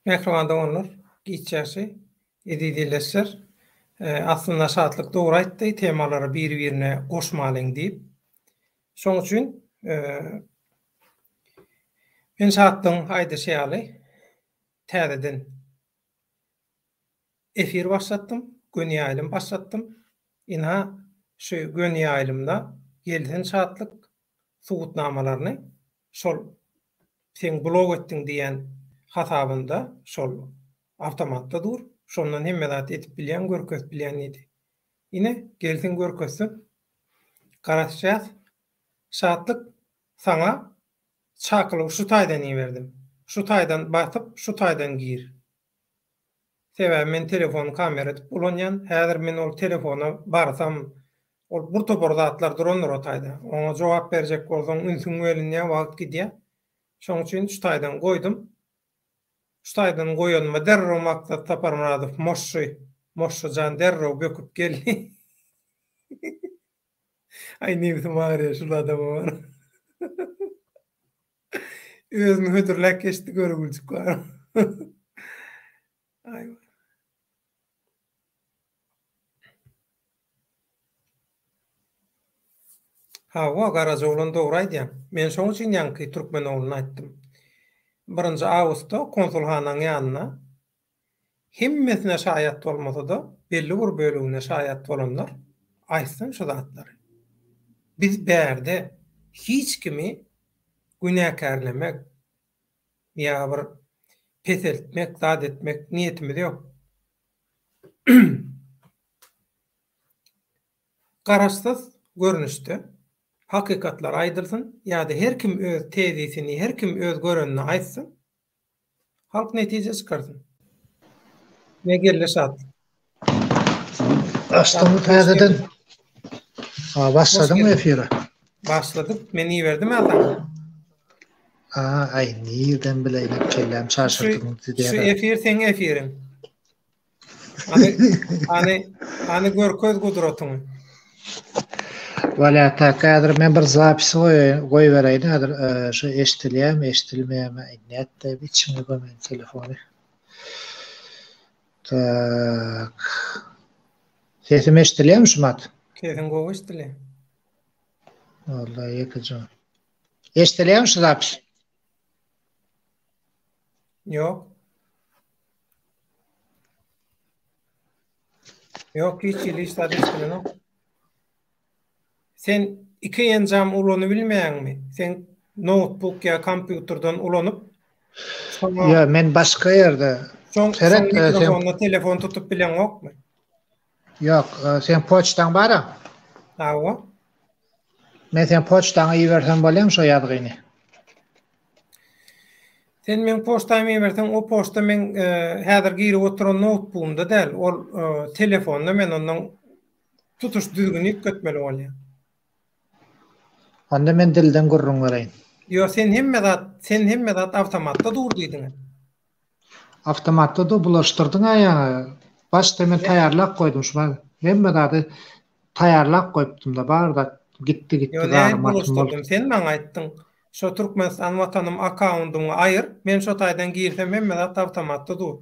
Mähriban doganlar, giç ýagşy, eziz ildeşler. Aslynda Şatlyk dogry aýtdy, temalary biri-birine goşmalyň diýip. Şoň üçin men Şatlygyň aýdyşy ýaly täzeden efir başlatdym, göni ýaýlym başlatdym. Ynha, şu göni ýaýlymda gelsin Şatlyk subutnamalaryny şol seň blok etdiň diýýän hasabynda şol awtomatda dur, şondan hemme zat edip bilýäň, görkezip bilýän diýdi. Ine, gelsin görkezsin. Garaşýas. Şatlyk saňa çakylygy şu taýdan iberdim. Şu taýdan basyp, şu taýdan gir. Sebäbi men telefony kamera edip ulanýan. Häzir men ol telefona barsam, ol bir topar zatlar durandyr o taýda. Oňa jogap berjek bolsaň ünsüň bölünýär, wagt gidýär. Şoň üçin şu taýdan goýdum. Şu taýdan goýanyma derrew Maksat Saparmyradow moşşy, moşşy jan derrew böküp geldi. Aý nebsim agyrýar şul adama bar. Özüni hödürläp geçdi görgüljik bar. Aý. Hawa, Garajaoglan dogry aýdýaň. Men şoň üçin ýaňky türkmen ogluny aýtdym. Birinji awgustda konsulhanaň ýanynda hemmesine şaýat bolmasa-da, belli bir bölegine şaýat bolanlar aýtsyn şu zatlary. Biz bärde hiç kimi günäkärlemek ýa bir peseltmek, zat etmek niýetimiz ýok. Garaşsyz görnüşde hakykatlar aýdylsyn ýa-da her kim öz tezisini, her kim öz görenini aýtsyn. Halk netije çykarsyn. Ne geldi şat. Açdyňmy täzeden? Ha, başladyňmy efire? Başladyk. Men iberdim ha saňa. Ha, aý, nirden bileýin, kelläm çaşyrdyň Şu efir seň efiriň. Hany, hany, hany görkez gudratyňy. Wala tak häzir men bir zapis goýbereýin häzir şu eşdilýärmi eşdilmeýärmi nätdi içiňe gömen telefony. Tak. Sesim eşdilýärmi şu mat? Sesiň gowy eşdilýär. Walla ýekeje. Eşdilýärmi şu zapis? Ýok. Ýok, hiç hili hiç zat eşdilenok. Sen iki enjam ulanybilmeýäňmi? Sen noutbuk ýa kompýuterden ulanyp, şoňa Ýa, men başga ýerde. Şoň Seret, e, mikrofonda telefon tutup bileňokmy? Ýok, e, sen poçtaň bara? Hawa. Men sen poçtaňa ibersem bolýamy şo ýazgyny? Sen meň poçtamy iberseň, o poçta meň häzir girip oturan noutbugymda däl, ol telefonda men ondan tutuş düzgüni üýtgetmeli bolýar. Onda men dilden gürrüň bereýin. Ýok, sen hemme zat, sen hemme zat awtomatda dur diýdiň. Awtomatda dur, bulaşdyrdyň-a ýaňy. Başda men taýýarlap goýdum şu hemme zady Taýýarlap goýupdym-da, bar zat gitdi gitdi Ýo nähili zarym atym boldy. bulaşdyrdyň? Sen maňa aýtdyň, şo Türkmenistan watanym akkaundyňy aýyr, men şo taýdan girsem hemme zat awtomatda dur.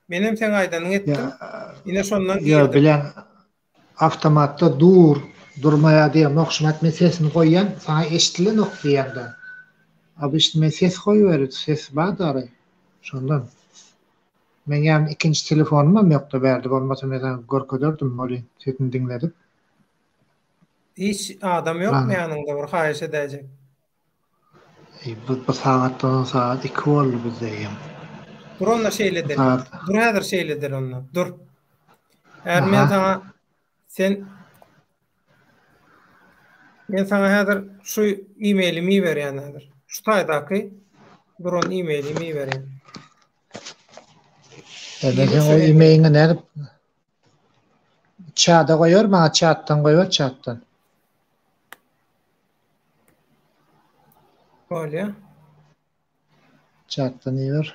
Menem seň aýdanyňy etdim, ine şondan Ýo girdim. bilen awtomatda dur, durmaýar diýemok, şumat men sesini goýýan, saňa eşdilenok diýýäň-dä. Obyçny men ses goýberip, ses bar dary, şondan. Meň ýanymda ikinji telefonymam ýokda bärde bolmasa men saňa görkezerdim welin sesini diňledip. Hiç adam ýokmy ýanyňda bir haýyş edäýjek. Eý bu bu sagatdan soň sagat 2 boldy bizde eýýäm. Dur onda şeýle edeli. Dur häzir şeýle edeli onda. Dur. Häzir men saňa sen Men saňa häzir şu e-mailimi iberýän häzir. Şu taýdaky duran e-mailimi iberýän. Men sen o e-mailiňi nädip Çada goýar maňa çatdan goýber çatdan. Bolýa. Çatdan iber.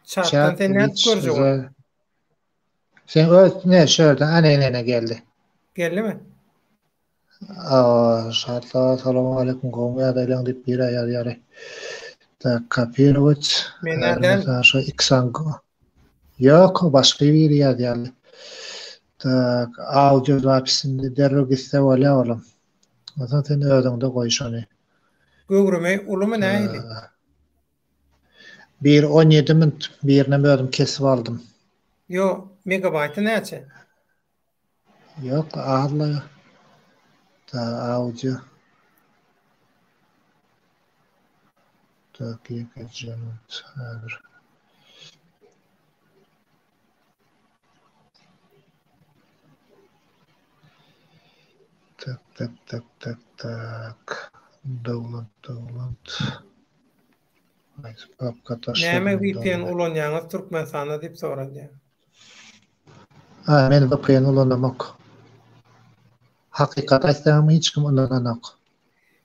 Çatdan sen nädip görjek ony? Sen öz ne şu ýerden ene ene ene geldi. Geldimi? Aa, Şatla, salam aleyküm, gowmy ýagdaýlaň diýip biri ýazýar. Tak, kopirowat. Men-ä däl. Şo iksan Ýok, başga biri ýazýarly. Tak, audio zapisini derrew gitse bolýar olam. Onsoň sen özüňde goý şony. Göwrümi ulumy nähili? Biri 17 minut, birinem özüm kesip aldym. Ýo, megabaýty näçe? Ýok, azla. Ta audio. Tak, ýekeje minut, häzir. Tak, tak, tak, tak, tak. Dowlat, dowlat. Papka taşladım. Näme VPN ulanýaňyz Türkmenistanda diýip soradýar. Ha, men VPN ulanamok. Hakykat aýtsam hiç kim ulananok.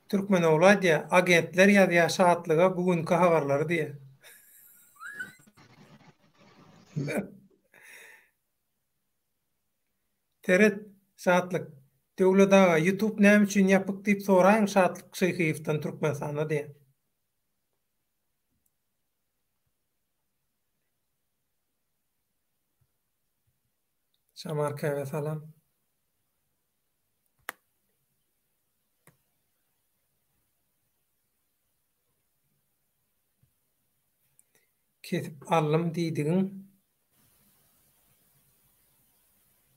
Türkmenogly aýdýar, agentler ýazýar Şatlyga bu günki habarlary diýýär. Seret, Şatlyk. Döwlet aga, YouTube näme üçin ýapyk diýip soraýyň Şatlyk Şyhyýewden Türkmenistanda diýýär. Şamar Käbe salam. Kesip aldym diýdigiň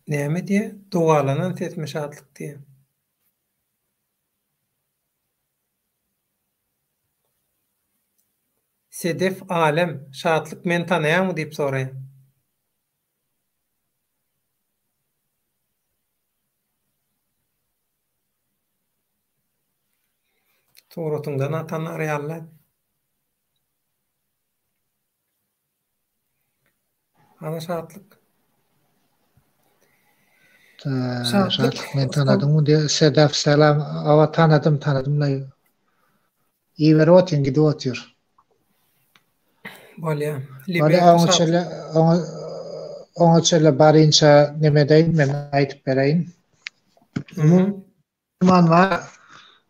näme diýýä? Dogalanan sesmi şatlyk diýýä. Sedef Alem, Şatlyk meni tanaýaňmy diýip soraýa. Suratyňdan-a tanar ýaly. Ana Şatlyk. Şatlyk men tanadyňmy diýe Sedef salam awa tanadym tanadym la iberip otyryn gidip otyr. Bolýa. Bolýa oňa çenli oňa oňa çenli barynça neme edeýin men aýdyp bereýin. Umuman bar,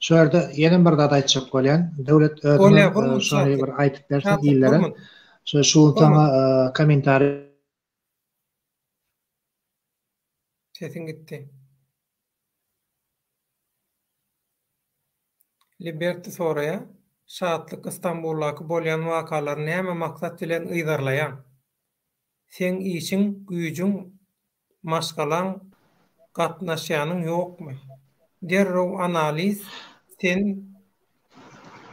şu ýerde ýene bir zat aýtjak bolýan. Döwlet özüňem şony bir aýdyp berseň illere. Şu şu gün saňa kommentariý Sesiň gitdi. Liberty soraýa, Şatlyk Istanbuldaky bolýan wakalary näme maksat bilen yzarlaýaň? Seň işiň, güýjüň, maşgalaň gatnaşýanyň ýokmy? Derrew analiz sen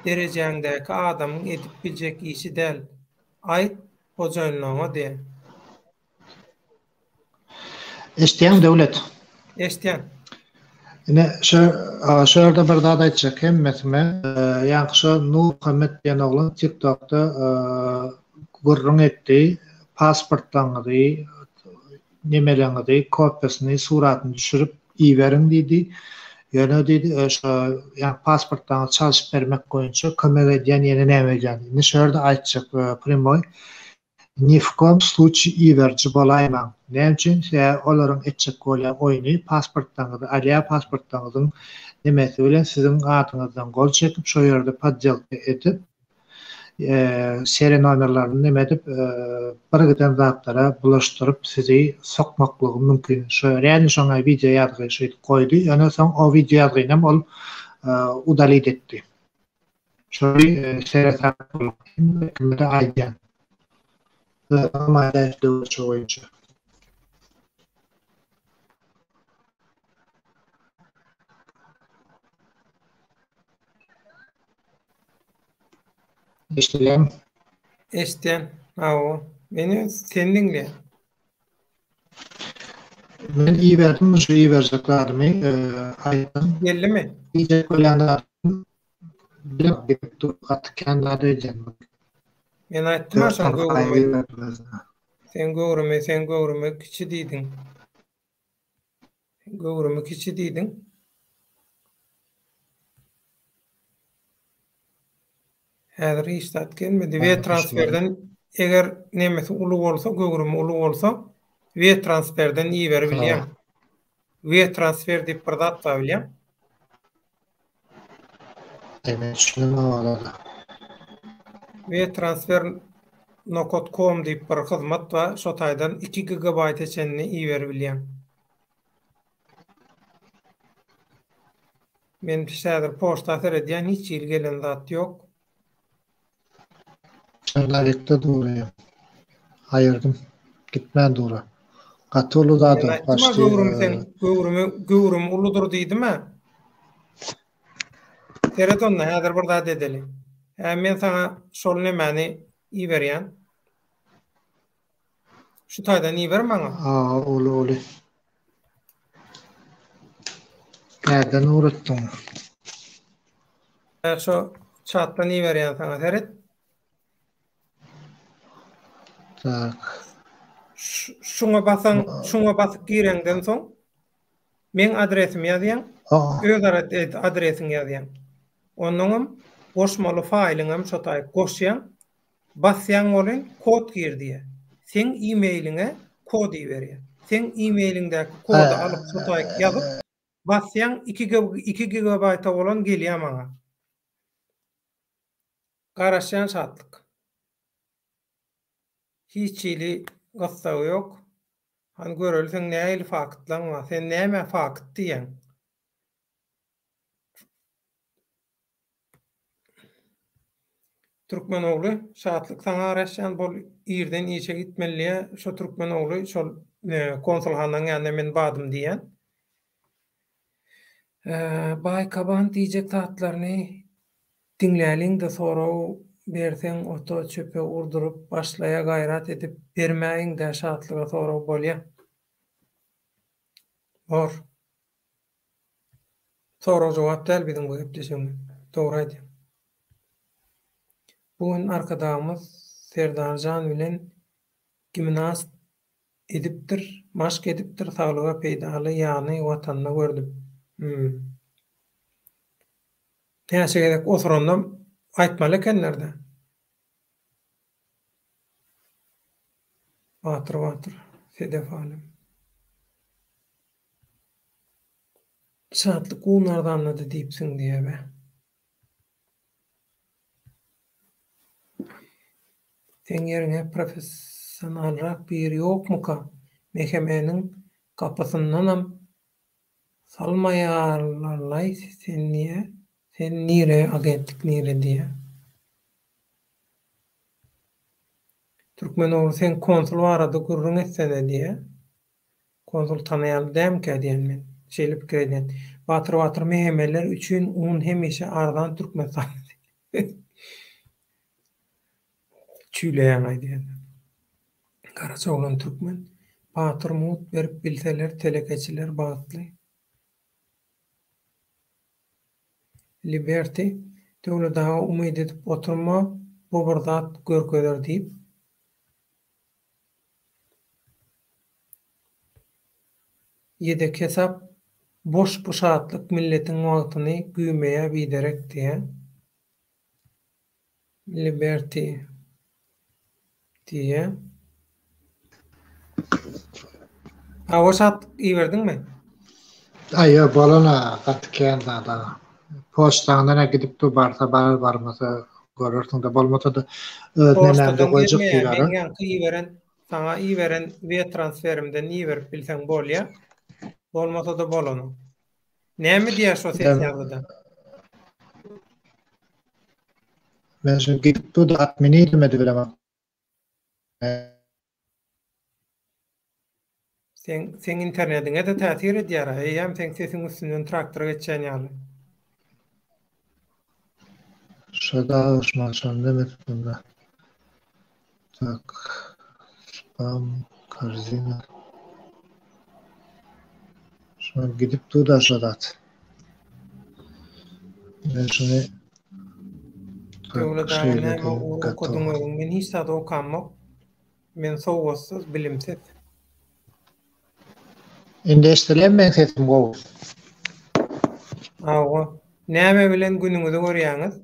derejäňdäki adamyň edip biljek işi däl. Aýt hojaýynlaňa diýä. Eşitýäňmi Döwlet? Eşitýän. Ine şu şu ýerde bir zat aýtjak hemmesine. Ýaňky şo Nurmuhammet diýen oglan TikTokda gürrüň etdi. Pasportlaryňyzy, nemeleňizi, kopiýasyny, suratyny düşürip iberiň diýdi. Ýöne diýdi, şo ýaňky pasportlaryňyzy çalşyp bermek boýunça kömek edýän ýene näme edýän. Indi şu ýerde aýtjak primoý Ni w kom sluçi iberiji bolaýmaň. Näme üçin? Sebäbi olaryň etjek bolýan oýny pasportlaryňyzy alýar, pasportlaryňyzyň nemesi bilen siziň adyňyzdan gol çekip şo ýerde poddelka edip seriýa nomerlerini neme edip bir giden zatlara bulaşdyryp sizi sokmaklygy mümkin. Şo realno şoňa wideo ýazgy şeýdip goýdy. Ýöne soň o wideo ýazgynam ol udalit etdi. Şony seresap boluň. Hemme kime-de aýdýan. Özüňem aýdaý döwlet şo boýunça. Eşidilýärmi? Eşidýän. Hawa. Men seni diňleýän. Men iberdim şu iberjek zadymy aýtdym. Geldimi? Diýjek bolýan zadym bilen gidip dur gaty kän zat öýdýän. Men aýtdym-a şoň göwrümi. Seň göwrümi, seň göwrümi kiçi diýdiň. Göwrümi kiçi diýdiň. Häzir hiç zat gelmedi. We transferden eger nemesi uly bolsa, göwrümi uly bolsa, we transferden iberibilýäň. We transfer diýip bir zat bar bilýäň. Men düşünemok olara. Wetransfer nokat kom diýip bir hyzmat bar, şo taýdan iki gigabaýta çenli iberibilýäň. Men häzir poçta seredýän hiç hili gelen zat ýok. Çarlagykda dur eýýäm. Aýyrdym. Gitmän dur-a. Gaty uly zat Men o. aýtdym-a Başly göwrüm seň göwrümi göwrüm uludyr diýdim-ä. Seret onda häzir bir zat edeli. Hä men saňa şol nemäni iberýän. Şu taýdan iber maňa. A uly uly. Närden ugratdyň? Hä şo çatdan iberýän saňa seret. Tak. Şuňa basaň, şuňa basyp gireňden soň meň adresimi ýazýaň, öz adresiňi ýazýaň. Onnoňam goşmaly faýlyňam şo taýyk goşýaň. Basýaň welin kod gir diýýär. Seň e-mailiňe kod iberýär. Seň e-mailiňdäki kody alyp şo taýyk ýazyp, basýaň iki gigabaýta bolan gelýär maňa. Garaşýan Şatlyk. Hiç hili gyssagy ýok. Hany göreli seň nähili faktlaň bar. Sen nämä fakt diýýäň? Türkmen ogly Şatlyk saňa garaşýan bol irden işe gitmeli diýýä şo türkmen ogly şol konsulhanaň ýanynda men badym diýýän. Baý Kaban diýjek zatlaryny diňläliňde sorag berseň ota çöpe urduryp başlaýa gaýrat edip bermäýiňdä Şatlyga sorag bolýa. Bor. Sorag jogap däl biziň bu gepleşigimiz. Dogry aýdýaň. Bu gün Arkadagymyz Serdarjan bilen gimnast edipdir, maşk edipdir, saglyga peýdaly ýany watanda gördüm. Hum. Näçe gezek osurandam aýtmaly ekenlerdä. Batyr batyr Sedef alem. Şatlyk un arzanlady diýipsiň diýýä be. Seň ýeriňe professionalrak biri ýokmuka? MHM-niň gapysyndanam salmaýarlarlaý seni diýýä. Sen nire, agentlik nire diýýä. Türkmen ogly sen konsul barada gürrüň etsene diýýä. Konsul tanaýaly dämikä diýen men. Şeýle pikir edýän. Batyr Batyr MHM-ler üçin un hemişe arzan Türkmenistanda diýip. Çüýleýäň aýdýan. Garaja oglan türkmen. Batyr mugt berip bilseler telekeçiler bagtly. Liberty, Döwlet aga umyt edip oturma bu bir zat görkezer diýip. Ýedek hesap boş bu şatlyk milletiň wagtyny güýmeýä biderek diýä. Liberty diýä. Hawa şatlyk iberdiňmi? Aý ýok bolana gaty kän zat aga. Poçtaňdan-a gidip dur barsa barar barmasa görersiňdä bolmasa-da öz nemämde Poçtadan goýjak gelmeýär diýip meň ýaňky iberen saňa iberen wetransferimden iberip bilseň bolýa. Bolmasa-da bolanok. Näme diýýär şo ses ýazgyda? Men şu gidip dur-da atmenidem edibilemok. Seň seň internediňe-de täsir edýär-ä, eýýäm seň sesiň üstünden traktor geçýän ýaly. Şo-da duşman şony demedipdim-de. Tak. Spam, korzina. Şo gidip dur-da şo zat. Men şuny Döwlet aga näme ugur okadyň özüň? Men hiç zat okamok. Men sowatsyz, bilimsiz. Indi eşdilýärmi meň sesim gowy? Hawa. Näme bilen günüňizi görýäňiz?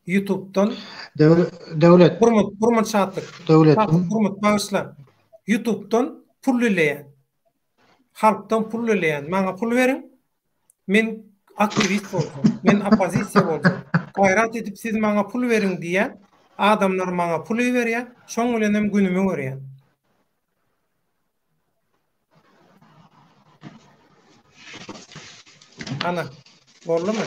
Ýutubdan Döwlet. Burmut, Burmut Şatlyk. Döwlet. Burmut bagyşla. Ýutubdan pul dileýän. Halkdan pul dileýän. Maňa pul beriň. Men aktiwist boljak. Men oppozisiýa boljak. Gaýrat edip siz maňa pul beriň diýýän, adamlar maňa pul iberýär, şoň bilenem günümi görýän. Ana, boldumy?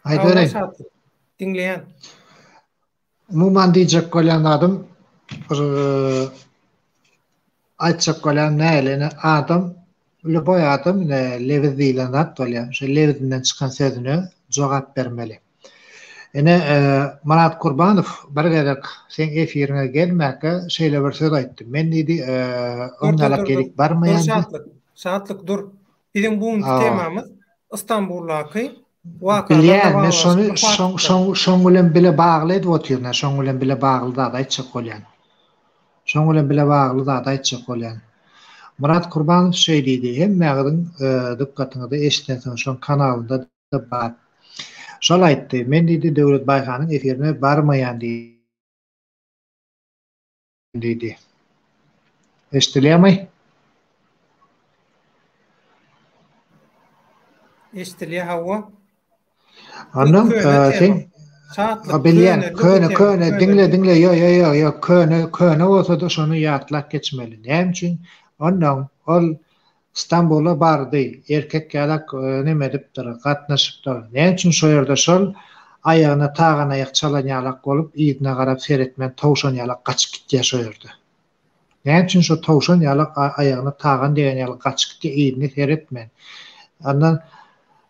Aýdybereýin. Diňleýän. Umuman diýjek bolýan zadym bir aýtjak bolýan näle ine adam lýuboý adam ine lebiz diýlen zat bolýar. Şo lebizinden çykan sözüne jogap bermeli. Ine Myrat Kurbanow bir gezek seň efiriňe gelmäkä şeýle bir söz aýtdy. Men diýdi öňňalak gelip barmaýan. Dur Şatlyk. Şatlyk dur. Biziň bu günki temamyz Istanbuldaky Bilýän, men şony şoň şoň şoň bilen bile bagly edip otyryn, şoň bilen bile bagly zat aýtjak bolýan. Şoň bilen bile bagly zat aýtjak bolýan. Myrat Kurbanow şeý diýdi, hemmäňiziň dykgatyňyza eşidensiňiz, şoň kanalynda-da bar. Şol aýtdy, men diýdi, Döwlet Baýhanyň efirine barmaýan diýdi. Diýdi. Eşdilýärmi? Eşdilýär, hawa. Ondan sen Şatlyk, bilýän, köne, köne, diňle, diňle, ýo, ýo, ýo, ýo, köne, köne bolsa-da şony ýatlap geçmeli. Näme üçin? Ondan ol Stambula bardy, erkek ýalak neme edipdir, gatnaşypdyr. Näme üçin şo ýerde şol aýagyna tagan aýak çalan ýalak bolup, yzyna garap seretmän towşan ýalak gaçyp gitýär şo ýerde? Näme üçin şo towşan ýalak aýagyna tagan degen ýaly gaçyp gitýär yzyna seretmän? Ondan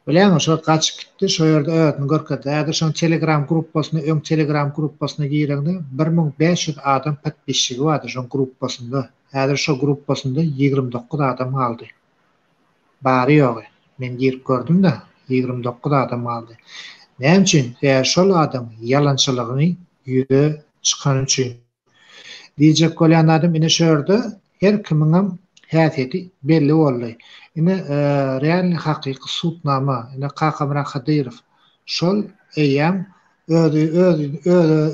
bilýäňmi şo gaçyp gitdi, şo ýerde özüni görkezdi. Häzir şoň telegram gruppasyna öň telegram gruppasyna gireňde 1500 adam podpisçigi bardy şoň gruppasynda. Häzir şo gruppasynda 29 adam galdy. Bary-ýogy. Men girip gördüm-de, 29 adam galdy. Näme üçin? Sebäbi şol adam ýalançylygyny ýüze çykany üçin. Diýjek bolýan zadym ine şu ýerde her kimiňem häsiýeti belli boldy. Ine realnyý hakyky sudnama ine Kakamyrat Hydyrow şol eýýäm özi özi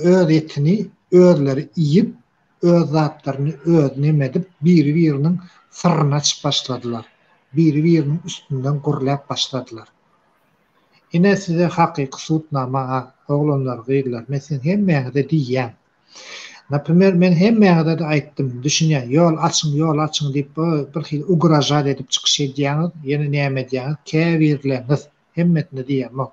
öz etini özleri iýip öz zatlaryny öz neme edip biri biriniň syryny açyp başladylar. Biri biriniň üstünden gürläp başladylar. Ine size hakyky sudnama a oglanlar gyzlar men siziň hemmäňize diýýän. Naprimer men hemmäňize-de aýtdym düşünýän ýol açyň ýol açyň diýip bir hili ugražat edip çykyş edýäňiz ýene näme edýäňiz käbirleňiz hemmesine diýemok.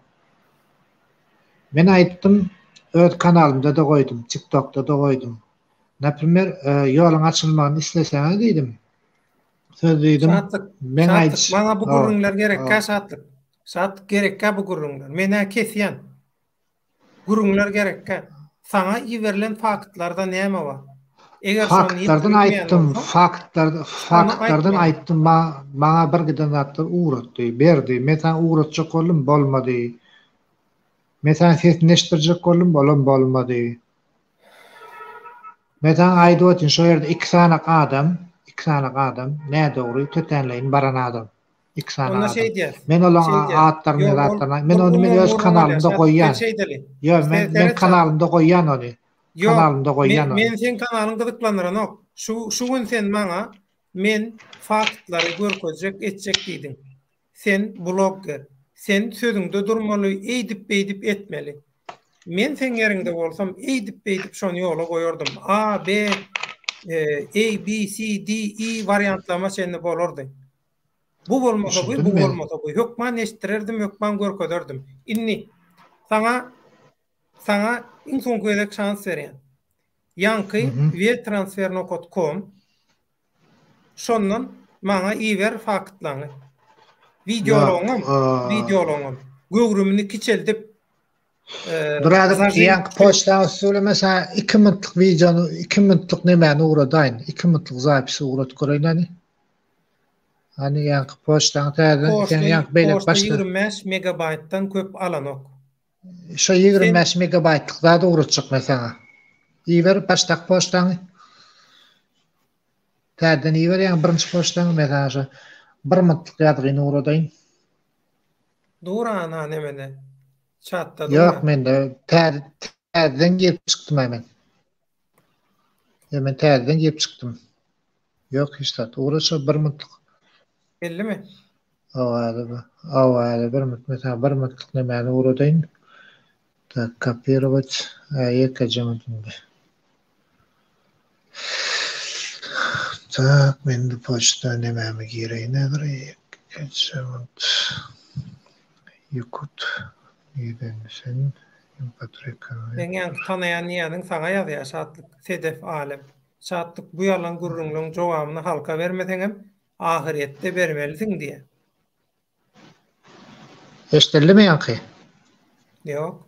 Men aýtdym öz kanalymda-da goýdum tiktokda-da goýdum. Naprimer ýoluň açylmagyny isleseňiz diýdim Söz diýdim. Şatlyk. Men aýdyş. Maňa bu gürrüňler gerekkä Şatlyk. Şatlyk gerekkä bu gürrüňler. Men-ä kesýän. Gürrüňler gerekkä. Saňa iberilen faktlarda näme bar? Eger faktlardan aýtdym, faktlar faktlardan aýtdym, maňa bir giden zatlar ugratdy, berdi. Men saňa ugratjak boldum, bolmady. Men saňa sesini eşitdirjek boldum, olam bolmady. Men saňa aýdyp otyryn, şo ýerde iki sanak adam, iki sanak adam, nädogry, tötänleýin baran adam. Iki sany Onda adam. şeý diýäs. Men olaň Şeý diýäs. atlaryny, Ýok, ol zatlaryny, men ol ony men umumy öz gürrüň bolýar. kanalymda Şat, goýýan. gel şeýdeli. Ýok, Se men men seret Şatlyk. kanalymda goýýan ony. Ýok, Kanalymda men goýýan ony. meni seň kanalyň gyzyklandyranok. Şu şu gün sen maňa men faktlary görkezjek etjek diýdiň. Sen blogger. Sen sözüňde durmaly, eýdip-beýdip etmeli. Men seň ýeriňde bolsam, eýdip-beýdip şony ýola goýardym. A, B, A, B, C, D, E wariantlaryma çenli bolardy. Bu bolmasa bu, bu bolmasa bu. Hökman eşitdirerdim, hökman görkezerdim. Indi saňa saňa iň soňky gezek şans berýän. Ýaňky wtransfer.com Şondan maňa iber faktlaňy. Wideolaňam, wideolaňam. Göwrümini kiçeldip. Biraz ýaňky poçtaň üsti bilen men saňa 2 minutlyk wideony, 2 minutlyk nemäni ugradaýyn. 2 minutlyk zapisi ugradyp göreýin hany. Hany ýaňky poçtaň täzeden sen ýaňky beýleki başda. Poçta 25 megabaýtdan köp alanok. Şo 25 megabaýtlyk zat ugratjak men saňa. Iber başdaky poçtaňy. Täzeden iber ýaňy birinji poçtaňy men saňa şo bir minutlyk ýazgyny ugradaýyn. Dur ana nemede. Çatda dur. Ýok mende täze täzeden girip çykdym men. Ýa men täzeden girip çykdym. Ýok hiç zat. Ugrat şo bir minutlyk. Geldimi? Hawa, hawa, häli bir minut, men saňa bir minutlyk nemäni ugradaýyn. Tak, kopirowat, ýekeje minut indi. Tak, men bu poçta nemäme gireýin häzir, ýekeje minut. Ýukut, nirden sen? Meň ýaňky tanaýan diýýäniň saňa ýazýar Şatlyk Sedef Alem. Şatlyk bu ýalan gürrüňleň jogabyny halka bermeseňem ahyrýetde bermelisiň diýýär. Eşdildimi ýaňky? Ýok.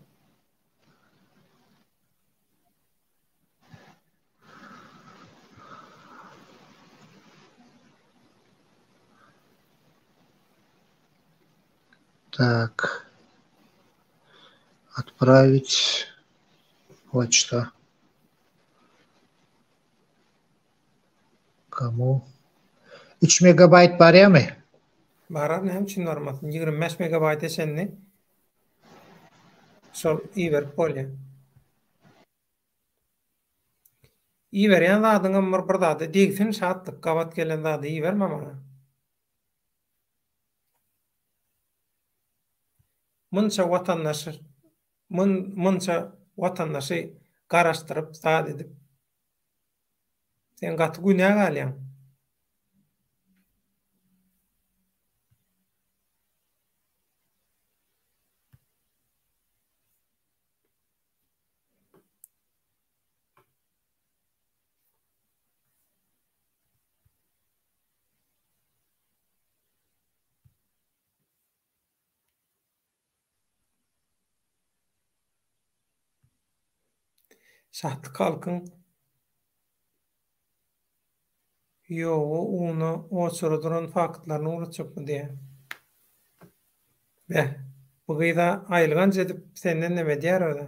Tak. Otprawić poçta. Komu? 3 megabayt barýamy? Barar näme üçin barmasyn? 25 megabayta çenli şol iberip bolýar. Iberýän zadyňam bir bir zada degsin şatlyk gabat gelen zady iberme maňa. Munça watandaşy munça watandaşy garaşdyryp zat edip sen gaty günä galýaň. Şatlyk halkyň ýoga, una, oçura duran faktlaryny ugratjakmy diýýär. Beh, bu gyz-a aýylganç edip senden neme edýär özä.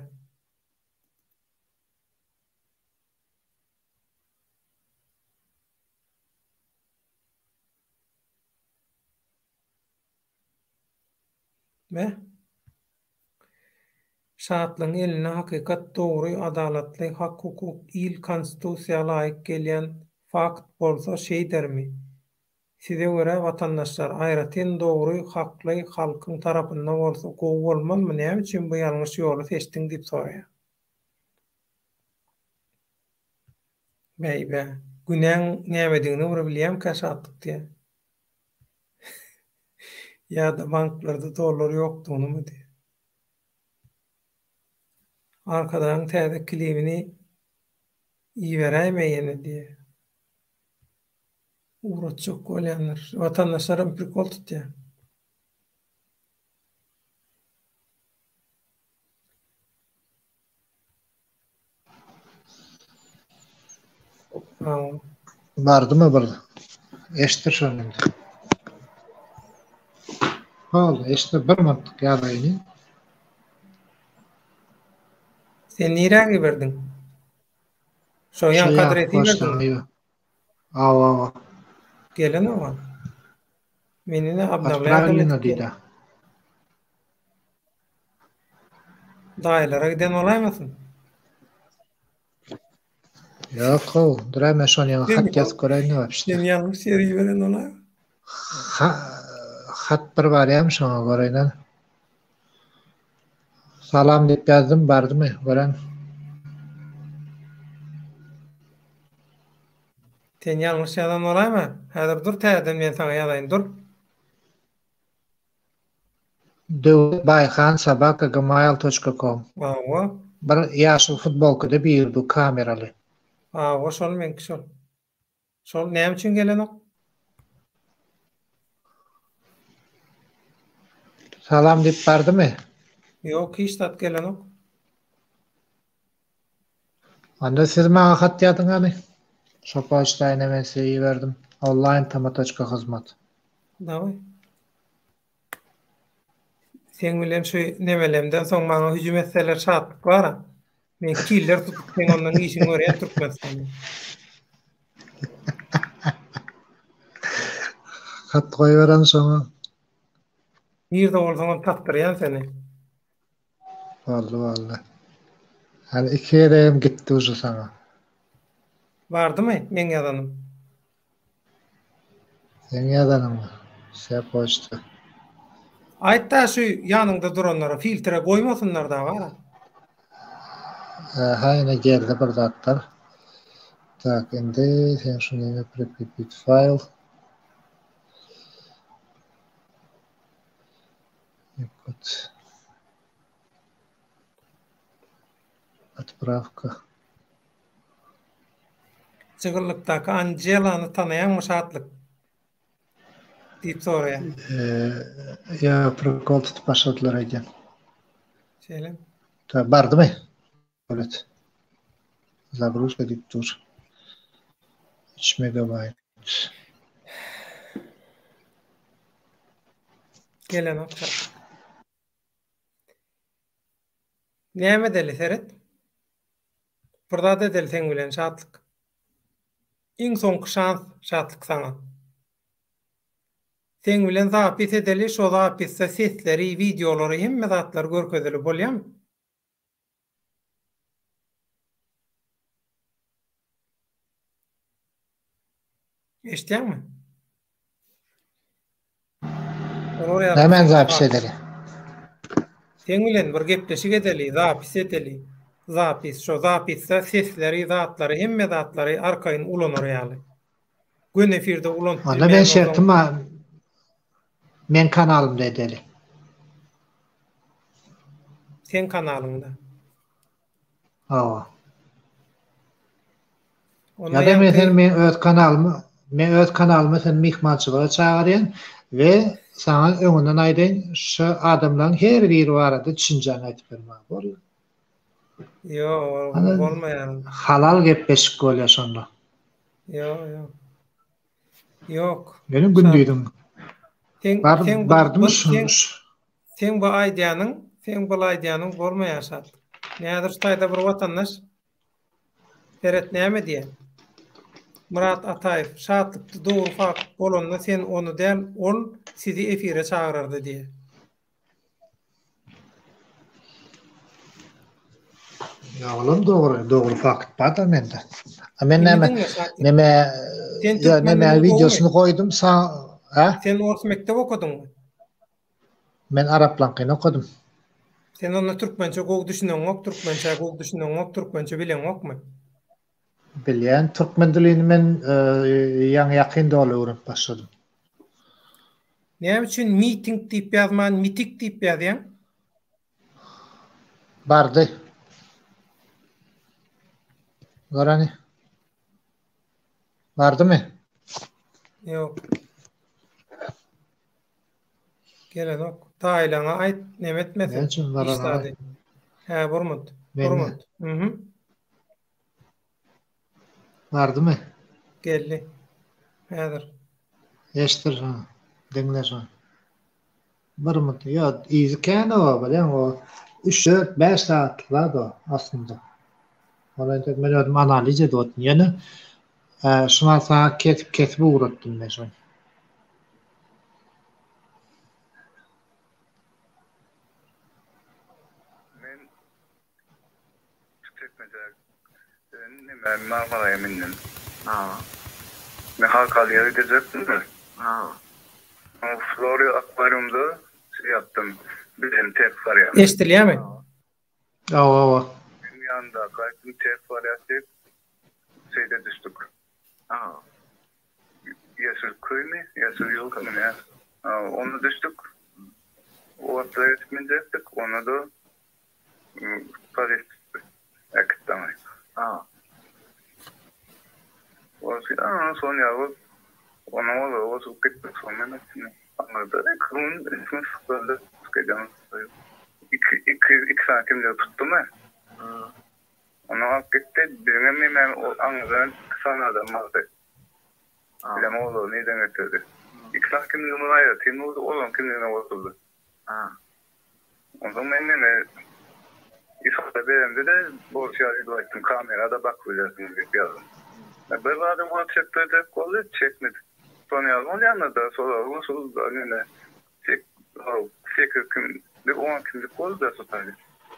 Beh. Şatlygyň elinde hakykat, dogry, adalatly, hak-hukuk, il konstitusiýa laýyk gelýän fakt bolsa şeýdermi? Size görä watandaşlar, aýratyn dogry, hakly halkyň tarapynda bolsa gowy bolmazmy, näme üçin bu ýalňyş ýoly seçdiň diýip soraýar. Bäý-bä, günäň nämedigini bir bilýämkä Şatlyk diýýär. Ýa-da banklarda dollar ýokdugynymy diýýär. Arkadagyň täze klibini iberäýme ýene diýýär. Ugratjak bolýandyr. Watandaşlaram prikol tutýar. Bardymy bir eşitdir şony indi. Boldy, eşitdir bir mantyk ýazaýyn. Sen nirä giberdiň? Şo ýaňky adresi iberdiňmi? Awa awa. Gelenok. Men ine obnawlýadym. Diýdi. Daýylara giden bolaýmasyn? Ýok how, duraý men şony ýaňy hat ýazyp göräýin wapşe. Sen ýalňyş ýere iberen bolaý. Ha, hat bir barýamy şoňa göräýin. Salam diýip ýazdym, bardymy gören? Sen ýalňyş ýazan bolaýma? Häzir dur täzeden men saňa ýazaýyn dur. Döwlet Baýhan sobaka gmail toçka kom. Hawa. Bir ýaşyl futbolkada biri du kameraly. Hawa şol meňki şol. Şol näme üçin gelenok? Salam diýip bardymy? Ýok hiç zat gelenok. Onda siz maňa hat ýazyň hany. Şo poçta ine men size iberdim. Onlaýn tm toçka hyzmat. Daway. Seň bilen şu nemelemden soň maňa hüjüm etseler şatlyk bara. Men killer tutup seň ondan işiňi görýän Türkmenistanda. Hat goýberen şoňa. Nirde bolsaňam tapdyrýan seni. Boldy boldy. Hany iki gezegem gitdi uje saňa. Bardymy meň ýazanym? Seň ýazanyňmy? Wsýa poçta. Aýtda şu ýanyňda duranlara filtre goýmasynlar da bara. Aha ine geldi bir zatlar. Tak indi sen şu neme priklepit faýl. Input. Otprawka. Jygyllykdaky Anjelany tanaýaňmy Şatlyk? Diýip soraýar. Ýa prikol tutup başladylar aýdýan. Şeýle. Ta bardymy? Evet. Zagruzka diýip dur. 3 megabayt. Gelenok. Näme edeli seret. Bir zat edeli seň bilen Şatlyk. Iň soňky şans Şatlyk saňa. Seň bilen zapis edeli şo zapisde sesleri wideolary hemme zatlary görkezeli bolýamy? Eşitýäňmi? Olar ýaly Nämäni zapis edeli? Seň bilen bir gepleşik edeli, zapis edeli. Zapis, şo zapisde sesleri, zatlary, hemme zatlary arkaýyn ulanar ýaly. Göni efirde ulanyp Onda men bilmeýän bolsaň. şertim bar. Meň kanalymda edeli. Seň kanalyňda. Hawa. Onda Ýa-da men ýaňky seni men öz kanalyma men öz kanalyma seni myhmançylyga çagyrýan we saňa öňünden aýdaýyn şu adamlaryň her biri barada düşünjäňi aýdyp ber maňa bolýa. Ýok, ol Ana bolmaýar. halal gepleşik bolýa şonda. Ýok, ýok. Ýok. Meniň Şat. gündiziň Seň bar seň bu bardymy bu şu seň seň bu aýdýanyň, seň bul aýdýanyň bolmaýar Şat. Nädir şu taýda bir watandaş Seret näme diýýär. Myrat Ataýew, Şatlykda dogry fakt bolanda sen ony däl, ol sizi efire çagyrardy diýýär. Ýa olam dogry, dogry fakt bar-da mende. A men Indi näme, diňle Şatlyk. neme, Sen ýa türkmen neme dilini gowumy? wideosyny goýdum sa, hä? Sen ors mekdep okadyňmy? Men araplaňkyny okadym. Sen onda türkmençe gowy düşüneňok, türkmençä gowy düşüneňok, türkmençe bileňokmy? Bilýän. Türkmen dilini men ýaňy ýakyn doly öwrenip başladym. Näme üçin miting diýip ýazman mitik diýip ýazýaň? Bardy. Göreni. Bardymy? Ýok. Gelenok. Daýylaňa aýt, neme etmesin. Näme üçin Hiç baranok? zady. Hä, Burmut. Mende. Burmut. Mhm. Bardymy? Geldi. Häzir. Eşdir şony. Diňle şony. Bir mut. Ýok, yzy kän o, bilýäň, o 3, 4, 5 sagatlyk zat o aslynda. Ol entek men özüm analiz edip otyryn. Ýöne şuňa saňa kesip kesip ugratdym men şony. Men şu çekmejä neme Marmaraýa mindim. Men Halkalyýa gidejekdim-de. Florida akwariumda şey ýapdym. Bizem ters barýar. Eşidilýärmi? Hawa, hawa. Meniň ýanymdaky aýtdym ters barýas diýip, şeýde düşdük. Ýeşil köými, ýeşil ýurtmy nä? Onda düşdük. O wagtlar geçip münjekdik, onda-da polis äkitdi aňy. Şon ýaly onuň olary goşulyp gitdik. Şoň nemesini aňyrda iki gün, üç gün saklady. Iki sany kimdir tutdumy? Ony alyp gitdi. Biziňem nemämiz ol aňyrdan iki sany adam bardy. Bilemok olary nirden getirdi. Iki sany kimligimiz aýratyn boldy, olaryň kimligine goşuldy. Onsoň men neme ifade beremde-de bolşy ýaly edip aýtdym, kamera-da bakyp bilersiňiz diýip ýazdym. Bir adam ony çekdirjek boldy, çekmedi. Şony ýaly bolýandyr-da, şolar goşuldy-da neme Sekiz kimlik, on kimlik boldy-da şu taýda.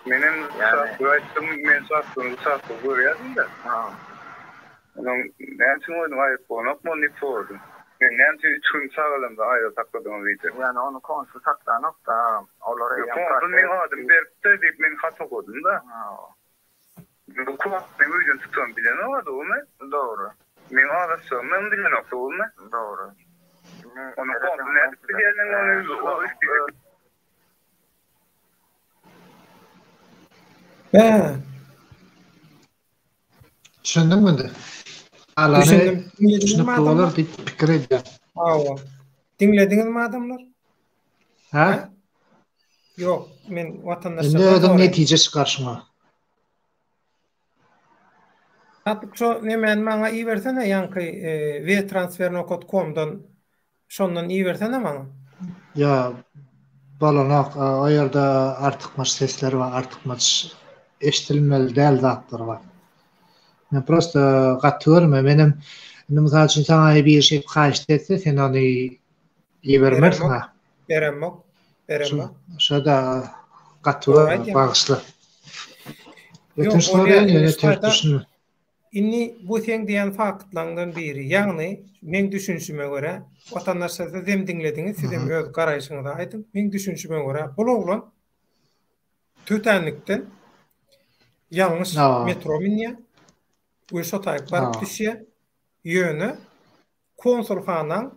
Menem şahsy aýtdym, men şahsyny şahsy görýärdim-de. Onuň näme üçin goýduň, aýyp bolanokmy ony diýip soradym. Men näme üçin üç gün çagalarymdan aýra sakladyňyz diýjek. Ýani ony konsul saklanok-da agam. Olar Ýok, eýýäm konsul meň adymy beripdir diýip men hat okadym-da. Bu konsulyň öýden tutanyny bilenok-a dogrymy? Dogry. Meň azaşjagymam bilenok dogrymy? Dogry. Indi Ony konsul nädip bilýär meň ony Bä. Düşündiňmi indi? Galany Düşündim. Diňlediňizmi düşünip adamlar? bolar diýip pikir edýän. Hawa. Diňlediňizmi adamlar? Hä? Hä? Ýok, men Indi watandaşlardan özüň soraýan. netije çykar şuňa. Şatlyk şo nemäni maňa ibersene ýaňky wtransfer.com-dan Şondan ibersene maňa. Ýa bolanok o ýerde artykmaç sesler bar artykmaç eşdilmeli däl zatlar bar. Men prosta gaty görme menem indi mysal üçin saňa biri şeýdip haýyşt etse sen ony ibermersiň a. Beremok. Beremok. Şo-da gaty görme bagyşla. Ötünç soraýan ýöne ters düşünme. Indi bu seň diýen faktlaňdan biri, ýagny meň düşünişime görä, watandaşlar sizem diňlediňiz, sizem öz garaýşyňyzy aýdyň, meň düşünişime görä bul oglan tötänlikden ýalňyş metro münýär we şo taýyk baryp düşýär, ýöne konsulhanaň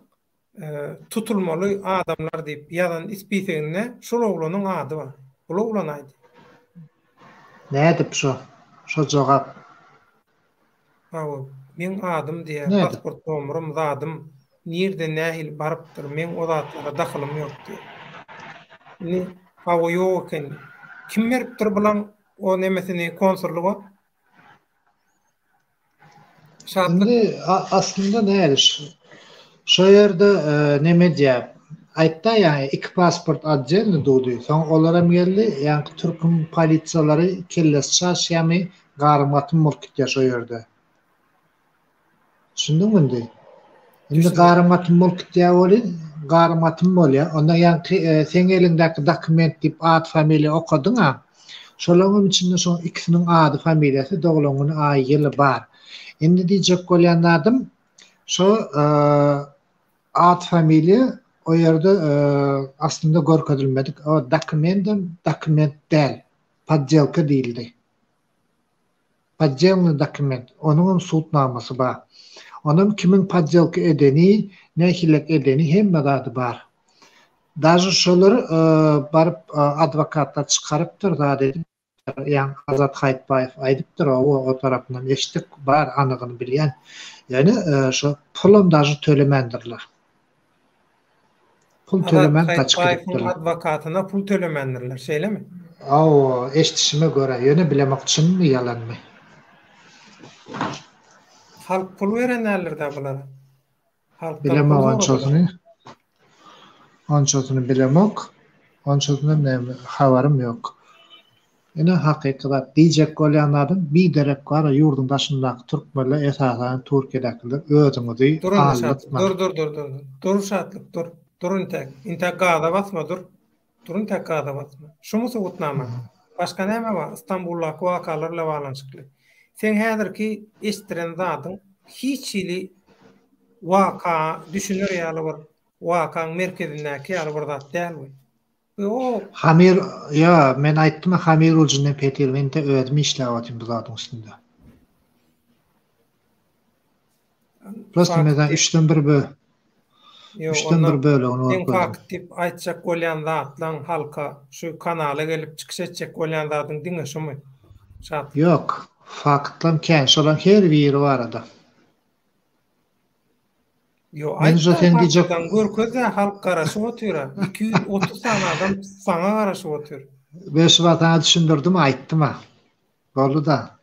tutulmaly adamlar diýip ýazan ispiseginde şol oglanyň ady bar. Bul oglan aýdy. Nädip şo? Şo jogap. Hawa, meň adym diýýär, pasport nomerym, zadym nirde nähili barypdyr, meň o zatlara dahylym ýok diýýär. Indi hawa ýok eken. Kim beripdir bulaň o nemesini konsullyga? Şatlyk. Indi aslynda näliş? Şo ýerde neme diýýär? Aýtda ýaňy iki pasport otdelny dudy. Soň olaram geldi, ýaňky türküň polisiýalary kellesi çaşýamy, garym-gatym bolup gitýär şo ýerde. Düşündiňmi indi? Indi garym-gatym bolup gitýär welin, garym-gatym bolýar. Onda ýaňky seň eliňdäki dokument diýip at, familiýa okadyň-a. Şolaryňam içinde şoň ikisiniň ady, familiýasy, doglan güni, aýy, ýyly bar. Indi diýjek bolýan zadym, şo at, familiýa o ýerde aslynda görkezilmedik. O dokumendem dokument däl, poddelka diýildi. Poddelnyý dokument, onuňam sud namasy bar. Onam kimiň poddelka edeni, nähilek edeni hemme zady bar. Daže şolar baryp adwokatlar çykarypdyr zat edipdir, ýaňky Azat Haýytbaýew aýdypdyr hawa o tarapyndan eşitdik bar anygyny bilýän. Ýöne şo pulam daže tölemändirler. Pul tölemän gaçyp gidipdirler. Adwokatyna pul tölemändirler, şeýlemi? Hawa, eşidişime görä, ýöne bilemok çynmy, ýalanmy. Halk pul beren däldir-dä bulara. Halkdan pul Bilemok soradylar. onçasyny. Onçasyny bilemok. Onçasyndan näme habarym ýok. Ine hakyky zat. Diýjek bolýan zadym biderek bar ýurduň daşyndaky türkmenler esasan Türkiýedäkiler özüňizi Dur indi Şatlyk aldatmaň. dur dur dur dur dur Şatlyk dur dur intäk intäk gaza basma dur dur intäk gaza basma şumy subutnama başga näme bar Istanbuldaky wakalar bilen baglanyşykly seň häzirki eşitdiren zadyň hiç hili waka düşüner ýaly bir wakaň merkezindäki ýaly bir zat däl bu. Ýok. Hamyr, ýa, men aýtdym-a hamyr ujundan petir, men indi özüm işläp otyryn bu zadyň üstünde. Prosta men saňa üçden bir bö. Üçden bir bölegini Seň fakt diýip aýtjak bolýan zatlaň halka şu kanala gelip çykyş etjek bolýan zadyň diňe şumy? Şatlyk. Ýok, faktlam kän, şolaň her biri barada. Ýo aýtda faktydan görkezde halk garaşyp otyra 230 sany adam saňa garaşyp otyr. Men şu wagt saňa düşündirdim aýtdym-a. Boldy-da.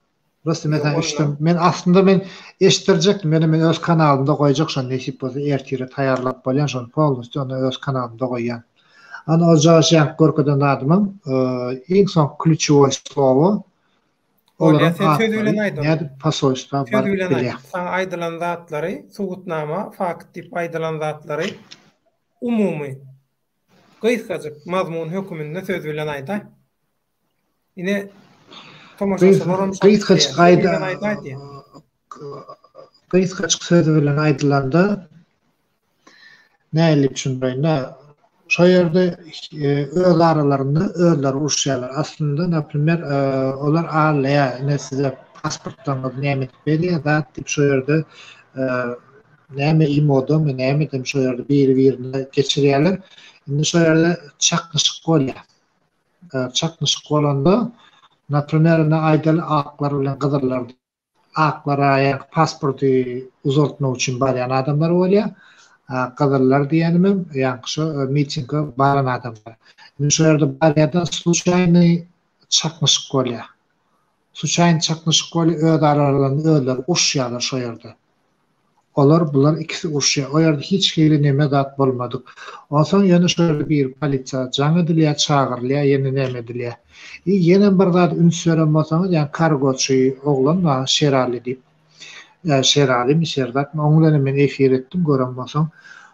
Prosta men saňa üçden men aslynda men eşitdirjekdim ýöne men öz kanalymda goýjak şony nesip bolsa ertire taýýarlap bolýan şony polnostýu onda öz kanalymda goýýan. Ana o jaşy görkezen zadymam iň soňky klýuçewoý slowo Bolýa, Olaryň sen söz bilen atlary aýt ony. nädip posolstwa Söz baryp bilen aýt. bilýär? Saňa aýdylan zatlary, subutnama, fakt diýip aýdylan zatlary umumy, gysgajyk mazmun höküminde söz bilen aýdaý. Ine, tomaşaçylaram şony Gysgajyk isleýär. Söz aýda bilen aýdaý diýýär. Gysgajyk söz bilen aýdylanda. Nähili düşündireýin-dä, şo ýerde öz aralarynda özleri uruşýarlar. Aslynda, naprimer, olar aldaýar, ine size pasportlaryňyzy näme edip berýär zat diýip şo ýerde näme imodamy nämedem şo ýerde biri-birine geçirýärler. Indi şo ýerde çaknyşyk bolýar. Çaknyşyk bolanda, naprimer, ine aýdaly aklar bilen gyzyllar Aklara ýaňky pasporty uzaltmak üçin barýan adamlar bolýar. Gyzyllar diýenimem ýaňky şo mitinge baran adamlar. Indi şo ýerde barýardan sluçaýnyý çaknyşyk bolýar. Sluçaýnyý çaknyşyk bolýar, öz aralarynda özleri uruşýarlar şo ýerde. Olar bular ikisi uruşýar. O ýerde hiç hili neme zat bolmadyk. Onsoň ýöne şo ýerde biri polisiýa jaň edilýär, çagyrylýar, ýene näme edilýär. I ýenem bir zat üns beren bolsaňyz, ýa kargoçy oglan bar Şeraly diýip. Ýa Şeralymy, Şerzatmy, oň bilenem men efir etdim gören bolsaň.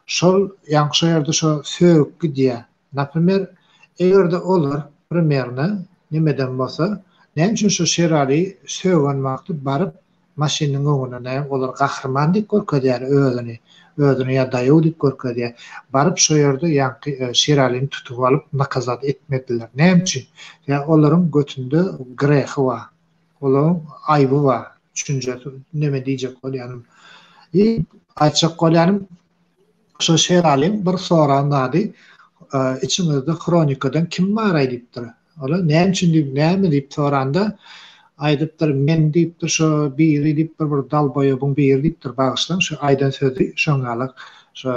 Şol ýaňky şo ýerde şo sögüp gidýär. Naprimer, eger-de olar primerno nemeden bolsa, näme üçin şo Şeraly sögen wagty baryp Maşynyň öňünde näme olar gahryman diýip görkezýär özüni, özüni ýa daýaw diýip görkezýär. Baryp şo ýerde ýaňky Şiralyny tutup alyp nakazat etmediler. Näme üçin? Ýa olaryň götünde grehy bar. Olaryň aýby bar. Düşünjesi neme diýjek bolýanym. I aýtjak bolýanym şo Şeralyň bir soran zady içiňizde hronikadan kim baraý diýipdir. Olar näme üçin diýip, näme diýip soranda, aýdypdyr, men diýipdir, şo biri diýipdir, bir dalboýobyň biri diýipdir, bagyşlaň, şu aýdan sözi şoň ýalak, şo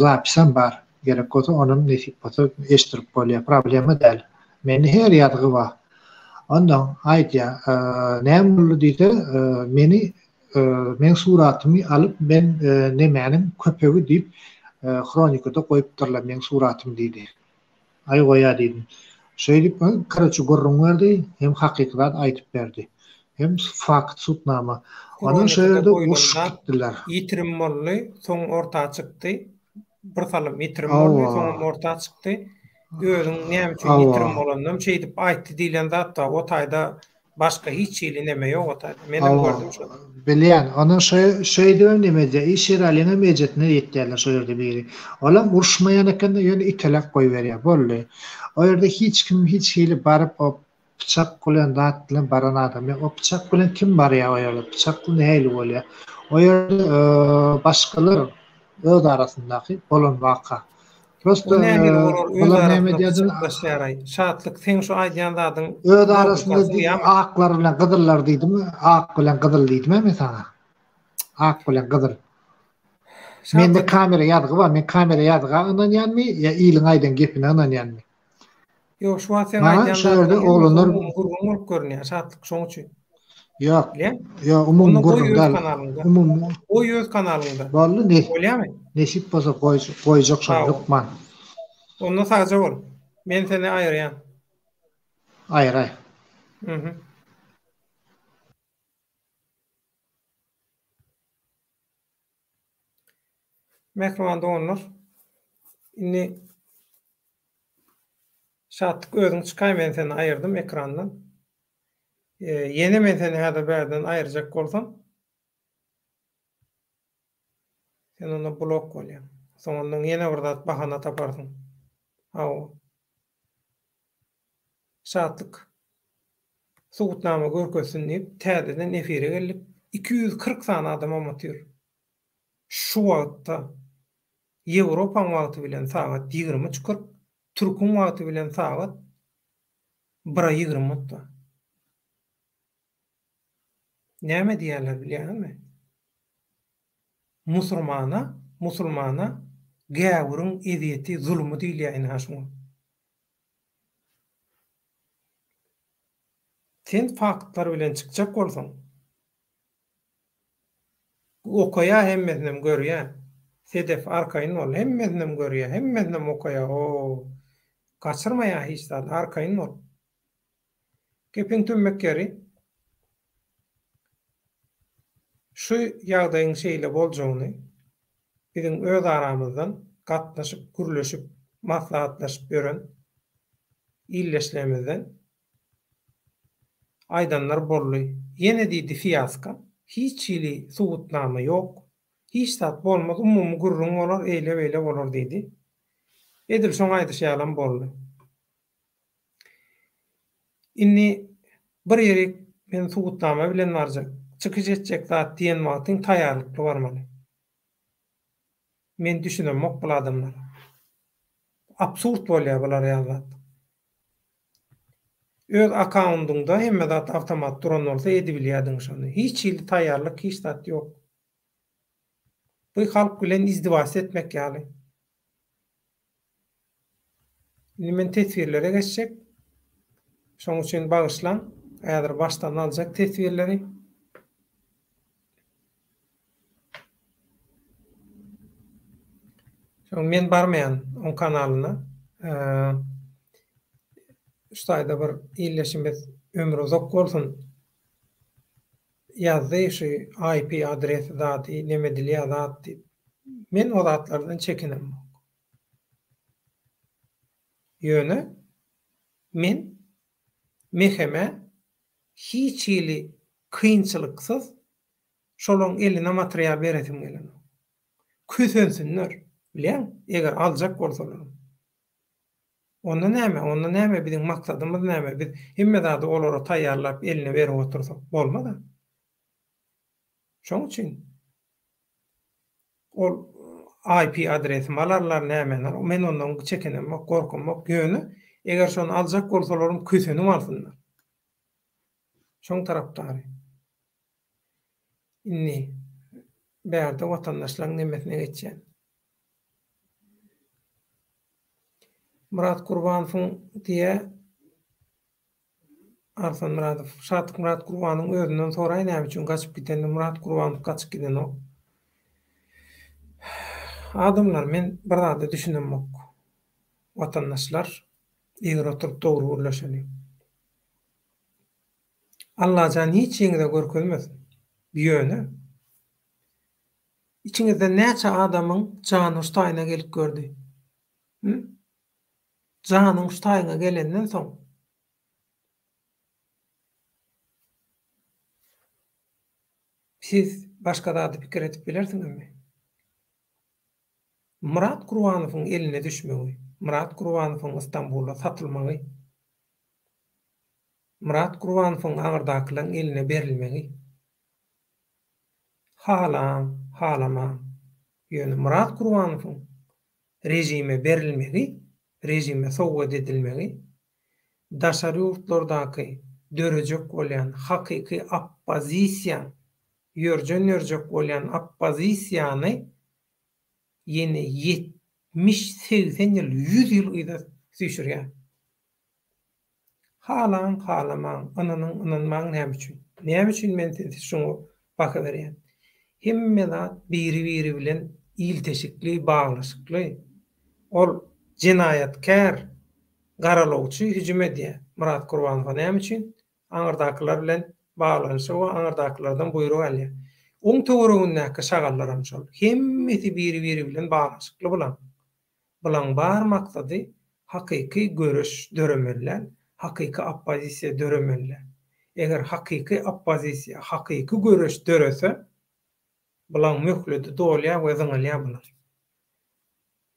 zapisem bar, gerek bolsa onam nesip bolsa eşdirip bolýar, problema däl. Mende her ýazgy bar. Ondan aýdýar, näme boldy diýse, meni meň suratymy alyp men nemäniň köpegi diýip hronikada goýupdyrlar meň suratymy diýdi. Aý goýa diýdim. Şeýdip karoçe gürrüň berdi, hem hakyky zat aýdyp berdi. Hem fakt sudnama. Ondan şo ýerde urşup gitdiler. Ýitirim boldy, soň orta çykdy. Bir salym ýitirim boldy, soňam orta çykdy. Özüň näme üçin ýitirim bolanynam şeýdip aýtdy diýlen zat-da, o taýda Başga hiç hili neme ýok o taýda. Menem gördüm şony. Bilýän. Ondan şo şeýdibem neme edýär. I Şeralyňam ejesine ýetýärler şo ýerde biri. Olam uruşmaýan ekende ýöne iteläp goýberýär. Boldy. O ýerde hiç kim hiç hili baryp o pyçak bilen zat bilen baran adam ýok. O pyçak bilen kim barýar o ýerde? Pyçak bilen nähili bolýar? O ýerde başgalar öz arasyndaky bolan waka. Prosto nähili bolar öz arasynda pyçaklaşýaraý. Şatlyk seň şu aýdýan zadyň öz arasynda aklar bilen gyzyllar diýdimi? Ak bilen gyzyl diýdimä men saňa. Ak bilen gyzyl. Mende kamera ýazgy bar. Men kamera ýazga ynanýanmy ýa iliň aýdan gepine ynanýanmy? Ýok, şu wagt seň aýdýan zadyň oglanlar gürrüň bolup görünýär, Şatlyk şoň üçin. Ýok. Ýok, umumy gürrüň däl. Umumy. Goý öz kanalyňda. Boldy, ne? Bolýarmy? Nesip bolsa goýjak şony hökman. Onda sagja bol. Men seni aýyrýan. Aýyraý. Mhm. Mähriban doganlar, indi Şatlyk özüň çykaý men seni aýyrdym ekrandan. Ýene men seni häzir bärden aýyrjak bolsam, sen onda blok bolýaň. Soň ondan ýene bir zat bahana taparsyň. Hawa. Şatlyk subutnama görkezsin diýip täzeden efire geldik. 240 sany adamam otyr. Şu wagtda Ýewropaň wagty bilen sagat 23.40, türküň wagty bilen sagat bire 20 otda. Näme diýýärler bilýäňizmi? Musurmana, musulmana gäwüriň ezýeti, zulumy diýilýär ynha şuňa. Sen faktlar bilen çykjak bolsaň, okaýa hemmesinem görýä. Sedef arkaýyn bol, hemmesinem görýä, hemmesinem okaýa, hoo. Gaçyrmaýa hiç zady, arkaýyn bol. Gepiň tümmek ýeri, şu ýagdaýyň şeýle boljagyny biziň öz aramyzdan gatnaşyp, gürleşip, maslahatlaşyp ýören ildeşlerimizden aýdanlar boldy. Ýene diýdi fiasko, hiç hili subutnama ýok. Hiç zat bolmaz, umumy gürrüň bolar, eýle-beýle bolar diýdi. Edil şoň aýdyşy ýalam boldy. Indi bir ýerik men subutnama bilen barjak, çykyş etjek zat diýen wagtyň taýýarlykly barmaly. Men düşünemok bul adamlara. Absurd bolýar bular ýaly zat. Öz akkaundyňda hemme zat awtomat duran bolsa edibilýädiň şony. Hiç hili taýýarlyk hiç zat ýok. Bu halk bilen izdiwats etmek ýaly. Indi men teswirlere geçjek. Şoň üçin bagyşlaň. Häzir başdan aljak teswirleri. Şoň men barmaýan oň kanalyna. Şu taýda bir ildeşimiz ömri uzak bolsun ýazdy şu IP adresi zady neme edilýär zat diýip. Men o zatlardan çekinemok. Ýöne men meheme hiç hili kynçylyksyz şolaň eline material beresim gelenok. Kösensinler, bilýäň, eger aljak bolsalaram. Onda näme, onda näme biziň maksadymyz näme, biz hemme zady olara taýýarlap eline berip otursak, bolmaz-a. Şoň üçin ol IP adresimi alarlar, nämäni alar, men ondan çekinemok, gorkamok, ýöne eger şony aljak bolsalaram kösenip alsynlar. Şoň tarapdary. Indi bärde watandaşlaryň nemesine geçýän. Myrat Gurbanowyň diýä Arslan Myradow. Şatlyk Myrat Gurbanowyň özünden soraý näme üçin gaçyp gidenini Myrat Gurbanow gaçyp gidenok. Adamlar men bir zada düşünemok. Watandaşlar egri oturyp dogry gürleşeliň. Allajan hiçiňize görkezmesin. Ýöne içiňizden näçe adamyň jany şu taýyna gelip gördi? Hü? Janyň şu taýyňa gelenden soň siz başga zady pikir edip bilersiňizmi? Myrat Gurbanowyň eline düşmegi, Myrat Gurbanowyň Istanbulda satylmagy, Myrat Gurbanowyň aňyrdakylaryň eline berilmegi. Halaň, halamaň, ýöne Myrat Gurbanowyň režime berilmegi, režime sowgat edilmegi daşary ýurtlardaky dörejek bolýan hakyky oppozisiýaň, ýörjen ýörjek bolýan oppozisiýany ýene ýetmiş-segsen ýyl, ýüz ýyl yza süýşürýär. Halaň, halamaň, ynanyň, ynanmaň näme üçin? Näme üçin men sizi şuňa baha berýän? Hemme zat biri-biri bilen ilteşikli, baglaşykly. Ol jenaýatkär garalawçy hüjüm edýär Myrat Gurbanowa näme üçin? Aňyrdakylar bilen baglanyşygy bar, aňyrdakylardan buýruk alýar. Oň töweregindäki şagallaram şol. Hemmesi biri-biri bilen baglanyşykly bulaň. Bulaň bar maksady hakyky göreş döremeli däl, hakyky oppozisiýa döremeli däl. Eger hakyky oppozisiýa, hakyky göreş dörese, bulaň möhledi dolýar we zyňylýar bular.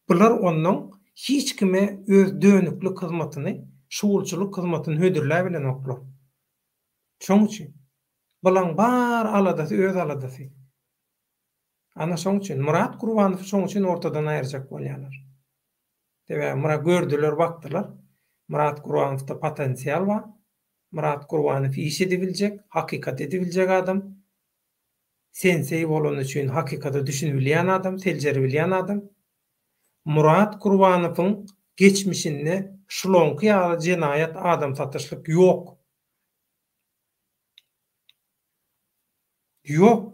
Bular onnoň hiç kime öz dönüklik hyzmatyny, şugulçylyk hyzmatyny hödürläbilenoklar. Şoň üçin, bulaň bar aladasy öz aladasy. Ana şoň üçin Myrat Gurbanowy şoň üçin ortadan aýyrjak bolýarlar. Sebäbi Myrat gördüler bakdylar. Myrat Gurbanowda potensial bar. Myrat Gurbanow iş edibiljek, hakykat edibiljek adam. Senseý bolany üçin hakykata düşünibilýän adam, seljeribilýän adam. Myrat Gurbanowyň geçmişinde şulaňky ýaly jenaýat adam satyşlyk ýok. Ýok.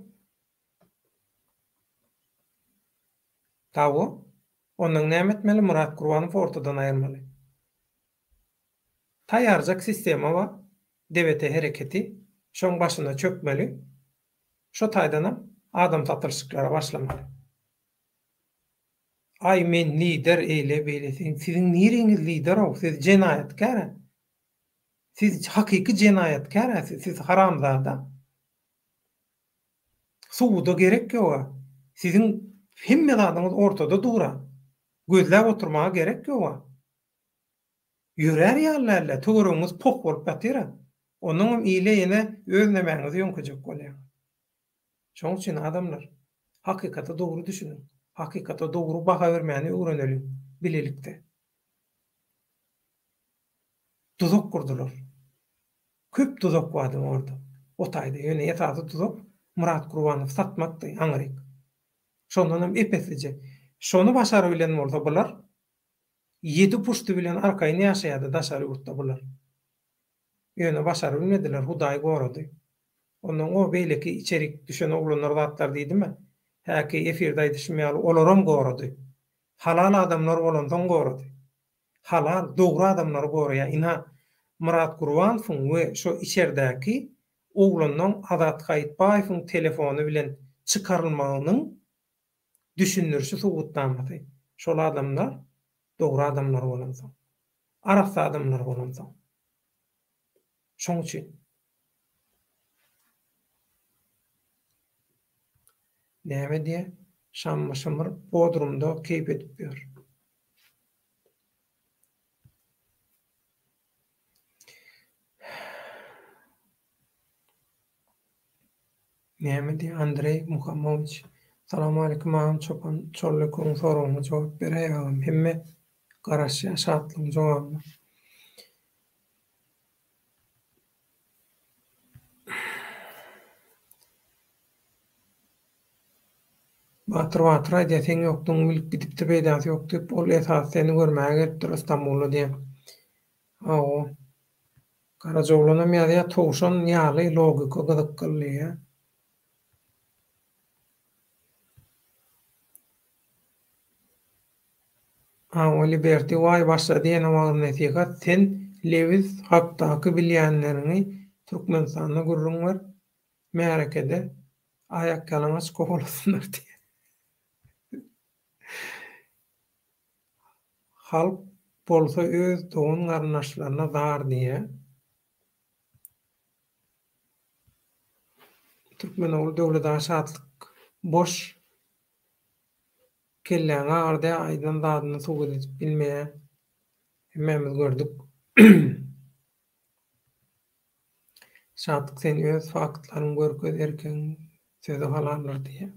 Hawa. Ondan näme etmeli? Myrat Gurbanowy ortadan aýyrmaly. Taýýarjak sistema bar. DBT hereketi. Şoň başyna çökmeli. Şo taýdanam adam satylyşyklara başlamaly. Aý men lider eýle beýle sen siziň niriňiz liderow siz jenaýatkär-ä. Siz hakyky jenaýatkär-ä siz siz haramzada. Suda gerek ýoga. Siziň hemme zadyňyz ortada dur-a. Gözläp oturmaga gerek ýog-a. Ýörär ýaly däl-dä, töweregiňiz poh bolup ýatyr-a. Onnoňam ile ýene öz nemäňizi ýöňkejek bolýaňyz. Şonuň üçin adamlar, hakykata dogry düşüniň, hakykata dogry baha bermäni öwreneliň bilelikde. Duzak gurdular. Köp duzak bardy orda, o taýda. Ýöne esasy duzak Myrat Gurbanowy satmakdy aňryk. Şondanam ep-eslije. Şony başarybilen bolsa bular ýedi puşty bilen arkaýyn ýaşaýardy daşary ýurtda bular. Ýöne başarybilmediler, Hudaý gorady. Ondan o beýleki içerik düşen oglanlar zatlar diýdimä, häki efirde aýdyşym ýaly olaram gorady. Halal adamlar bolansoň gorady. Halal, dogry adamlary goraýar. Ynha, Myrat Gurbanowyň we şo içerdäki oglanlaň Azat Gaýytbaýewiň telefony bilen çykarylmagynyň düşündirişi subutnamasy. Şol adamlar dogry adamlar bolansoň. Arassa adamlar bolansoň. Şoň üçin. Näme diýýä? Şammy şymyr Bodrumda keýp edip ýör. Näme diýýä Andreý Muhamowiç. Salamaleýkum agam çopan Çollekuň soragyna jogap beräý agam hemme garaşýa Şatlygyň jogabyna. Batyr Batyr aýdýar seň ýokdugyňy bilip gidipdir peýdasy ýok diýip ol esasy seni görmäge gelipdir Istanbula diýen. Hawa. Garajaoglanam ýazýar towşan ýaly logika gyzykgyl diýýär. Hawa Liberty waý başlady ýene wagyz nesihat sen Lewis hakdaky bilýänleriňi Türkmenistanda gürrüň ber märekede aýakýalaňaç kowalasynlar diýýär. Halk bolsa öz dogan garyndaşlaryna zar diýýär. Türkmenogly Döwlet aga Şatlyk boş kelläňi agyrdy aýdan zadyny subut edip bilmeýär. Hemmämiz gördük. Şatlyk sen öz faktlaryňy görkez erkegiň sözi halaldyr diýýär.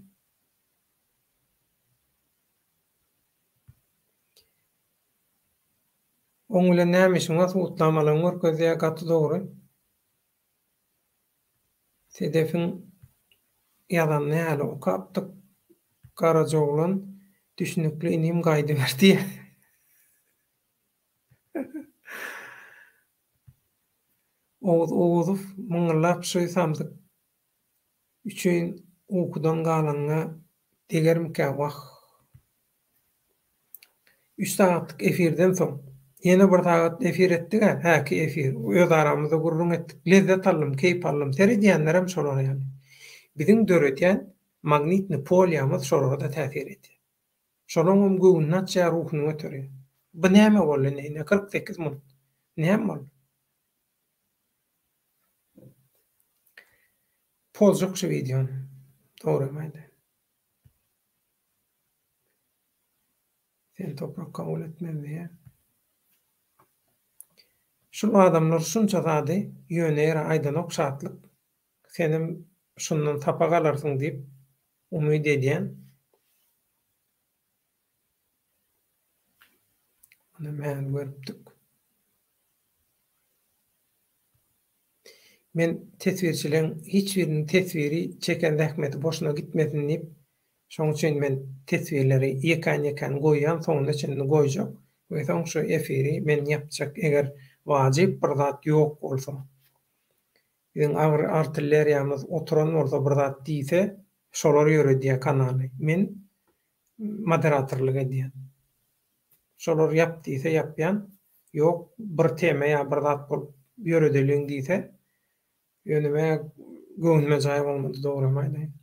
Oň bilen näme işiň bar subutnamalaryňy görkez diýýär gaty dogry. Sedefiň ýazanyny häli okapdyk Garajaoglan düşnükli inim gaýdyber diýýär. Oguz Oguzow myňňyllap şu samsyk üçin ukudan galanyňa degermikä wah. Üç sagatlyk efirden soň ýene bir sagat efir etdig-ä, häki efir, öz aramyzda gürrüň etdik, lezzet aldym, keýp aldym, seredýänlerem şolar ýaly. Biziň döredýän magnitnyý polýamyz şolara-da täsir edýär. Şolaňam göwnüni açýar, ruhuny göterýär. Bu näme boldy indi, ine 48 minut. Näme boldy? Pozjak şu wideony. Dogrymy aýdaýyn. Seni toprak kabul etmez diýýär. Şul adamlar şunça zady ýöne ýere aýdanok Şatlyk. Senem şundan sapak alarsyň diýip umyt edýän. Muny mälim görüpdik. Men teswirçileň hiç biriniň teswiri çeken zähmeti boşuna gitmesin diýip, şoň üçin men teswirleri ýekän-ýekän goýýan, soňuna çenli goýjak we soň şu efiri men ýapjak eger wajyp bir zat ýok bolsa. Biziň agyr artilleriýamyz oturan bolsa bir zat diýse, şolar ýöredýär kanaly. Men moderatorlyk edýän. Şolar ýap diýse ýapýan, ýok bir teme ýa bir zat bolup ýöredeliň diýse, ýöne meň göwnüme jaý bolmady dogrymy aýdaýyn.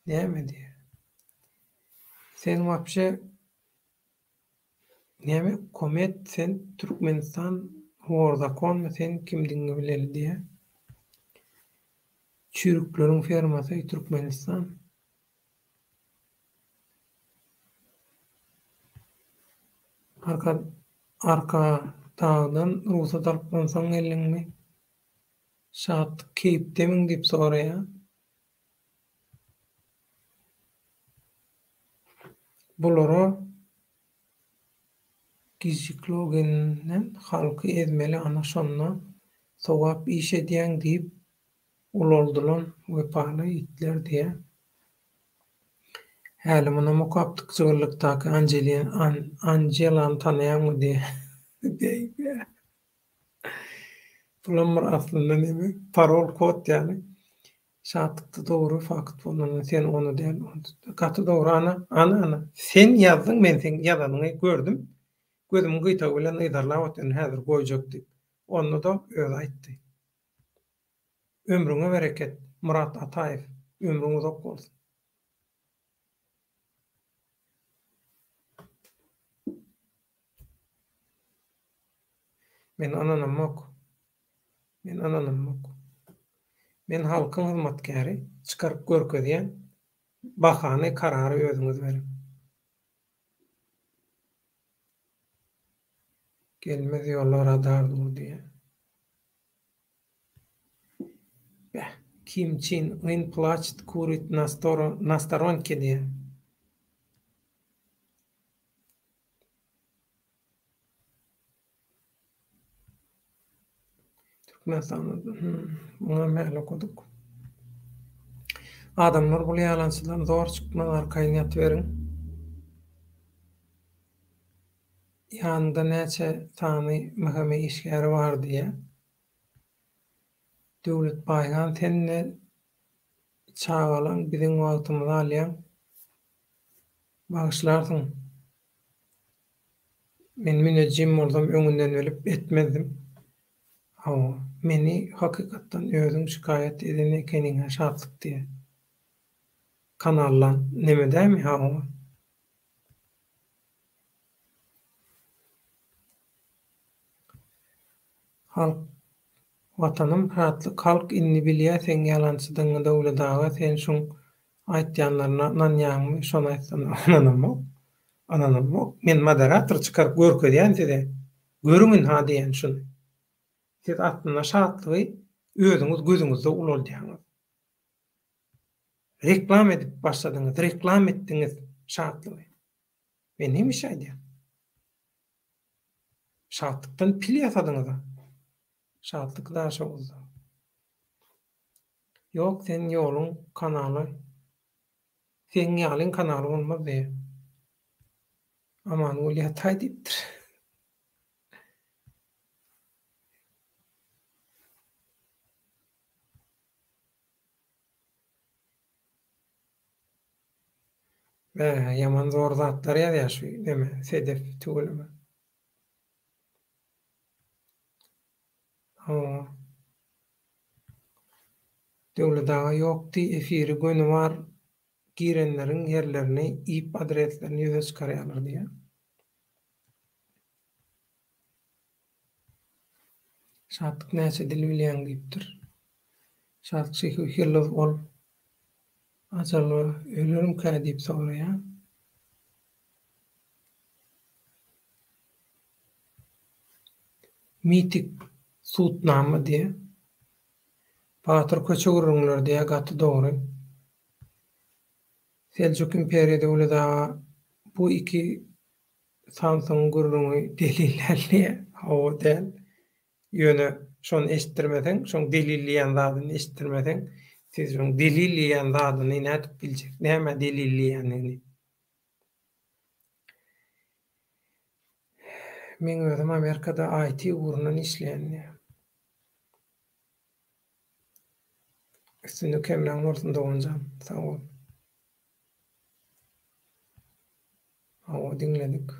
Näme diýýär? Sen wapşe. Näme komet sen Türkmenistan wor zakonmy sen kimdigiňi bileli diýä. Çüýrükleriň fermasy Türkmenistan. Arka Arkadagdan rugsat alyp onsoň geldiňmi? Şatlyk keýpdemiň diýip soraýa. Bulara gijikloginden halky ezmeli ana şonda sogap iş edýäň diýip ulaldylan wepaly itler diýä. Häli munam okapdyk jygyllykdaky Anjelany tanaýaňmy diýä. Bulam bir aslynda neme parol kod ýaly. Şatlykda dogry fakt bolanda sen ony däl gaty dogry ana ana ana sen ýazdyň men seň ýazanyňy gördüm gözümiň gyýtagy bilen yzarlap otyryn häzir goýjak diýip onda-da özi aýtdy ömrüňe bereket Myrat Ataýew ömrüň uzak bolsun. Men ynanamok. Men ynanamok. Men halkyň hyzmatkäri, çykaryp görkezýän, bahany, karary özüňiz beriň. Gelmez ýola radar dur diýýär. Beh, Kim Çin Yn plaçet kurit na na storonke diýýär. Türkmenistanda muňa mäli okadyk. Adamlar bul ýalançydan zor çykmaz arkaýyn ýatyberiň. Ýanyňda näçe sany MHM işgäri bar diýýä. Döwlet Baýhan sen-de çagalaň biziň wagtymyzy alýaň. Bagyşlarsyň. Men münejjim bolsam öňünden bilip etmezdim. Hawa, meni hakykatdan özüň şikaýat eden ekeniňä şatlyk diýýä. Kanallan neme dämi hawa. Halk Watanym Şatlyk halk indi bilýä seň ýalançydygyňy Döwlet aga sen şuň aýtýanlaryna ynanýaňmy şony aýtsana ynanamok ynanamok men moderator çykaryp görkezýän size görüň ynha diýen şuny siz aslynda Şatlygy özüňiz gözüňizde ulaldýaňyz reklam edip başladyňyz reklam etdiňiz Şatlygy men hemişe aýdýan. Şatlykdan pil ýasadyňyza. Şatlyk Daşoguzda. Ýok sen ýoluň kanaly seň ýalyň kanaly bolmaz diýýä. Amangül ýataý diýipdir. Bä, ýaman zor zatlar ýazýar şu neme, Sedef tüweleme. Hawa. Döwlet aga ýok diý efiri göni bar girenleriň ýerlerini ip adreslerini ýüze çykarýarlar diýýär. Şatlyk näçe dil bilýäň diýipdir. Şatlyk Şyhy Hyrlyz ol Ajaba ölerimkä diýip soraýar. Mitik sudnama diýýär. Batyr köçe gürrüňleri diýýär gaty dogry. Seljuk imperiýa Döwlet aga bu iki Samsygyň gürrüňi delil däl diýýär. Hawa däl. Ýöne şony eşitdirmeseň, şoň delil diýýän zadyny eşitdirmeseň, siz şoň delil diýýän zadyny nädip biljek? Nämä delil diýýändigini. Meň özüm Amerikada IT ugrundan işleýän diýýär. Üstünlik hemraň bolsun doganjan. Sag bol. Hawa diňledik.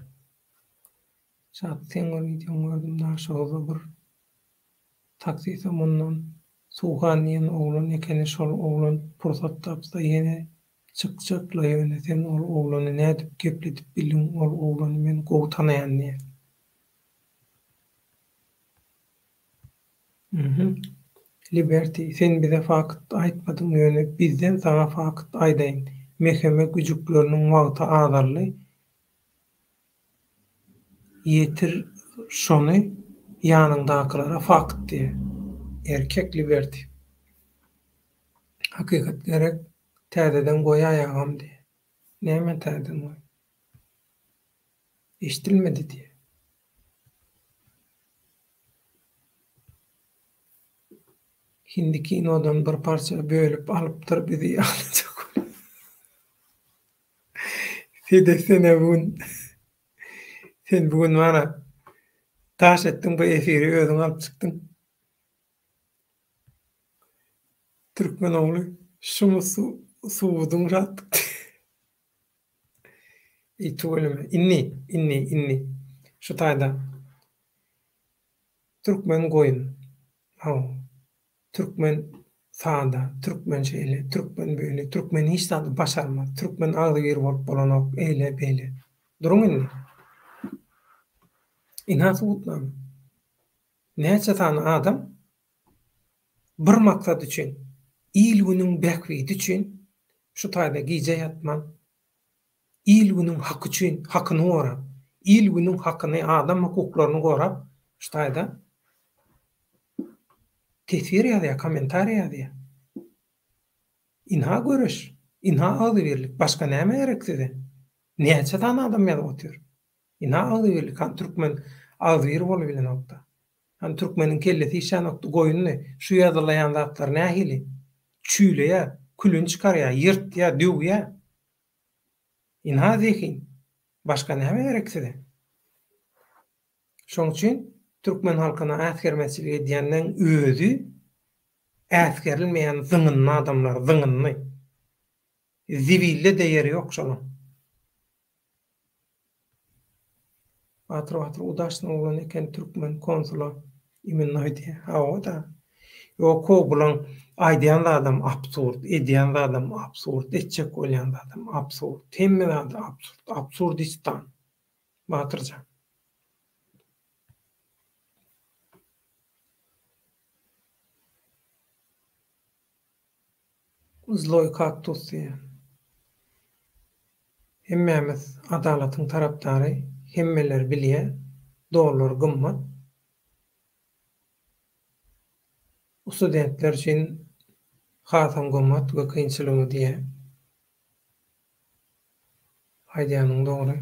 Şat seň bir wideoňy gördüm Daşoguzda bir taksise mundan Suhan diýen oglan ekeni şol oglan pursat tapsa ýene Çykjakla ýöne sen ol oglany nädip gepledip bildiň ol oglany men gowy tanaýan diýýär. Mhm. Liberty sen bize fakt aýtmadyň ýöne bizden saňa fakt aýdaýyn meheme güjükleriniň wagty azaldy ýetir şony ýanyňdakylara fakt diýýär. Erkek Liberty. Hakykat gerek täzeden goýaý agam diýýär. Näme täzeden goý? Eşdilmedi diýýär. Hindi kinodan bir parça bölüp alypdyr bizi ýalyjak bolýar. Sedef senä bu gün sen bu gün bana daş etdiň bu efiri özüň alyp çykdyň. Türkmen ogly şumy suwudyň şatlyk. Eý tüweleme. Indi, indi, indi şu taýda türkmen goýun. Hawa. Türkmen sada, türkmen şeýle, türkmen beýle, türkmen hiç zady başarmaz, türkmen agzybir bolup bolanok, eýle, beýle. Duruň indi. Ynha subutnama. Näçe sany adam bir maksat üçin, il-günüň bähbidi üçin şu taýda gije ýatman, il-günüň haky üçin hakyny gorap, il-günüň hakyny, adam hukuklaryny gorap şu taýda teswir ýazýar, kommentariý ýazýar. Ynha göreş, ynha agzybirlik, başga näme gerek size? Näçe sany adam ýazyp otyr? Ynha agzybirlik, hany türkmen agzybir bolubilenokda. Hany türkmeniň kellesi işlänokdy goýundy, şu ýazylaýan zatlar nähili? Çüýleýär, külüni çykarýar, ýyrtýar, döwýär. Ynha zehin. Başga näme gerek size? Şoň üçin türkmen halkyna äsgermezçilik edýänleň özi äsgerilmeýän zyňyndy adamlar, zyňyndy. Zibilde-de ýeri ýok şolaň. Batyr Batyr udaçny oglan eken türkmen konsula imennoý diýýä. Hawa-da. Ýok-ow bulaň aýdýan zadam absurd, edýän zadam absurd, etjek bolýan zadam absurd. Hemme zady absurd. Absurdistan. Batyrjan. Zloý kaktus diýýär. Hemmämiz adalatyň tarapdary, hemmeler bilýär, dollar gymmat. Studentler üçin hasam gymmat we kynçylygly diýýär. Aýdýanyň dogry.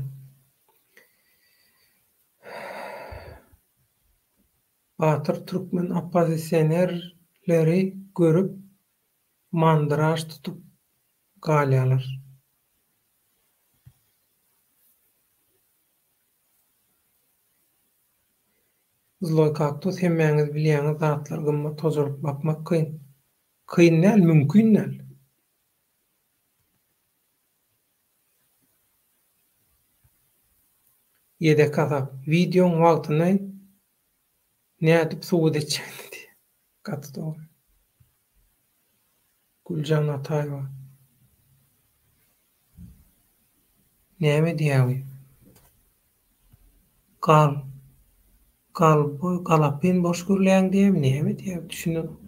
Batyr türkmen oppozisionerleri görüp mandraž tutup galýalar. Zloý kaktus hemmäňiz bilýäňiz zatlar gymmat hojalyk bakmak kyn. Kyn däl mümkin däl. Ýedek hasap. Wideoň wagtyny nädip subut etjegini diýýär. Gaty dogry. Güljan Ataýewa. Näme diýýär bu? Gal gal galapyn boş gürleýäň diýýärmi näme diýýär düşünemok.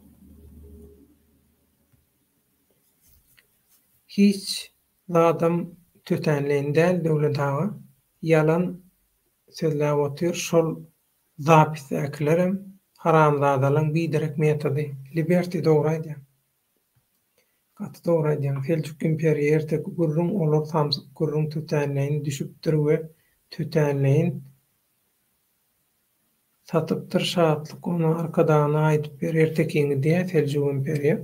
Hiç zadam tötänleýin däl Döwlet aga ýalan sözläp otyr şol zapisdäkilerem haramzadalaň biderek metody Liberty dogry aýdýaň. Gaty dogry aýdýaň Seljuk imperiýa erteki gürrüň olar samsyk gürrüň tötänleýin düşüpdir we tötänleýin satypdyr Şatlyk ony arkadagyna aýdyp ber ertekiňi diýä Seljuk imperiýa.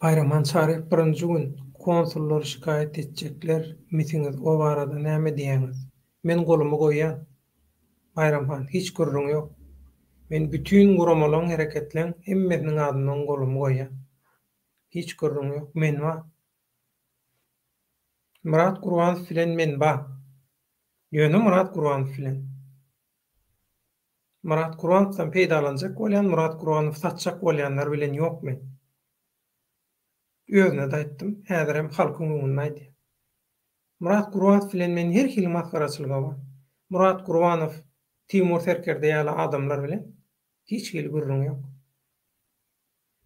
Baýramhan Çaryýew birinji gün konsullar şikaýat etjekler misiňiz o barada näme diýýäňiz? Men golumy goýýan. Baýramhan, hiç gürrüň ýok. Men bütin guramalaň hereketleň hemmesiniň adyndan golumy goýýan. Hiç gürrüň ýok. Men bar. Myrat Gurbanow bilen men bar. Ýöne Myrat Gurbanow bilen. Myrat Gurbanowdan peýdalanjak bolýan, Myrat Gurbanowy satjak bolýanlar bilen ýok men. Özüne-de aýtdym, häzirem halkyň öňünde aýdýan. Myrat Gurbanow bilen men her hili masgaraçylyga bar. Myrat Gurbanow, Timur serkerde ýaly adamlar bilen hiç hili gürrüň ýok.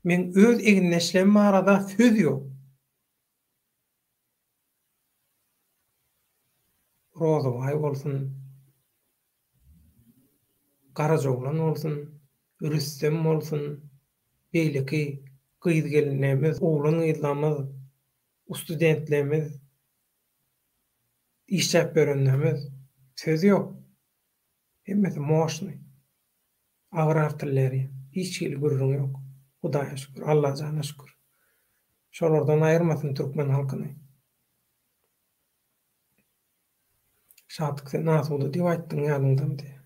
Meň öz egindeşlerim barada söz ýok. Rozybaý bolsun, Garajaoglan bolsun, Rüstem bolsun, beýleki gyz-gelinlerimiz, oglan-gyzlarymyz, studentlerimiz, işläp ýörenlerimiz, söz ýok. Hemmesi moşnyý. Agyr artilleriýa. Hiç hili gürrüň ýok. Hudaýa şükür, Allajana şükür. Şolardan aýyrmasyn türkmen halkyny. Şatlyk sen asuda diýip aýtdyň ýadyňdamy diýýär.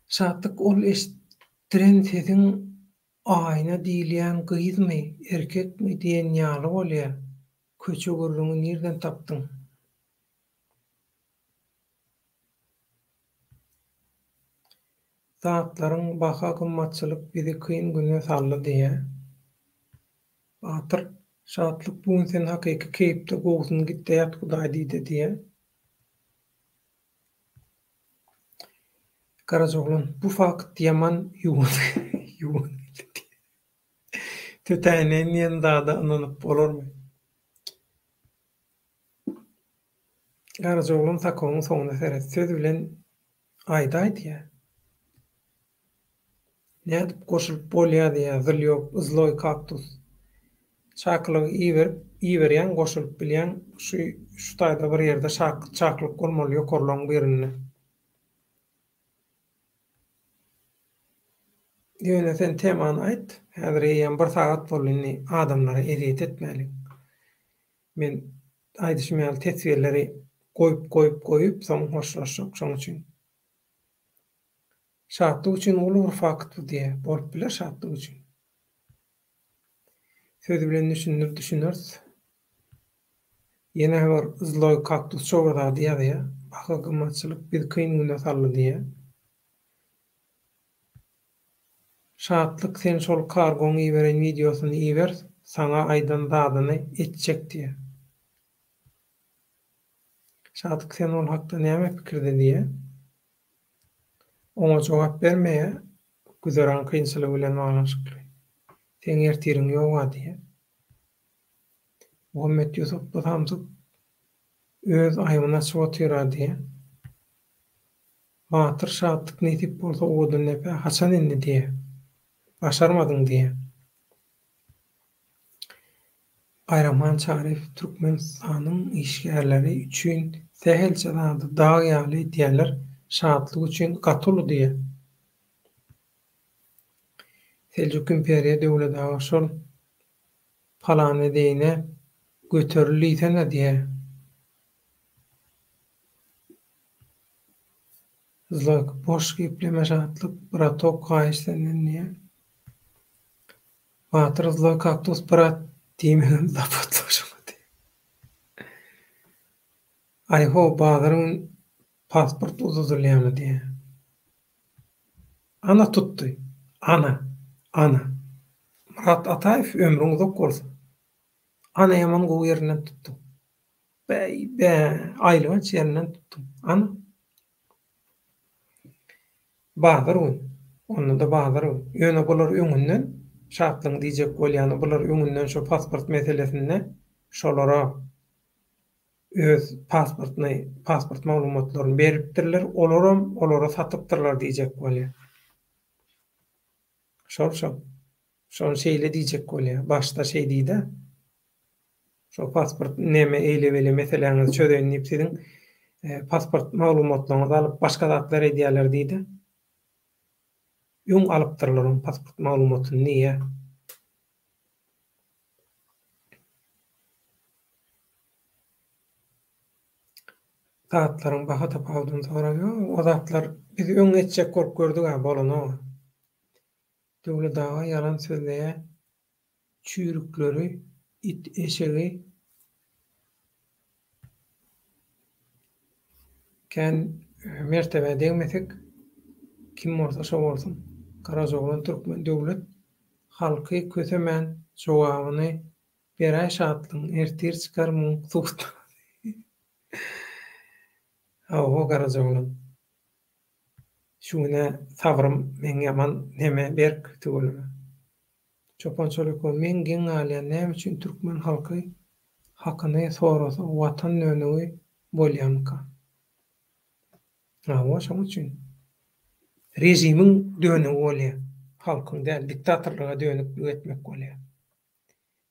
Şatlyk ol eşitdiren sesiň Aýna diýilýän gyzmy, erkekmi diýen ýaly bolýa. Köçe gürrüňi nirden tapdyň? Zatlaryň baha gymmatçylyk bizi kyn güne saldy diýýä. Batyr, Şatlyk bu gün sen hakyky keýpde gowusyny gitde ýat hudaý diýde diýýä. Garajaoglan, bu fakt ýaman ýuwan ýuwan geldi diýýä. Tötänden diýen zada ynanyp bolarmy? Garajaoglan sakowyň soňuna seret, söz bilen aýdaý diýýä. Nädip goşulyp bolýa diýýä zylýok zloý kaktus. Çakylygy iberip iberýäň goşulyp bilýäň şu şu taýda bir ýerde çakylyk bolmaly ýokarlaň birinde. Ýöne sen temany aýt häzir eýýäm bir sagat boldy indi adamlara ezýet etmäliň. Men aýdyşym ýaly teswirleri goýup goýup goýup soň hoşlaşjak şoň üçin. Şatlyk üçin uly bir fakt bu diýýär. Bolup biler şatlyk üçin. Söz bilen düşündir düşüneris. Ýene bir zloý kaktus şo bir zady ýazýar. Baha gymmatçylyk bizi kyn güne saldy diýýär. Şatlyk sen şol kargoň iberen wideosyny iber saňa aýdan zadyny etjek diýýär. Şatlyk sen ol hakda näme pikirde diýýär. Oňa jogap bermeýär, güzeran kynçylygy bilen baglanyşykly. Seň ertiriň ýog-a diýýär. Muhammet Ýusup bu samsyk öz aýbyny açyp otyr-a diýýär. Batyr Şatlyk nesip bolsa Owadandepä haçan indi diýýär. Başarmadyň diýýär. Baýramhan Çaryýew Türkmenistanyň işgärleri üçin sähelçe zady dag ýaly edýärler, şatlyk üçin gaty uly diýýär. Seljuk imperiýa Döwlet aga şol palany edeýine göteril diýsene diýýär. Zlak boş gepleme Şatlyk bratok haýyş senden diýýär. Batyr zloý kaktus brat diýmegem zapatlo şoňa diýýär. Aýho bazar gün pasport uzadylýamy diýýär. Ana tutdy. Ana. Ana. Myrat Ataýew ömrüň uzak bolsun. Ana ýaman gowy ýerinden tutduň. Bäý bä aýylganç ýerinden tutduň. Ana. Bazar gün. Onda-da bazar gün. Ýöne bular öňünden, Şatlygyň diýjek bolýany, bular öňünden şo pasport meselesinde şolara öz pasportyny, pasport maglumatlaryny beripdirler, olaram olara satypdyrlar diýjek bolýar. Şol şol. Şony şeýle diýjek bolýar. Başda şeý diý-de. Şo pasport neme eýle-beýle meseläňizi çözeýin diýip siziň pasport maglumatlaryňyzy alyp başga zatlar edýärler diýdi. Öň alypdyrlar oň pasport maglumatyny diýýär. Zatlaryň baha tapawudyny sorap ýok. O zatlar biz öň etjek bolup gördük-ä bolanok. Döwlet aga ýalan sözleýär. Çüýrükleri, it eşegi kän mertebä degmesek, kim bolsa şo bolsun. Garajaoglan türkmen döwlet. Halky kösemän jogabyny beräý Şatlygyň ertir çykar muň subutnamasy. Hawa Garajaoglan. Şu günä sabrym meň ýaman neme berk tüweleme. Çopan Çolikow meň geň galýan näme üçin türkmen halky hakyny sorasa watan dönügi bolýamyka? Hawa şoň üçin. Režimiň dönügi bolýar. Halkyň däl, diktatorlyga dönüklik etmek bolýar.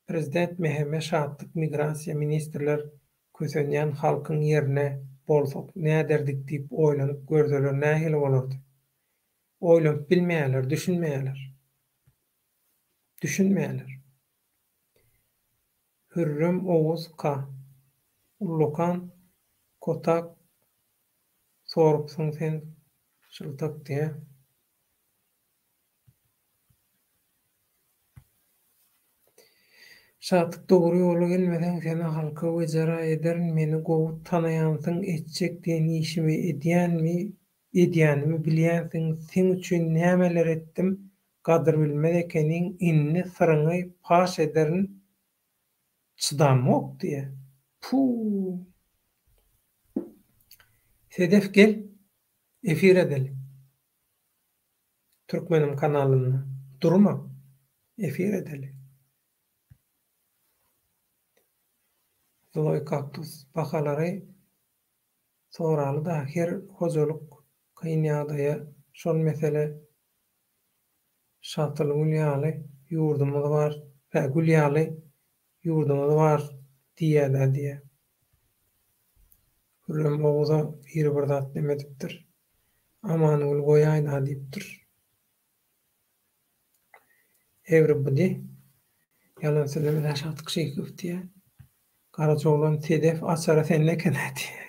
Prezident MHM Şatlyk migrasiýa ministrler kösenýän halkyň ýerine bolsak näderdik diýip oýlanyp görseler nähili bolardy? Oýlanyp bilmeýärler, düşünmeýärler. Düşünmeýärler. Hürrem Oguz ka. Ullakan kotak sorupsyň sen şyltak diýä. Şatlyk dogry ýola gelmeseň seni halka wejera ederin meni gowy tanaýansyň etjek diýen işimi edýänmi edýänimi bilýänsiň seň üçin nämeler etdim gadyr bilmez ekeniň indi syryňy paş ederin çydamok diýä puu Sedef gel efir edeli Türkmenim kanalynda durma efir edeli. Zloý kaktus bahalary soralyda her hojalyk kyn ýagdaýa şol mesele Şatyl gül ýaly ýurdumyz bar hä gül ýaly ýurdumyz bar diýýädä diýýä. Hürrem Oguza biri bir zat nemedipdir. Amangül goýaýda diýipdir. Everybody ýalan sözlemedä Şatlyk Şeýhow diýýä. Garajaoglan Sedef açary sende eken-ä diýýä.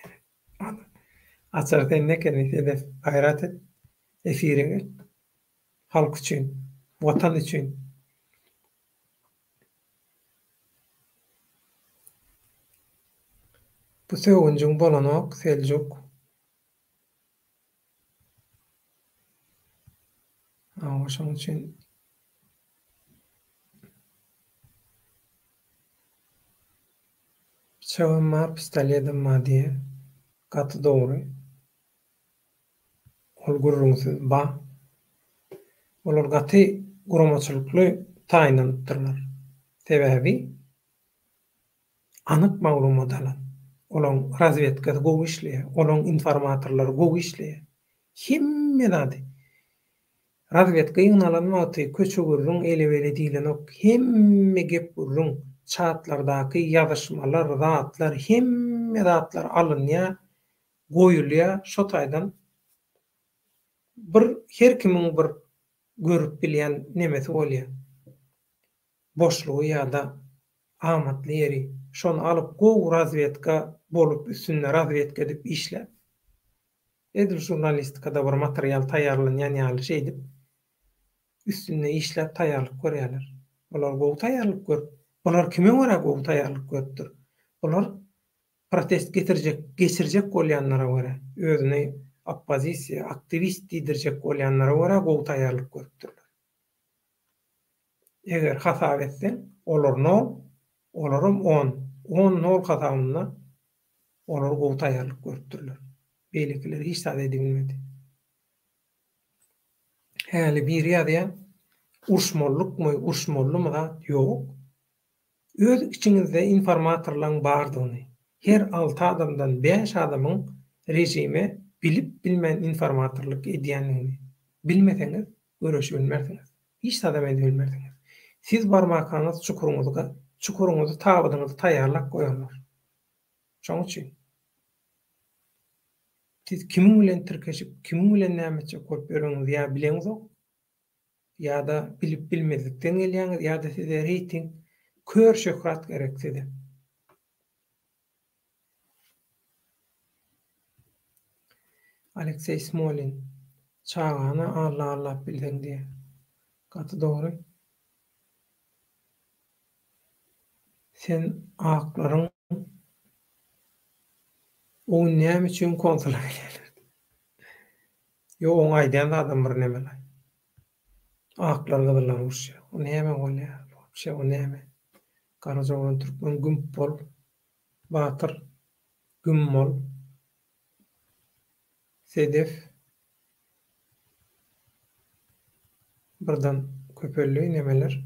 Açar sende ekeni Sedef gaýrat et efire gel. Halk üçin, Watan üçin. Bu sögünjiň bolanok Seljuk. Hawa şoň üçin Pyçagam bar, pistoledem bar diýýär. Gaty dogry. Ol gürrüňsiz ba. Olar gaty guramaçylykly taýynlanypdyrlar. Sebäbi anyk maglumat alan. Olaň razwedkasy gowy işleýär, olaň informatorlary gowy işleýär. Hemme zady. Razwedka ýygnalan wagty köçe gürrüň ele-bele diýlenok. Hemme gep-gürrüň, çatlardaky ýazyşmalar, zatlar, hemme zatlar alynýar, goýulýar. Şo taýdan bir her kimiň bir görüp bilýän nemesi bolýar. Boşlugy ýa-da amatly ýeri. Şony alyp gowy razwedka bolup üstünde razwedka edip işläp. Edil žurnalistikada bir material taýýarlanýan ýaly şeýdip üstünde işläp taýýarlyk görýärler. Bular gowy taýýarlyk görüp, bular kime görä gowy taýýarlyk görüpdir? Bular protest getirjek, geçirjek bolýanlara görä, özüni oppozisiýa, aktiwist diýdirjek bolýanlara görä gowy taýýarlyk görüpdirler. Eger hasap etseň, olar nol, olaram on, on nol hasabynda Olar gowy taýýarlyk görüpdirler. Beýlekiler hiç zat edibilmedi. Häli biri ýazýar, uruşmalylykmy, uruşmalymy zat ýok. Öz içiňizde informatorlaň bardygyny, her alty adamdan bäş adamyň režime bilip-bilmän informatorlyk edýändigini bilmeseňiz, göreşibilmersiňiz. Hiç zadam edibilmersiňiz. Siz barmakaňyz çukuryňyzy çukuryňyzy tabydyňyzy taýýarlap goýarlar. Şoň üçin siz kimiň bilen tirkeşip, kimiň bilen näme etjek bolup ýöreniňizi ýa bileňzok, ýa-da bilip bilmezlikden gelýäňiz, ýa-da size reýting, kör şöhrat gerek size. Alekseý Smolin, Çagany Alla aldap bilseň diýýär. Gaty dogry. Sen aklaryň o gün näme üçin konsola gelýärler diýip. Ýok oň aýdýan zadam bir nemelaý. Aklar gyzyllar uruşýar. O näme bolýar? Wapşe o näme? Garajaoglan türkmen gümp bol. Batyr güm bol. Sedef birden köpeldi nemeler.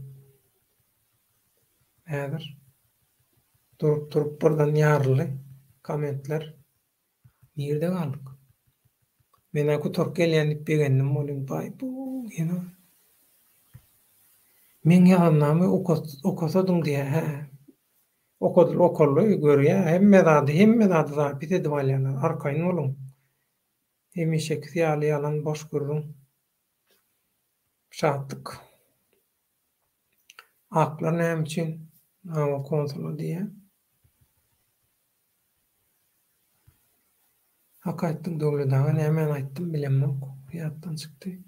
Häzir durup durup birden ýaryldy kommentler. Nirde galdyk? Menä gutaryp gelýän diýip begendim welin baý bu ýene Meň ýazanlarymy okasadyň diýýär hä. Okadyl okaldy görýä hemme zady hemme zady zapis edip alýarlar arkaýyn boluň. Hemişekisi ýaly ýalan boş gürrüň. Şatlyk. Aklar näme üçin Nawa konsula diýýär. Hak aýtdyň Döwlet aga nämäni aýtdym bilemok ýatdan çykdy.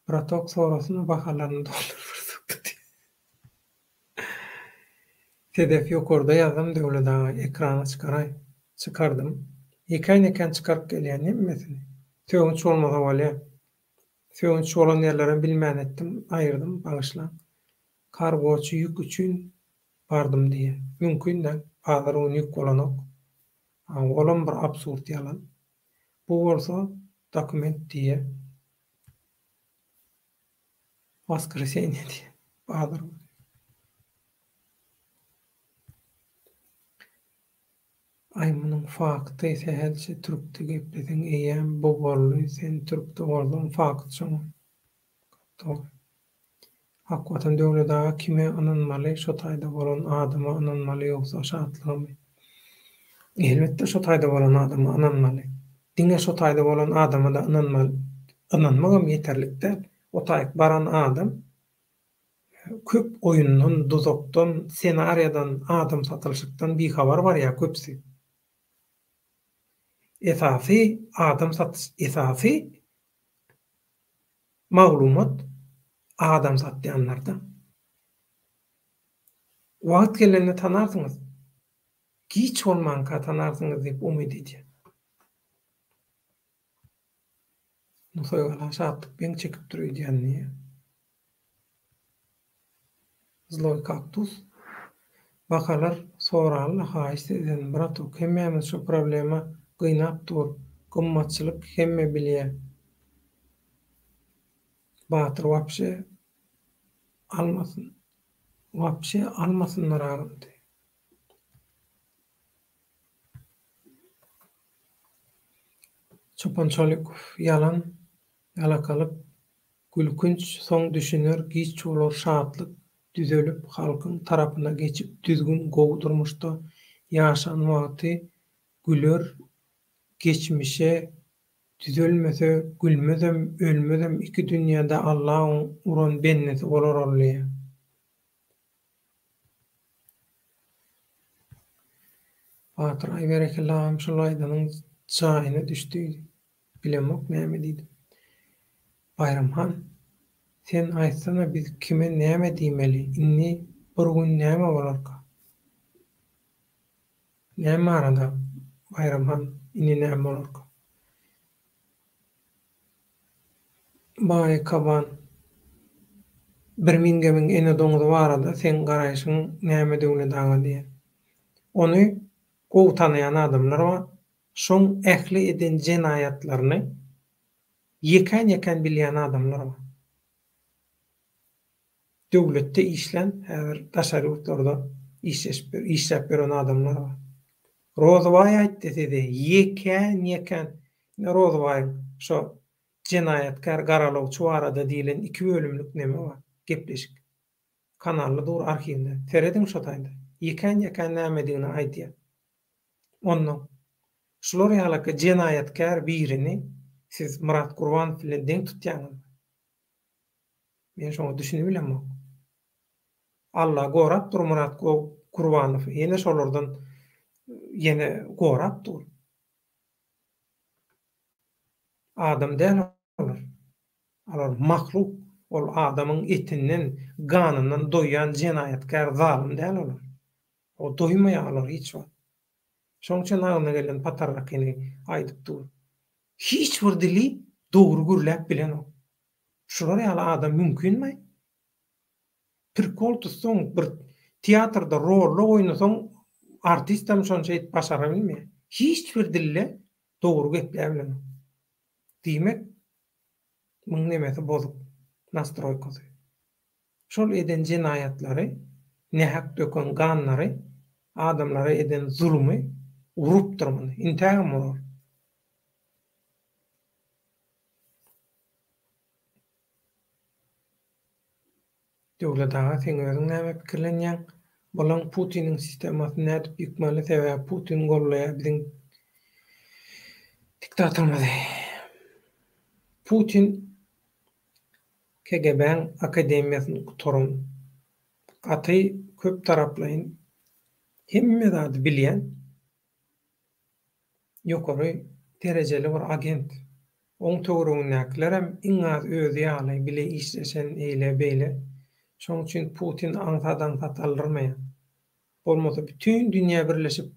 Bratok sorasyna bahalaryny dollar bir sokdy diýip. Sedef ýokarda ýazdym Döwlet aga ekrana çykaraý. Çykardym. Ýekän-ýekän çykaryp gelýän hemmesini. Sögünç bolmasa bolýa. Sögünç bolan ýerlerem bilmän etdim, aýyrdym, bagyşlaň. Kargoçy ýük üçin bardym diýýä. Mümkin däl, bazar güni ýük bolanok. A olam bir absurd ýalan. Bu bolsa dokument diýýä. Waskresenýe diýýä. Bazar güni. Aý munuň fakty sähelçe türkde gepleseň eýýäm bu boldy sen türkde bolsaň fakt şoňa. Dogry. Hak Watan Döwlet aga kime ynanmaly şo taýda bolan adama ynanmaly ýogsa Şatlygamy? Elbetde şo taýda bolan adama ynanmaly. Diňe şo taýda bolan adamada ynanmaly ynanmagam ýeterlik däl. O taýyk baran adam köp oýundan, duzakdan, senariýadan, adam satylyşykdan bihabar barýar köpüsi. Esasy adam satyş esasy maglumat adam satýanlarda. Wagt gelende tanarsyňyz. Giç bolmanka tanarsyňyz diýip umyt edýän. Nusaýgala Şatlyk beň çekip dur öýdýän diýýä. Zloý kaktus. Bahalar soraly haýyşt sizden bratok hemmämiz şo problema gynap dur gymmatçylyk hemme bilýä. Batyr wapşe almasyn wapşe almasynlar agam diý. Çopan Çolykow ýalan ýalakalyk Gülkünç soň düşüner giç bolar şatlyk düzelip halkyň tarapyna geçip düzgün gowy durmuşda ýaşan wagty güler geçmişe düzelmese gülmezem ölmezem iki dünýede Allaň uran bendesi bolar ol diýýär. Batyr aý berekella agam şul aýdanyň jaýyna düşdi bilemok näme diýdim. Baýram han sen aýtsana biz kime näme diýmeli indi bir gün näme bolarka? Näme barada Baýram han indi näme bolarka? Baý Kaban, Birmingemiň ene doňuzy barada seň garaýşyň näme Döwlet aga diýýär. Ony gowy tanaýan adamlar bar. Şoň ähli eden jenaýatlaryny ýekän-ýekän bilýän adamlar bar. Döwletde işlän, häzir daşary ýurtlarda işleşip işläp ýören adamlar bar. Rozybaý aýtdy size ýekän-ýekän ine Rozybaýyň şo jenaýatkär garalawçy barada diýlen iki bölümlik neme bar, gepleşik. Kanalda dur arhiwde. Serediň şo taýda. Ýekän-ýekän nämedigini aýdýar. Onnoň şular ýalaky jenaýatkär birini siz Myrat Gurbanow bilen deň tutýaňyzmy? Men şoňa düşünibilemok. Alla gorap dur Myrat Gurbanowy ýene şolardan ýene gorap dur. Adam däl olar. Olar mahluk. Ol adamyň etinden, ganyndan doýýan jenaýatkär zalym däl olar. O doýmaýar olar hiç wagt. Şoň üçin agzyna gelen patarrakyny aýdyp dur. Hiç bir dili dogry gürläp bilenok. Şular ýaly adam mümkinmi? Prikol tutsaň bir teatrda rolla oýnasaň artistem şony şeýdip başara bilmeýär. Hiç bir dilde dogry gepläbilenok. Diýmek muň nemesi bozuk nastroýkasy. Şol eden jenaýatlary, nähak döken ganlary, adamlara eden zulumy urupdyr muny. Intägem urar. Döwlet aga seň özüň näme pikirlenýäň? Bulaň Putiniň sistemasyny nädip ýykmaly sebäbi Putin gollaýar biziň diktatorymyzy. Putin KGB-iň akademiýasyny gutaran gaty köp taraplaýyn hemme zady bilýän Ýokary derejeli bir agent. Oň töweregindäkilerem iň az özi ýaly bile işleşen eýle-beýle. Şoň üçin Putin aňsat-aňsat aldyrmaýar. Bolmasa bütin dünýä birleşip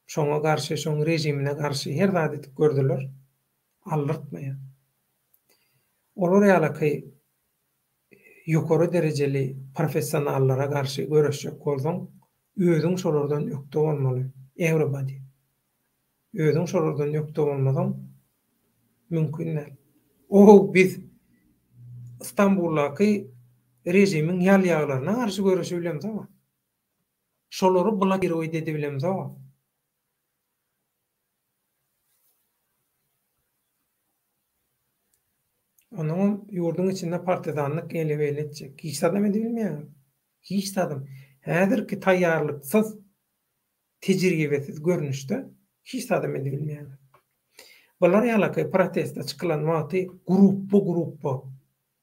şoňa garşy, şoň režimine garşy her zat edip gördüler. Aldyrtmaýar. Olar ýalaky ýokary derejeli professionallara garşy göreşjek bolsaň, özüň şolardan ökde bolmaly. Everybody. Özüň şolardan ökde bolmasaň, mümkin däl. O biz Stambuldaky režimiň ýalýaglaryna garşy göreşibilemzok-a. Şolary blokirowat edibilemzok-a. Onuňam ýurduň içinde partizanlyk eýle-beýle etjek. Hiç zadam edibilmeýäňiz. Hiç zadam. Häzirki taýýarlyksyz, tejribesiz görnüşde hiç zadam edibilmeýäňiz. Bular ýalaky proteste çykylan wagty grupba-grupba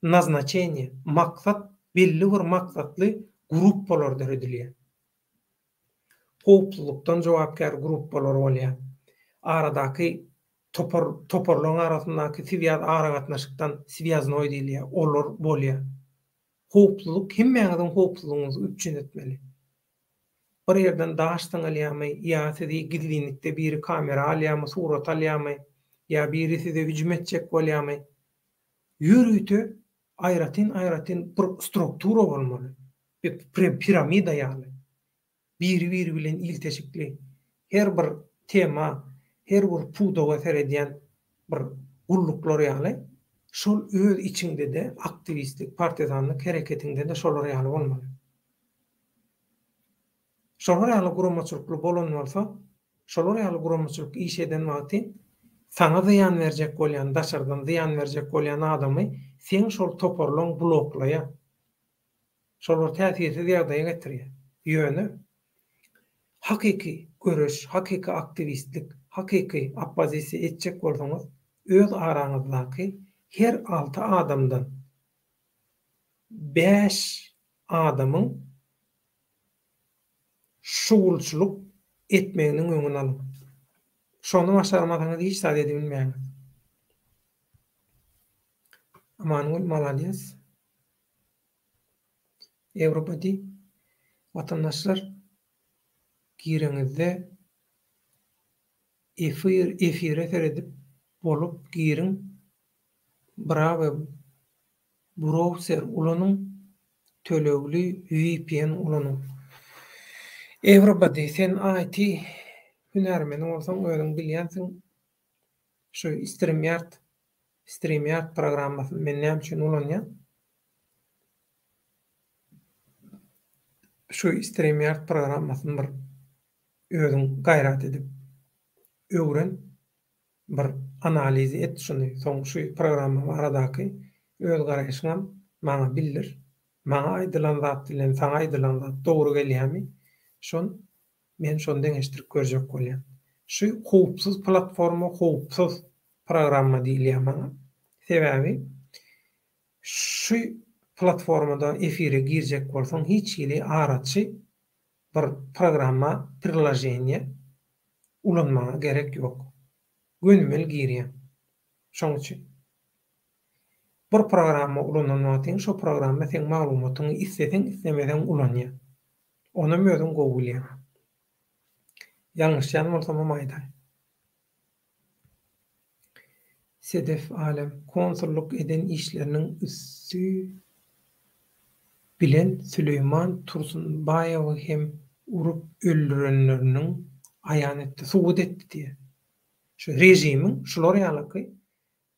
naznaçeniýe, maksat, belli bir maksatly gruppalar döredilýär. Howpsuzlykdan jogapkär gruppalar bolýar. Aradaky topar, toparlaryň arasyndaky swýaz aragatnaşykdan swýaznoý diýilýär, olar bolýar. Howpsuzlyk hemmäňiziň howpsuzlygyňyzy üpjün etmeli. Bir ýerden daş zyňylýarmy ýa sizi gizlinlikde biri kamera alýarmy, surata alýarmy, ýa biri size hüjüm etjek bolýarmy? Ýörite aýratyn-aýratyn bir struktura bolmaly. Bir piramida ýaly. Biri-biri bilen ilteşikli. Her bir tema, her bir pudaga seredýän bir gulluklar ýaly, şol öz içiňde-de aktiwistlik, partizanlyk hereketiňde-de şolar ýaly bolmaly. Şolar ýaly guramaçylykly bolan bolsa, şolar ýaly guramaçylyk iş eden wagty saňa zyýan berjek bolýan, daşardan zyýan berjek bolýan adamy seň şol toparlaň bloklaýar. Şolar täsirsiz ýagdaýa getirýär. Ýöne hakyky göreş, hakyky aktiwistlik, hakyky oppozisiýa etjek bolsaňyz, öz araňyzdaky her alty adamdan bäş adamyň şugulçylyk etmeginiň öňüni alyň. Şony başarmasaňyz hiç zat edibilmeýäňiz. Amangül malades. Everybody watandaşlar gireňizde efir efire seredip bolup giriň brave browser ulanyň tölegli vpn ulanyň. Everybody sen IT hünärmeni bolsaň özüň bilýänsiň şu streamyard Streamyard programmasyny men näme üçin ulanýan? Şu Streamyard programmasyny bir özüň gaýrat edip öwren, bir analiz et şuny, soň şu programma baradaky öz garaýşyňam maňa bildir. Maňa aýdylan zat bilen saňa aýdylan zat dogry gelýärmi? Şon men şony deňeşdirip görjek bolýan. Şu howpsuz platforma howpsuz programma diýilýär maňa. Sebäbi şu platformada efire girjek bolsaň hiç hili araçy bir programma, priloženiýe ulanmaga gerek ýok. Gönümel girýäň. Şoň üçin. Bir programma ulanan wagtyň şo programma seň maglumatyňy isleseň islemeseň ulanýar. Onam özüň gowy bilýäň. Ýalňyşýan bolsamam aýdaý. Sedef Alem, konsullyk eden işleriniň üsti bilen Süleýman Tursunbaýewi hem urup öldürenleriniň aýan etdi, subut etdi diýýär. Şu režimiň şular ýalyky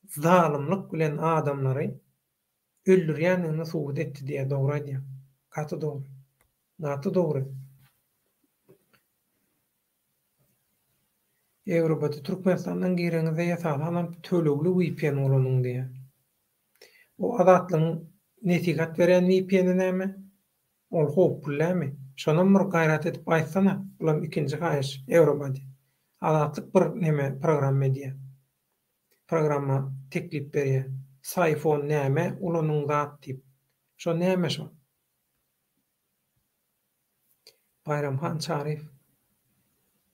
zalymlyk bilen adamlary öldürýändigini subut etdi diýýär, dogry aýdýaň. Gaty dogry. Gaty dogry. Ewropada Türkmenistandan gireňizde esasanam tölegli VPN ulanyň diýýär. O Azatlygyň nesihat berýän VPN-i näme? Ol howply dälmi? Şonam bir gaýrat edip aýtsana, bulam ikinji haýyş, Ewrobody. Azatlyk bir neme programma edýär. Programma teklip berýär. Sayfon näme ulanyň zat diýip. Şo näme şo? Baýramhan Çaryýew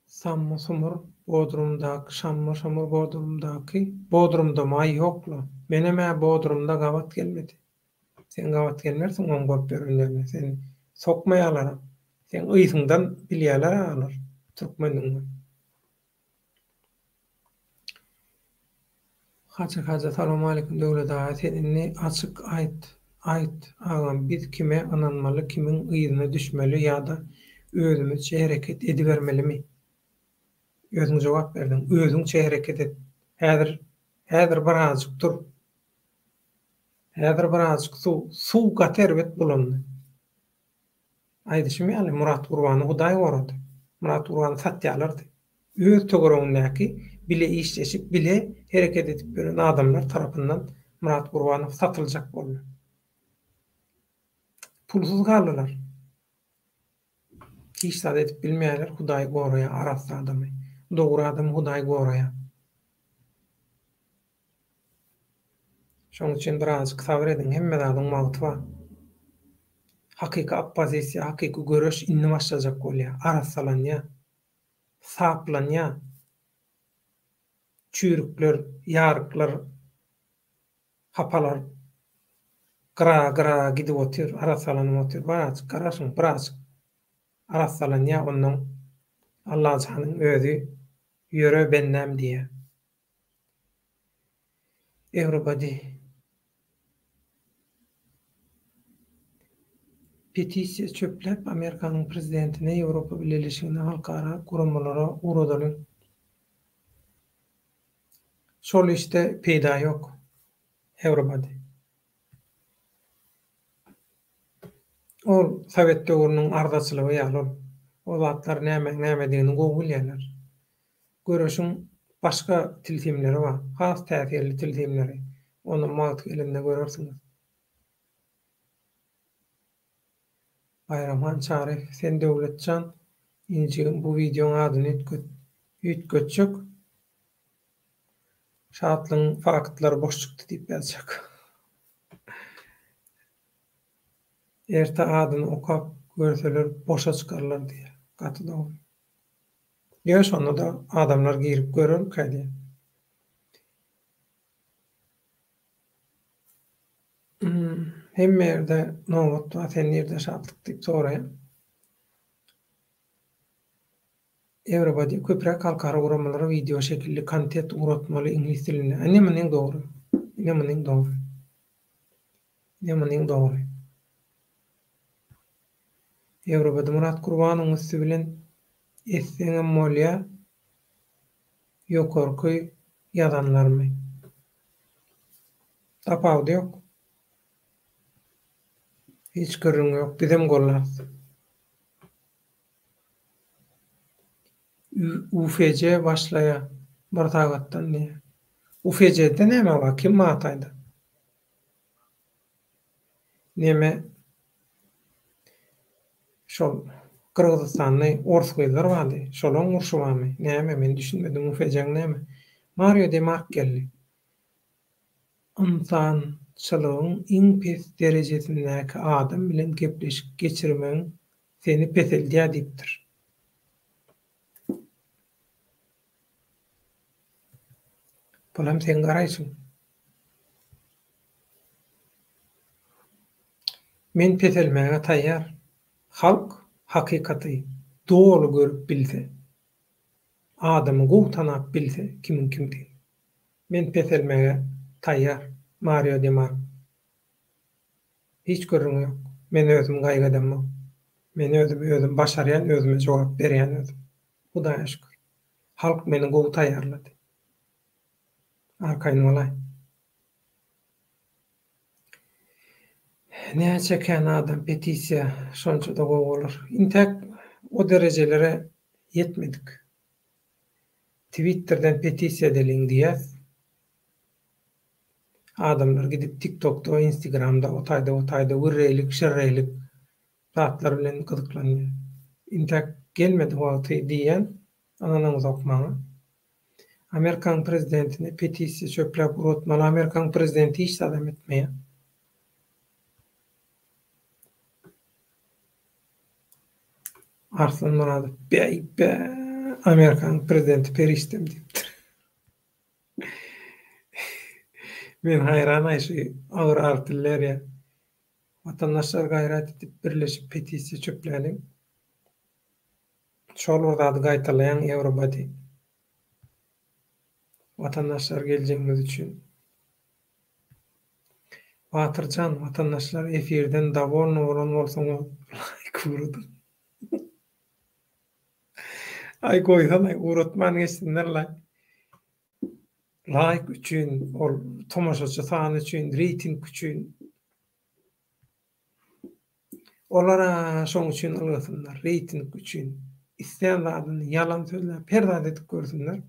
Sammy sumur Bodrumdaky Şammy sumur Bodrumdaky Bodrumda maý ýok-la. Menem-ä Bodrumda gabat gelmedi. Sen gabat gelmersiň oň bolup ýörenlerine. Seni sokmaýarlaram. Seň ysyňdan bilýärler-ä olar türkmendigiňi. Hajy Hajy Salowmaleýkim Döwlet aga sen indi açyk aýt aýt agam biz kime ynanmaly kimiň yzyna düşmeli ýada özümizçe hereket edibermelimi özüň jogap berdiň özüňçe hereket et häzir häzir birazjyk dur häzir birazjyk suw suw gaty erbet bulandy. Aýdyşym ýaly, Myrat Gurbany Hudaý gorady. Myrat Gurbany satýarlardy. Öz töweregindäki bile işleşip, bile hereket edip ýören adamlar tarapyndan Myrat Gurbanow satyljak boldy. Pulsuz galdylar. Hiç zat edip bilmeýärler, Hudaý goraýar arassa adamy. Dogry adamy Hudaý goraýar. Şonuň üçin birazjyk sabyr ediň, hemme zadyň wagty bar. Hakyky oppozisiýa, hakyky göreş indi başlajak bolýar, arassalanýar, saplanýar. Çüýrükler, ýaryklar, hapalar gyra-gyra gidip otyr, arassalanyp otyr. Birazjyk garaşyň, birazjyk arassalanýar, onnoň Allajanyň özi ýöre bendäm diýýär. Everybody Petisiýa çöpläp Amerikanyň prezidentine, Ýewropa Bileleşigine, halkara guramalara ugradalyň. Şol işde peýda ýok. Everybody. Ol sowet döwrüniň arzaçylygy ýaly ol. O zatlar nämäň nämedigini gowy bilýärler. Göreşiň başga tilsimleri bar, has täsirli tilsimleri. Onam wagty gelende görersiňiz. Baýramhan Çaryýew sen Döwletjan injigim bu wideoň adyny üýtget üýtgetjek Şatlygyň faktlary boş çykdy diýip ýazjak. Erte adyny okap görseler boşa çykarlar diýýär. Gaty dogry. Ýöne şonda-da adamlar girip görermikä diýýän. Hemme ýerde nobat bar, sen nirde Şatlyk diýip soraýan. Everybody köpräk halkara guramalara wideo şekilli kontet ugratmaly iňlis dilinde. Ine munyň dogry. Ine munyň dogry. Ine munyň dogry. Everybody Myrat Gurbanowyň üsti bilen etseňem bolýa ýokarky ýazanlarymy. Tapawudy ýok. Hiç gürrüň ýok bizem gollarys. UFC başlaýa bir sagatdan diýýä. UFC-de näme bar kim bar taýda? Neme şol Gyrgyzystanly ors gyzlar bardy. Şolaň urşy barmy? Näme men düşünmedim UFC-ň näme? Mario Demark geldi. Ynsançylygyň iň pes derejesindäki adam bilen gepleşik geçirmegiň seni peseldýär diýipdir. Bulam seň garaýşyň. Men peselmäge taýýar. Halk hakykaty doly görüp bilse, adamy gowy tanap bilse kimiň kimdigini. Men peselmäge taýýar, Mario Di Marko. Hiç gürrüň ýok. Men özümi gaýgy edemok. Men özümi özüm başarýan, özüme jogap berýän özüm. Hudaýa şükür. Halk meni gowy taýýarlady. Arkaýyn bolaý. Näçe kän adam petisiýa şonça-da gowy bolar. Intäk o derejelere ýetmedik. Twitterden petisiýa edeliň diýýäs. Adamlar gidip tiktokda, instigramda o taýda bu taýda wirreýlik, şirreýlik zatlar bilen gyzyklanýar. Intäk gelmedi wagty diýýän, ynanaňyzok maňa. Amerikanyň prezidentine petisiýa çöpläp ugratmaly Amerikanyň prezidenti hiç zadam etmeýär. Arslan Myradow beý-bä Amerikanyň prezidenti perişdem diýipdir. Men haýran-aý şu agyr artilleriýa. Watandaşlar gaýrat edip birleşip petisiýa çöpläliň. Şol bir zady gaýtalaýaň everybody. Watandaşlar geljegimiz üçin. Batyrjan watandaşlar efirden dowolny bolan bolsaňyz laýk ugradyň. Aý goýsana ugratman geçsinler laý. Laýk üçin ol tomaşaçy sany üçin reýting üçin. Olar-a şoň üçin ylgasynlar, reýting üçin. Islän zadyny ýalan sözläp, her zat edip görsünler.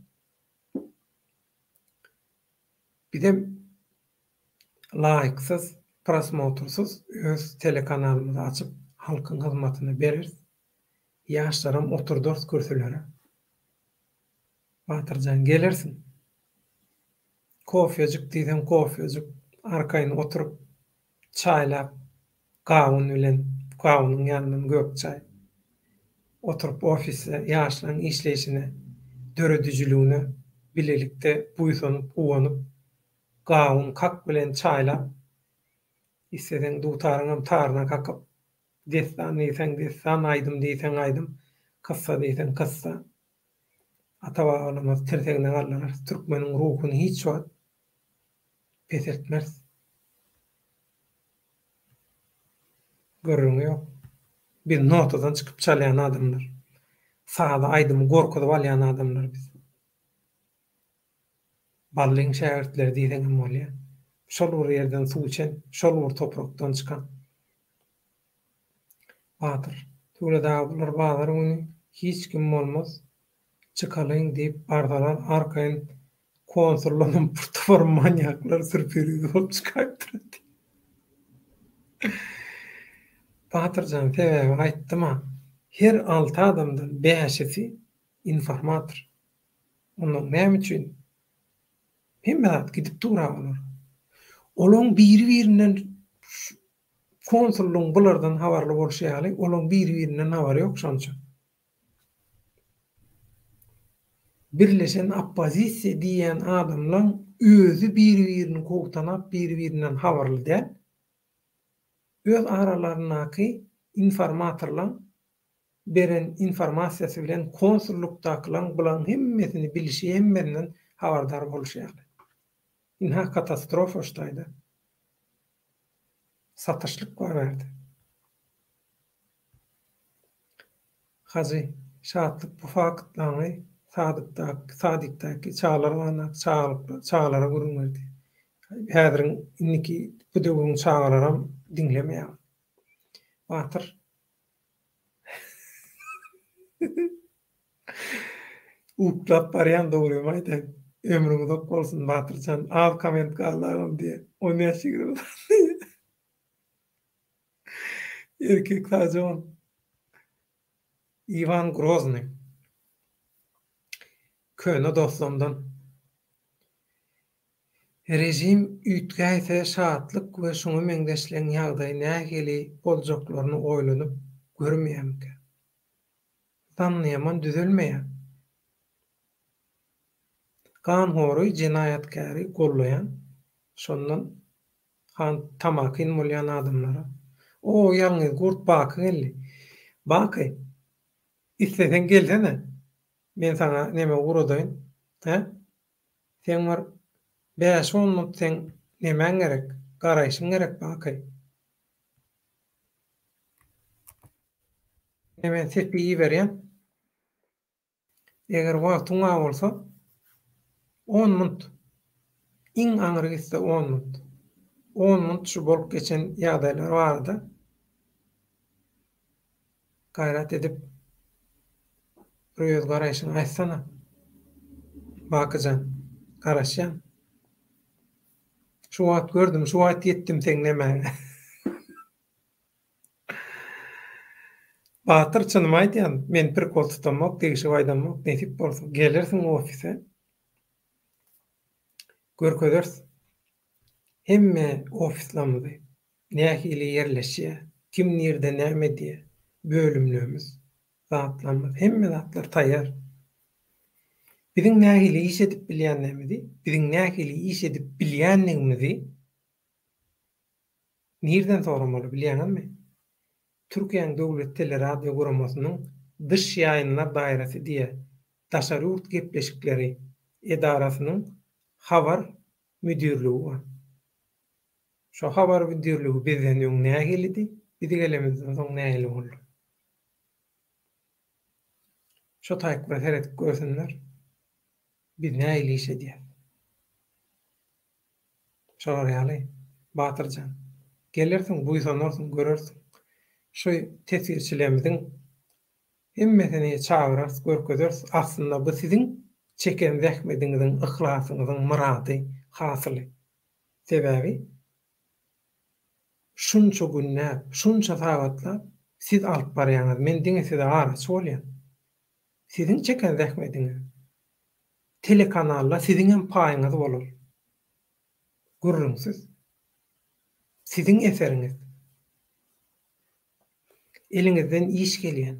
Bizem laýksyz, prosmotrsyz öz telekanalymyzy açyp, halkyň hyzmatyna bereris. Ýaşlaram oturdarys kürsülere. Batyrjan, gelersiň. Kofejik diýseň kofejik, arkaýyn oturyp, çaýlap, gawun bilen, gawunyň ýanyndan gök çaý. Oturyp ofisde ýaşlaryň işleýşine, döredijiligine bilelikde buýsanyp, guwanyp, gawun kak bilen çaýlap, isleseň dutaryňam taryna kakyp, dessan diýseň dessan, aýdym diýseň aýdym, kyssa diýseň kyssa. Ata-babalarymyzy tirsegine galdyrarys, türkmeniň ruhuny hiç wagt peseltmeris. Gürrüňi ýok. Biz notadan çykyp çalýan adamlar. Sazy, aýdymy gorkuzyp alýan adamlar biz. Ballyň şägirtleri diýseňem bolýar. Şol bir ýerden suw içen, şol bir toprakdan çykan. Batyr. Tüwlet aga bular bazar güni hiç kim bolmaz çykalyň diýip barsalar arkaýyn konsullanam bir topar manýaklar sürpiriz bolup çykaýypdyr diýip. Batyrjan sebäbi aýtdyma her alty adamdan bäşisi informator. Ondan näme üçin hemme zat gidip dur-a olara. Olaň biri-birinden Konsullygyň bulardan habarly bolşy ýaly, olaň biri-birinden habary ýok şonça. Birleşen oppozisiýa diýýän adamlaň özi biri-birini gowy tanap, biri-birinden habarly däl. Öz aralaryndaky informatorlaň beren informasiýasy bilen konsullykdakylaň bulaň hemmesini bilişi, hemmesinden habardar bolşy ýaly. Ynha katastrofa şu taýda. Satyşlyk bar bärde. Hajy, Şatlyk bu faktlaňy Sadykdaky, Sadikdäki çagalar bagyndaky çagalyk çagalara gürrüň berdi. Häziriň indiki bu döwrüň çagalaram diňlemeýär. Batyr. Uklap barýan dogrymy aýdaýyn. Ömrüň uzak bolsun Batyrjan. Az komment galdy agam diýe. On bäş 20 sany. Erkek sagja bol. Iwan Grozny. Köne dostlamdan. Režim üýtgäýse Şatlyk we şuňa meňzeşleň ýagdaýy nähili boljaklaryny oýlanyp görmeýämikä? Zannyýaman düzelmeýär. Ganhory, jenaýatkäri gollaýan, şondan han tamakin bolýan adamlara. O, ýalňyz gurt Baky geldi. Baky, isleseň gelsene, men saňa neme ugradaýyn, hä? Seň bir. Bäş-on minut seň nemäň gerek, garaýşyň gerek Baky. Ine men sepi iberýän. Eger wagtyň bar bolsa, on munt, iň aňry gitse on munt, on munt şu bolup geçen ýagdaýlar barada gaýrat edip bir öz garaýşyňy aýtsana. Bakyjan, garaşýan. Şu wagt gördüm, şu wagt ýetdim seň nemäňe. Batyr çynymy aýdýan, men prikol tutamok, degişip aýdamok, nesip bolsa gelersiň ofise. Görkezeris. Hemme ofislerimizi, nähili ýerleşýär, kim nirde näme edýär, bölümlerimiz, zatlarymyz, hemme zatlar taýýar. Biziň nähili iş edip bilýändigimizi, biziň nähili iş edip bilýändigimizi Nirden soramaly bilýäňizmi? Türkiýäň döwlet teleradio guramasynyň Dyş ýaýynlar daýrasy diýe daşary ýurt gepleşikleri edarasynyň habar müdirligi bar. Şo habar müdirligi bizden öň nähilidi, biz gelemizden soň nähili boldy? Şo taýyk bir seredip görsünler. Biz nähili iş edýäs? Şolar ýaly, Batyr jan. Gelersiň, buýsanarsyň, görersiň. Şu teswirçilerimiziň hemmesini çagyrarys, görkezeris. Aslynda bu siziň çeken zähmediňiziň, yhlasyňyzyň myrady, hasyly. Sebäbi şunça günläp, şunça sagatlap siz alyp barýaňyz, men diňe size araçy bolýan. Siziň çeken zähmediňiz. Telekanalda siziňem paýyňyz bolar. Gürrüňsiz. Siziň eseriňiz. Eliňizden iş gelýän.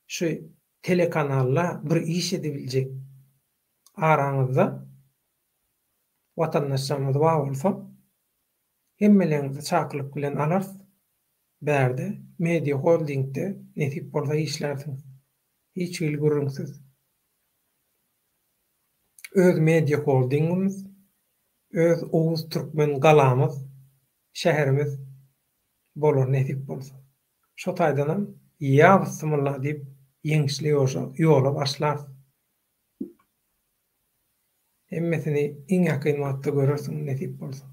Şu telekanalda bir iş edibiljek araňyzda watandaşlaryňyz bar bolsa, hemmeleriňizi çakylyk bilen alarys. Bärde, Media Holdingde nesip bolsa işlärsiňiz. Hiç hili gürrüňsiz. Öz Media Holdingimiz, öz Oguz Türkmen galamyz, şäherimiz bolar nesip bolsa. Şo taýdanam ýa bysymylla diýip ýeňişli ýola başlarys. Hemmesini iň ýakyn wagtda görersiň nesip bolsa.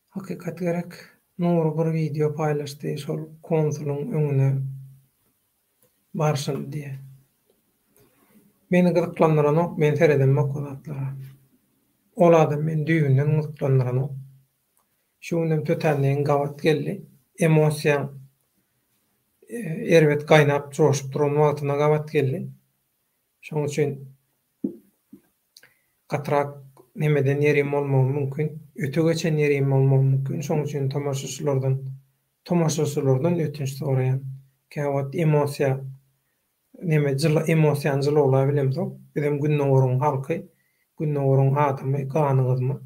Hakykat gerek. Nury bir wideo paýlaşdy şol konsulyň öňüne barşyny diýe. Meni gyzyklandyranok men seredemok o zatlara. Ol adam meni düýbünden gyzyklandyranok. Şu günem tötänleýin gabat geldi. Emosiýaň erbet gaýnap joşup duran wagtyna gabat geldi. Şoň üçin gatyrak nemeden ýerim bolmagy mümkin, öte geçen ýerim bolmagy mümkin. Şoň üçin tomaşaçylardan tomaşaçylardan ötünç soraýan. Käwagt emosiýa neme jyl emosiýany jylawlabilemzok. Bizem gündogaryň halky, gündogaryň adamy gany gyzma.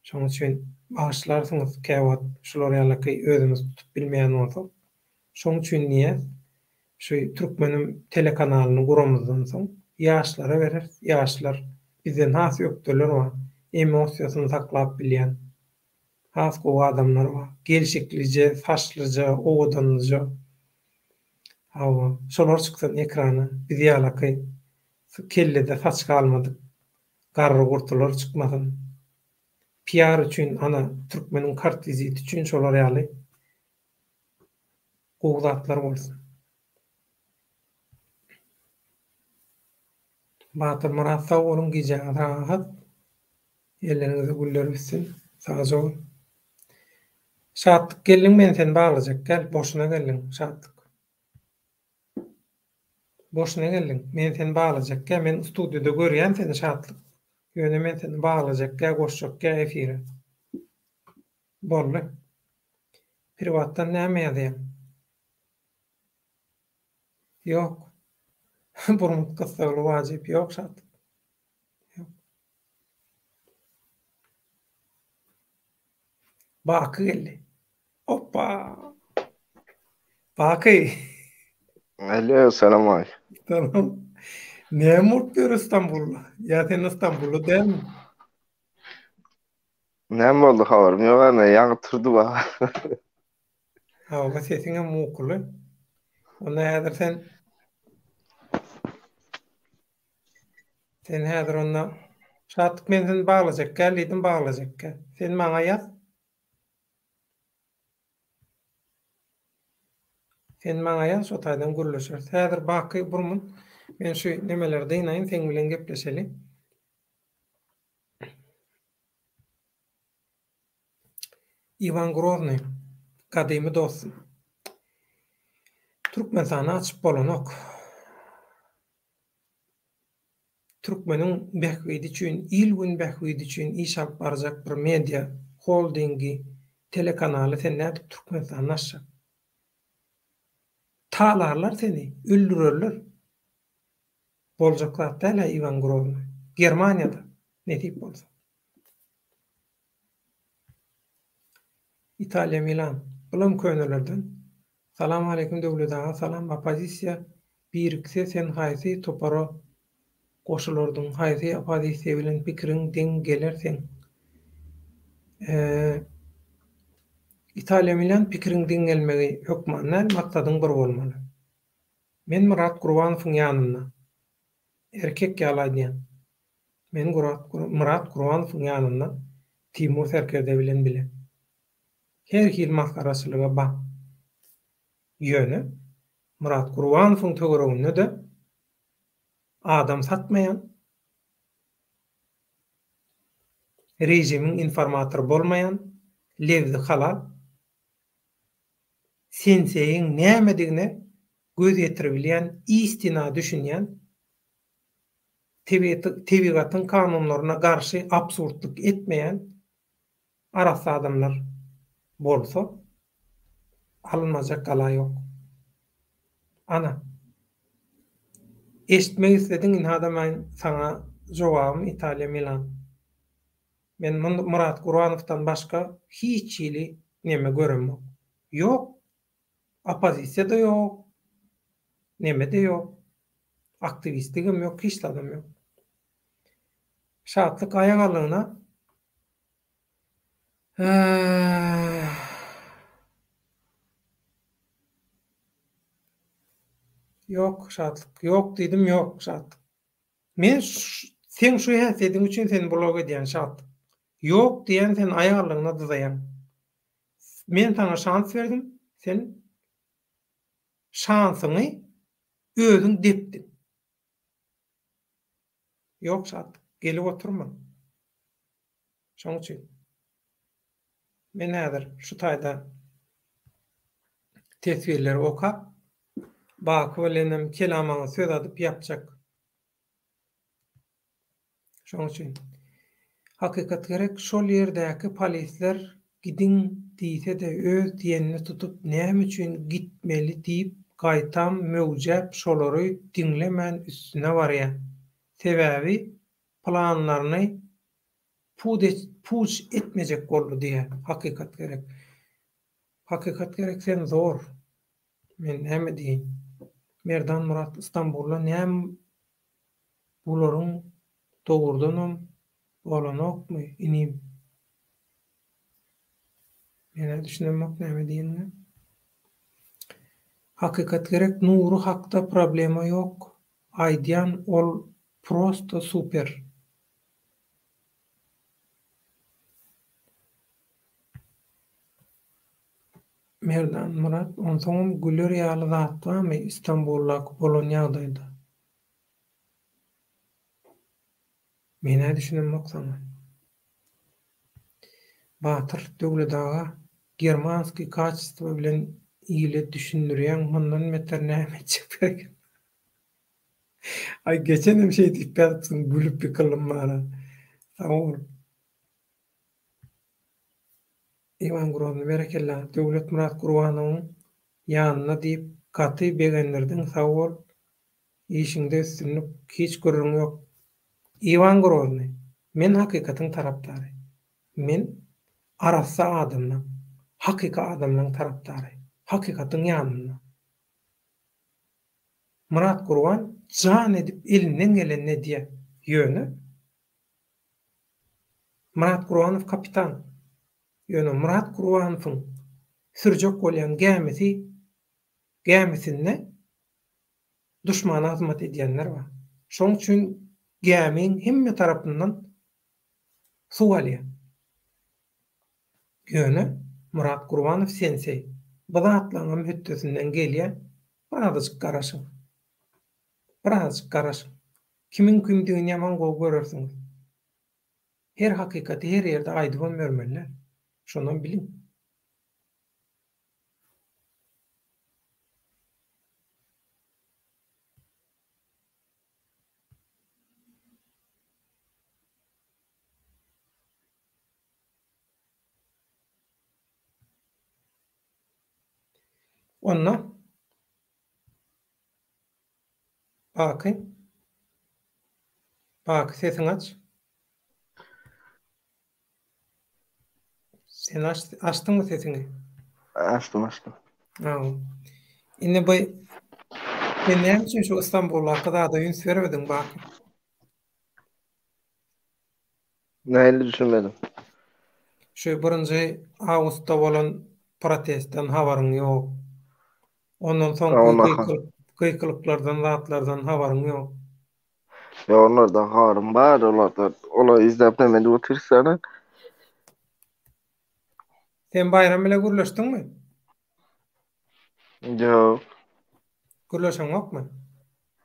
Şoň üçin bagyşlarsyňyz käwagt şular ýalaky özümizi tutup bilmeýän bolsak. Şoň üçin diýýäs, şu Türkmenim telekanalyny guramyzdan soň ýaşlara bereris, ýaşlar bizden has ökdeler bar, emosiýasyny saklap bilýän has gowy adamlar bar, gelşiklije, saçlyja, owadanlyja. Hawa, şolar çyksyn ekrana, biz ýalaky kellede saç galmadyk Garry-gurtular çykmasyn. PR üçin ana türkmeniň kart wiziti üçin şolar ýaly gowy zatlar bolsun. Batyrmyrat sag boluň gijäňiz rahat elleriňize güller bitsin sagja bol. Şatlyk geldiň men seni baglajak gel boşuna geldiň Şatlyk. Boşuna geldiň. Men seni baglajakkä, men studiýada görýän seni Şatlyk. Ýöne men seni baglajakkä, goşjakkä efire. Boldy. Priwatdan näme ýazýaň? Ýok. Burmut gyssagly wajyp ýok Şatlyk. Ýok. Baky geldi. Oppa! Baky. Alo, salam aleýkum. Salam. Näme bolup ýör Istanbulda? Ýa sen Istanbulda dälmi? Näme boldy habarym ýok ana ýaňy turdy ba. Hawa sesiňem ukuly. Onda häzir sen Sen häzir onda Şatlyk men seni baglajak gel diýdim baglajak gel. Sen maňa ýaz. Sen maňa ýaz şo taýdan gürleşeris. Häzir Baky Burmun men şu nemeleri dynaýyn seň bilen gepleşeli. Iwan Groznyý, gadymy dostum. Türkmenistany açyp bolanok. Türkmeniň bähbidi üçin, il-gün bähbidi üçin iş alyp barjak bir media holdingi, telekanaly sen nädip Türkmenistanda açjak? Talarlar seni, öldürerler. Boljak zat däl-ä Iwan Groznyý. Germaniýada, nesip bolsa. Italiýa Milan. Bulam könelerden. Salam aleýkum Döwlet aga salam opozisiýa birikse sen haýsy topara goşulardyň haýsy opozisiýa bilen pikiriň deň geler seň Italiýa Milan pikiriň deň gelmegi hökman däl maksadyň bir bolmaly. Men Myrat Gurbanowyň ýanynda. Erkek ýaly aýdýan. Men Myrat Gurbanowyň ýanynda Timur serkerde bilen bile. Her hili masgaraçylyga bak. Ýöne Myrat Gurbanowyň töwereginde-de adam satmaýan, režimiň informatory bolmaýan, lebzi halal, senseýiň nämedigine göz ýetiribilýän, istina düşünýän, tebigatyň kanunlaryna garşy absurdlyk etmeýän arassa adamlar bolsa, alynmajak gala ýok. Ana. Eşitmek islediň ynha-da men saňa jogabym Italiýa Milan. Men Myrat Gurbanowdan başga hiç hili neme göremok. Ýok. Oppozisiýa-da ýok. Neme-de ýok. Aktiwistligem ýok, hiç zadam ýok. Şatlyk aýagalygyna Ýok, Şatlyk. Ýok diýdim, ýok, Şatlyk. Men seň şu häsiýetiň üçin seni blok edýän, Şatlyk. Ýok diýýän, sen aýagalygyna dyzaýaň. Men saňa şans berdim, sen şansyňy özüň depdiň. Ýok Şatlyk, gelip oturma. Şoň üçin men häzir şu taýda teswirleri okap, Baky bilenem kelamaňa söz adyp ýapjak. Şoň üçin hakykat gerek şol ýerdäki polisler gidiň diýsede öz diýenini tutup näme üçin gitmeli diýip gaýtam möwjäp şolary diňlemän üstüne barýa. Sebäbi planlaryny puç etmejek boldy diýä hakykat gerek. Hakykat gerek sen zor. Men näme diýeýin. Merdan Myrat Istanbulda näme Bularyň dogrudanam bolanokmy inim. Menä düşünemok näme diýenine. Hakykat gerek Nury hakda problema ýok aýdýan ol prosto super. Merdan Myrat onsoňam güler ýaly zat barmy Istanbuldaky bolan ýagdaýda. Menä düşünemok saňa. Batyr, Döwlet aga, germanskiý kaçestwo bilen ile düşündirýäň mundan beter näme etjek berekella. Aý geçenem şeý diýip ýazypsyň gülüp ýykyldym bara. Sag bol. Iwan Grozny berekella Döwletmyrat Gurbanowyň ýanynda diýip gaty begendirdiň sag bol Işiňde üstünlik, hiç gürrüň ýok. Iwan Grozny, Men hakykatyň tarapdary. Men arassa adamlaň, hakyky adamlaň tarapdary. Hakykatyň ýanynda. Myrat Gurban jan edip elinden gelenini edýär. Ýöne Myrat Gurbanow kapitan. Ýöne Myrat Gurbanowyň sürjek bolýan gämisi gämisinde duşmana hyzmat edýänler bar. Şoň üçin gämiň hemme tarapyndan suw alýar. Ýöne Myrat Gurbanow senseý bu zatlaňam hötdesinden gelýä, birazajyk garaşyň. Birazajyk garaşyň. Kimiň kimdigini ýaman gowy görersiňiz. Her hakykaty her ýerde aýdybam ýörmeli däl. Şonam biliň. Onda Baky Baky sesiňi aç. Sen aç, açdyňmy sesiňi? Açdym, açdym. Hawa. Indi bu sen näme üçin şu Istanbuldaky zada üns bermediň Baky? Nähili düşünmedim. Şu birinji awgustda bolan protestden habaryň ýok. Ondan soňky gykylyklardan zatlardan habaryň ýok. Ýok onlardan habarym bar olardan olary izläp neme edip otyrsyň. Sen Baýram bile gürleşdiňmi? Ýok. Gürleşeňokmy?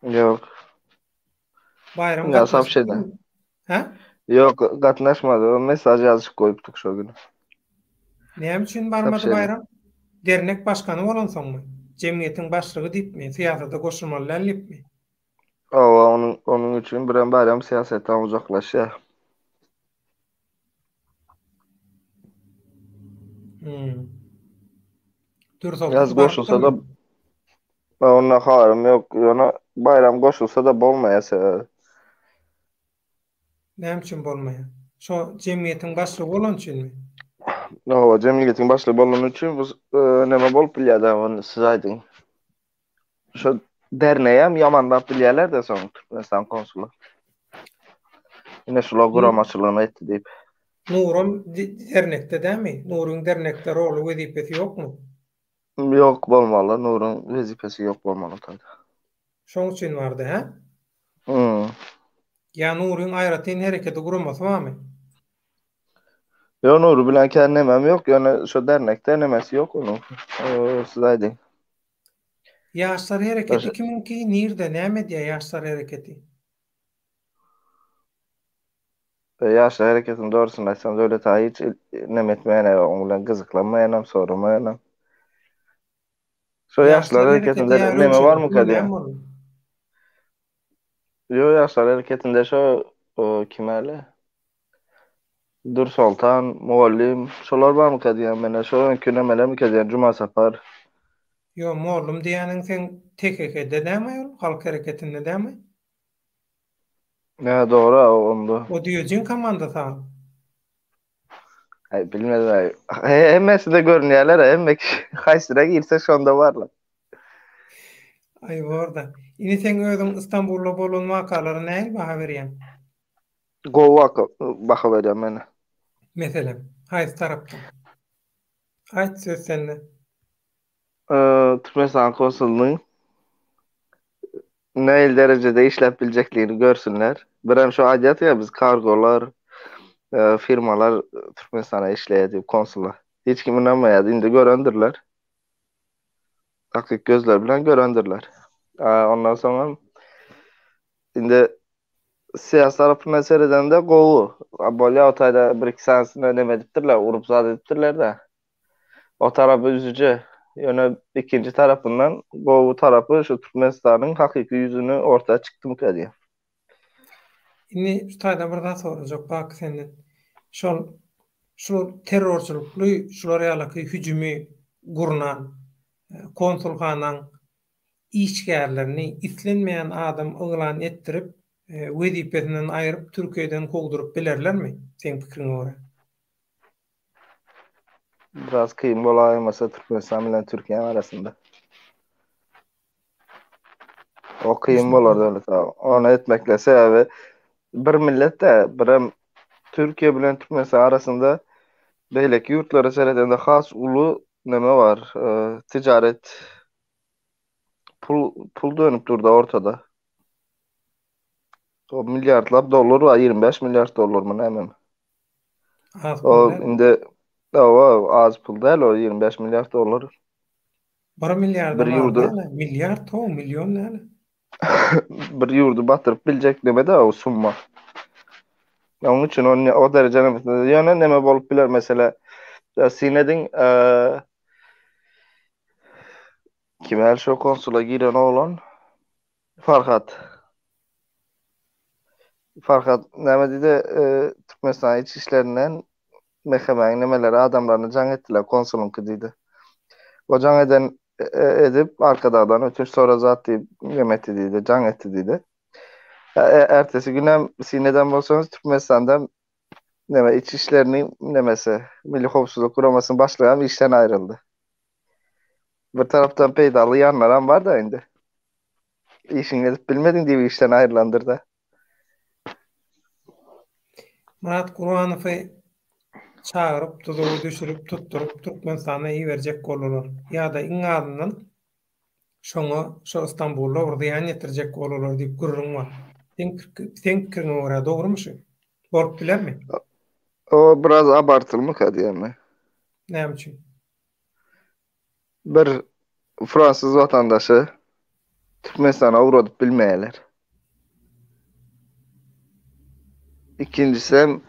Ýok. Baýram Ýa soobşeniýa. Hä? Ýok, gatnaşmady. O mesaj ýazyşyp goýupdyk şo gün. Näme üçin barmady Baýram? Dernek başgany bolansoňmy? Jemgyýetiň başlygy diýipmi? Syýasata goşulmaly däl diýipmi? Hawa, onuň onuň üçin birem Baýram syýasatdan uzaklaşýar. Hmm. Ýaz goşulsa-da onda habarym ýok. Ýöne Baýram goşulsa-da bolmaýar sebäbi. Näme üçin bolmaýar? Şo jemgyýetiň başlygy bolany üçinmi? Hawa, jemgyýetiň başlygy bolany üçin bu neme bolup bilýär-dä, ony siz aýdyň. Şo derneýem ýamanlap bilýärler-de soň Türkmenistan konsuly. Ine şular guramaçylygyny etdi diýip. Nurum dernekde dämi? Nuryň dernekde roly wezipesi ýokmy? Ýok bolmaly, Nuryň wezipesi ýok bolmaly taýda. Şoň üçin bardy, hä? Hmm. Ýa Nuryň aýratyn hereketi guramasy barmy? Ýok Nury bilen kän nemem ýok, ýöne şo dernekde nemesi ýok onuň. Siz aýdyň. Ýaşlar hereketi kimiňki, nirde, näme edýär ýaşlar hereketi? Ýaşlar hereketiniň dogrusyny aýtsam Döwlet aga hiç neme etmeýän oň bilen gyzyklanmaýanam, soramaýanam. Şo ýaşlar hereketinde neme barmyka diýýän. Ýok ýaşlar hereketinde şo kim äle? Dürsoltan, mugallym, şolar barmyka diýýän menä, şo öňki nemelermika diýýän, Jumasapar. Ýok, mollum diýýäniň seň TKK-de dämi ol, Halk hereketinde dämi? Hä, dogry a onda. O düýejiň komandasy a. Aý, bilmedim aý. Hemmesi-de görünýärler-ä, hemme kişi haýsyna girse şonda barlar. Aý, bor-da. Indi seň özüň Istanbulda bolan wakalara nähili baha berýäň? Gowy waka baha berýän men. Meselem, haýsy tarapdan? Aýt, söz sende. Türkmenistan konsulynyň nähili derejede işläp biljekligini görsünler. Birem şu aýdýardyk ýa biz kargolar, firmalar Türkmenistana işleýär diýip konsula. Hiç kim ynanmaýardy, indi görendirler. Takyk gözleri bilen görendirler. Ondan soňam indi Syýasy tarapyndan seredende gowy. Bolýa o taýda bir iki sanysyna neme edipdirler, urup zat edipdirler-de. O tarapy üzüji. Ýöne ikinji tarapyndan gowy tarapy şu Türkmenistanyň hakyky ýüzüni orta çykdymyka diýýän. Indi şu taýda bir zat sorajak Baky senden. Şol şu terrorçylykly şular ýalaky hüjümi gurnan konsulhanaň işgärlerini islenmeýän adam yglan etdirip, wezipesinden aýryp, Türkiýeden kowduryp bilerlermi, seň pikiriňe görä? Biraz kyn bolaýmasa Türkmenistan bilen Türkiýäň arasynda. O kyn bolar Döwlet aga. Ony etmekle sebäbi bir millet de birem Türkiýe bilen Türkmenistan arasynda beýleki ýurtlara seredende has uly neme bar, tijaret pul pul dönüp durda ortada. O milliardlap dollar bar, 25 milliard dollarmy nämemi. Az pul O däl. indi hawa az pul däl o 25 milliard dollar. Bir Bir milliardam az ýurdy däl-ä. Milliard ho, million däl. bir ýurdy batyryp biljek neme-de o summa. Onuň üçin o, o dereje ýöne neme bolup biler mesele syn ediň kim äl şo konsula giren oglan Farhat. Farhat näme diýdi Türkmenistan iç işlerinden MHM-niň nemeleri adamlaryny jaň etdiler konsulyňky diýdi. O jaň eden edip Arkadagdan ötünç sora zat diýip neme etdi diýdi jaň etdi diýdi. Ertesi günem syn eden bolsaňyz Türkmenistanda neme iç işleriniň nemesi Milli howpsuzlyk guramasynyň başlygy hem işden aýryldy. Bir tarapdan peýdaly ýanlaram bar-da indi. Işiňi edip bilmediň diýip işden aýrylandyr-da. Myrat Gurbanowy çagyryp, duzaga düşürip, tutduryp, Türkmenistana iberjek boldular. Ýa-da iň azyndan şoňa şo Istanbulda bir zyýan ýetirjek bolarlar diýip gürrüň bar. Seň seň pikiriňe görä dogrumy şu? Bolup bilermi? O biraz abartylmyka diýýän men. Näme üçin? Bir fransuz watandaşy Türkmenistana ugradyp bilmeýärler. Ikinjisi hem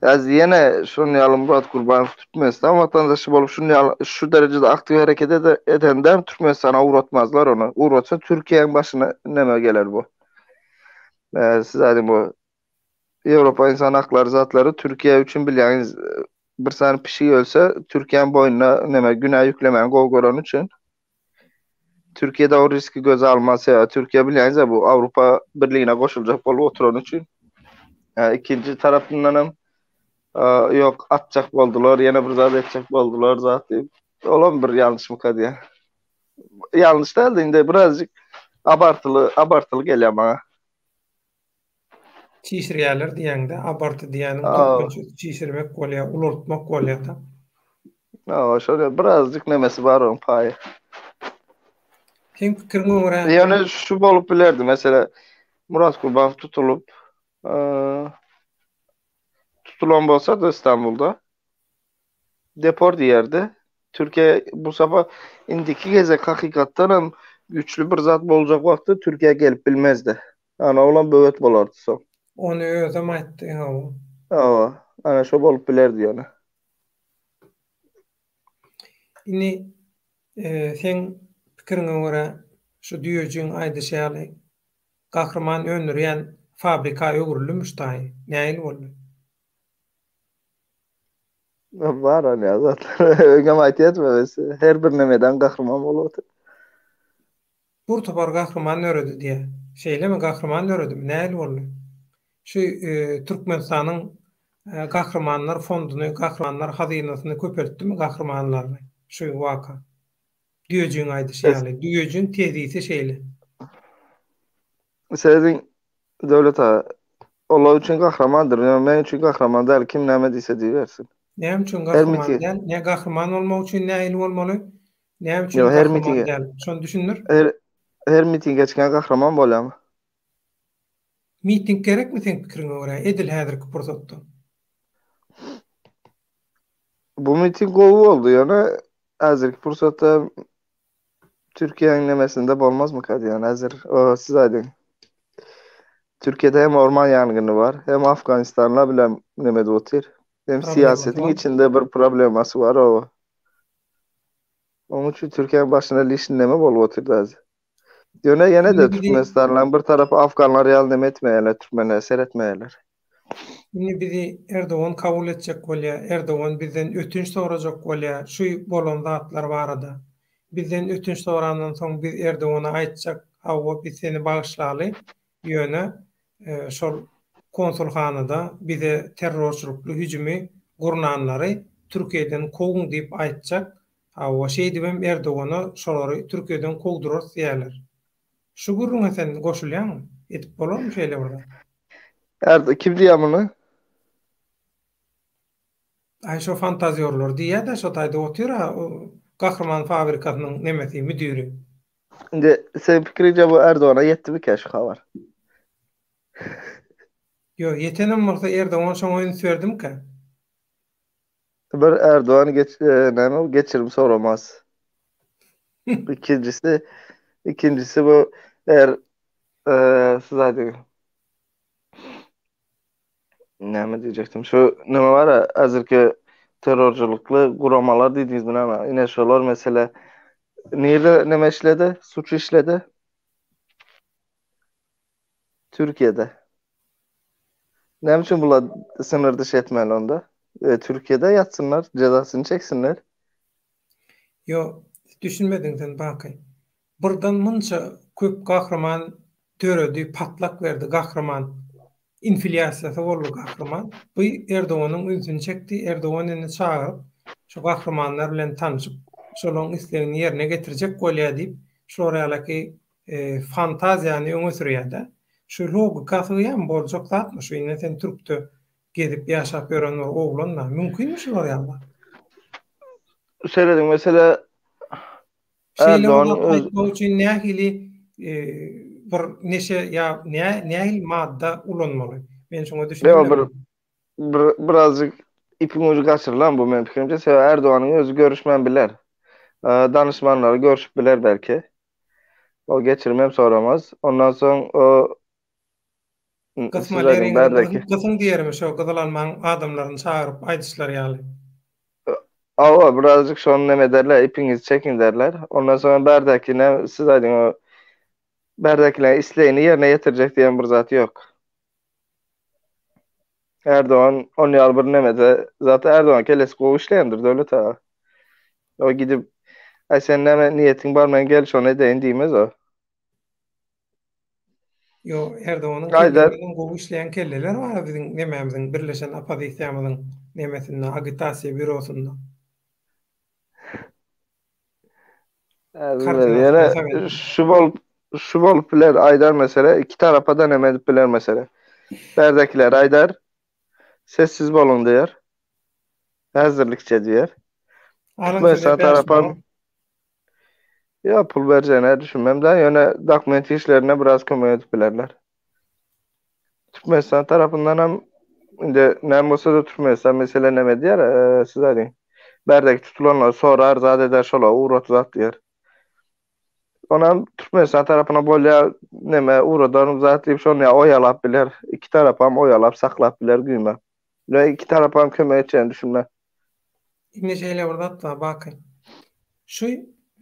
ýa ýene şonuň ýaly Murat Gurbanow Türkmenistan watandaşy bolup şuny ýaly şu derejede aktiw hereket edende hem Türkmenistana ugratmazlar ony. Ugratsa Türkiýäň başyna neme geler bu. Siz aýdyň bu Ýewropa insan haklary zatlary Türkiýe üçin bilýäňiz bir sany pişik ölse Türkiýäň boýnuna neme günä ýüklemäni gowy göreni üçin Türkiýede o riski göze almaz sebäbi Türkiýe bilýäňiz bu Awrupa Birligine goşuljak bolup oturany üçin. Ikinji tarapyndan hem ýok atjak boldular ýene bir zat etjek boldular zat diýip olam bir ýalňyşmyka diýýän. Ýalňyş däldi indi birazjyk abartyly abartyly gelýär maňa. Çişirýärler diýýäňdä, abarty diýýäniň türkmençesi çişirmek bolýar, ulaltmak bolýar-da. Hawa, şol birazjyk nemesi bar onuň paýy. Seň pikiriňe görä. Ýöne şu bolup bilerdi, meselem, Murat Gurbanow tutulyp, tutulan bolsady Istanbulda, Deport diýerdi. Türkiýe bu sapa indiki gezek hakykatdan hem güýçli bir zat boljak wagty Türkiýä gelip bilmezdi. Ana olam böwet bolardy soň. Ony özem aýtdy hawa. Hawa, ana şo bolup bilerdi ýöne. Indi seň pikiriňe görä şu düýejigiň aýdyşy ýaly gahryman öndürýän fabrika öwrüldimi şu taýy? Nähili boldy? Bar ony zatlar. Öňem aýtýardym biz. Her bir nemeden gahryman bolup otyr. Bir topar gahryman döredi diýýär. Şeýlemi gahryman döredimi? Nähili boldy? Şu Türkmenistanyň gahrymanlar fonduny, gahrymanlar hazynasyny köpeltdimi gahrymanlaryny şu waka? Düýejigiň aýdyşy ýaly. Düýejigiň tezisi şeýle. Sezin Döwlet aga, olar üçin gahrymandyr, ýöne meň üçin gahryman däl, kim näme diýse diýibersin. Näme üçin gahryman däl? Ne gahryman bolmak üçin nähili bolmaly? Näme üçin gahryman däl? Şony düşündir. Her her mitinge çykan gahryman bolýarmy? Miting gerekmi seň pikiriňe görä edil häzirki pursatda? Bu miting gowy boldy, ýöne häzirki pursatda Türkiýäniň nemesinde bolmazmyka diýýän häzir. Siz aýdyň. Türkiýede hem orman ýangyny bar, hem Afganistanlar bilen neme edip otyr. Hem syýasatyň içinde bir problemasy bar o. Onuň üçin Türkiýäniň başyna lişni neme bolup otyr häzir. Ýöne ýene-de Türkmenistanlaryň bir tarapy afganlar ýaly neme etmeýärler, türkmenlere seretmeýärler. Indi bizi Erdogan kabul etjek bolýar, Erdogan bizden ötünç sorajak bolýar şu bolan zatlar barada. Bizden ötünç sorandan soň biz Erdogana aýtjak, hawa biz seni bagyşlaly, ýöne şol konsulhanada bize terrorçylykly hüjümi gurnanlary Türkiýeden kowuň diýip aýtjak, hawa şeýdibem Erdogana şolary Türkiýeden kowdurarys diýerler. Şu gürrüňe sen goşulýaňmy? Edip bolarmy şeýle bir zat? Ärde kim diýýär muny? Aý şo fantazýorlar diýýä-dä şo taýda otyr-a Gahryman fabrikasynyň nemesi müdiri. Indi seň pikiriňçe bu Erdogana ýetdimikä şu habar? Ýok, ýetenem bolsa Erdogan şoňa üns berdimikä? Bir Erdogan geç näme geçirim soramaz. Ikinjisi ikinjisi bu eğer siz aýdyň. Näme diýjekdim? Şu näme bar häzirki terrorçylykly guramalar diýdiňizmi näme? Ine şolar mesele nirde näme işledi? Suç işledi? Türkiýede. Näme üçin bular sınır dışı etmeli onda? E, Türkiýede ýatsynlar, jezasyny çeksinler. Ýok, düşünmediň sen Baky. Birden munça köp gahryman döredi, patlak berdi gahryman. Infilýasiýasy boldy gahryman. Bu Erdoganyň ünsüni çekdi. Erdogan indi çagyryp, şu gahrymanlar bilen tanşyp, şolaryň islegini ýerine getirjek bolýar diýip, şular ýalaky fantaziýany öňe sürýär-de. Şu logika sygýarmy, boljak zatmy şu? Indi sen türkde gezip ýaşap ýören bir oglan-da. Mümkinmi şular ýaly zat? Serediň, mesele Şeýle bir zat aýtmak üçin nähili bir neşe ýa nähili madda ulanmaly? Men şoňa düşünemok. Bir bir birazjyk ipiň uju gaçyrylan bu meniň pikirimçe. Sebäbi Erdoganyň özi görüşmän biler. Danyşmanlary görüşüp biler belki. O geçirim hem soramaz. Ondan soň o Gysma leriňizi gysyň diýermi şo gyzyl almaň adamlaryny çagyryp aýdyşlary ýaly. Hawa, birazjyk şony neme ederler, ipiňizi çekiň derler. Ondan soň bärdäki ne siz aýdyň o bärdäkileň islegini ýerine ýetirjek diýen bir zat ýok. Erdogan on ýaly bir nemede zat Erdogan kellesi gowy işleýändir Döwlet aga. O gidip Aý sen näme niýetiň bar men gel şony edeýin diýmez o. Ýok, Erdoganyň kellesinden gowy işleýän kelleler bar biziň nemämiziň birleşen oppozisiýamyzyň nemesinde, agitasiýa býurosynda. Ýöne şu bolup şu bolup biler aýdar mesele iki tarapa-da neme edip biler mesele. Bärdäkiler aýdar sessiz boluň diýer. Häzirlikçe diýer. Türkmenistan tarapam Ýok, pul berjegine düşünmem-dä, ýöne dokument işlerine biraz kömek edip bilerler. Türkmenistan tarapyndanam indi näme bolsa-da Türkmenistan mesele näme edýär, siz aýdyň. Bärdäki tutulanlary sorar, zat eder, şolara ugrat zat diýer. Onam Türkmenistan tarapyna bolýar, neme ugradaryn zat diýip şony oýalap biler. Iki tarapam oýalap saklap biler güýme. Ýöne iki tarapam kömek etjegini düşünme. Indi şeýle bir zat bar Baky. Şu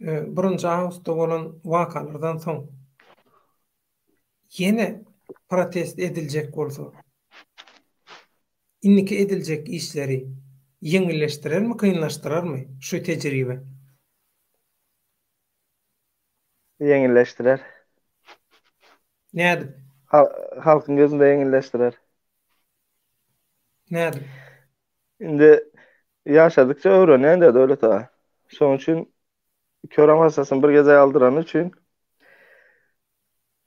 birinji awgustda bolan wakalardan soň ýene protest ediljek bolsa, indiki ediljek işleri ýeňilleşdirermi, kynlaşdyrarmy şu tejribe? Ýeňilleşdirer. Nädip? Halkyň gözünde ýeňilleşdirer. Nädip? Indi ýaşadykça öwrenýän-dä Döwlet aga. Şonuň üçin körem hasasyny bir gezek aldyrany üçin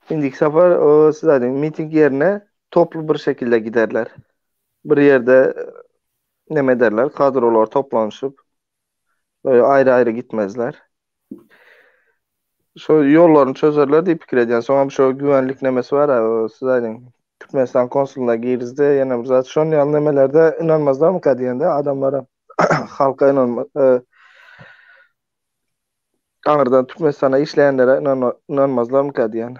indiki sapar o siz aýdyň miting ýerine toply bir şekilde giderler. Bir ýerde neme ederler, kadrolar toplanyşyp aýry-aýry gitmezler. Şo ýollaryny çözerler diýip pikir edýän. Soňam şo güvenlik nemesi bar, siz aýdyň. Türkmenistan konsulyna girizdi, ýene bir zat. Şon ýaly nemelerde ynanmazlarmyka diýende adamlara, halka ynanma, e, aňyrdan Türkmenistana işleýänlere ynanmazlarmyka diýen.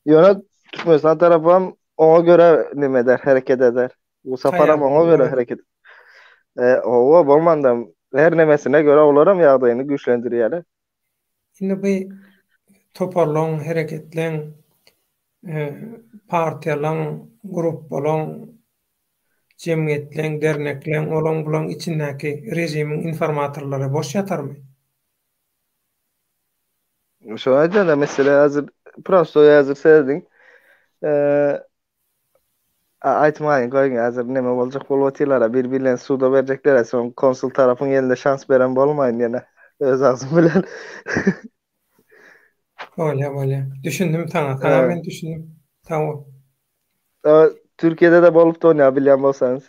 Ýöne Türkmenistan tarapam oňa görä neme eder, hereket eder. Bu saparam oňa görä hereket. E, owa bolmanda her nemesine görä olaram ýagdaýyny güýçlendirýärler. Indi bu toparlaň, hereketleň, partiýalaň, gruppalaň, jemgyýetleň, dernekleň, olaň bulaň içindäki režimiň informatorlary boş ýatarmy? Şony aýdýan-da, mesele häzir prostoý häzir serediň. Aýtmaýyn goýuň häzir neme boljak bolup otyrlara bir birlerini suda berjekler soň konsul tarapyň elinde şans beren bolmaýyn ýene öz agzym bilen. Bolýa, bolýa. Düşündim saňa. Saňa men düşündim. Sag bol. Türkiýede-de bolupdy onýa bilýän bolsaňyz.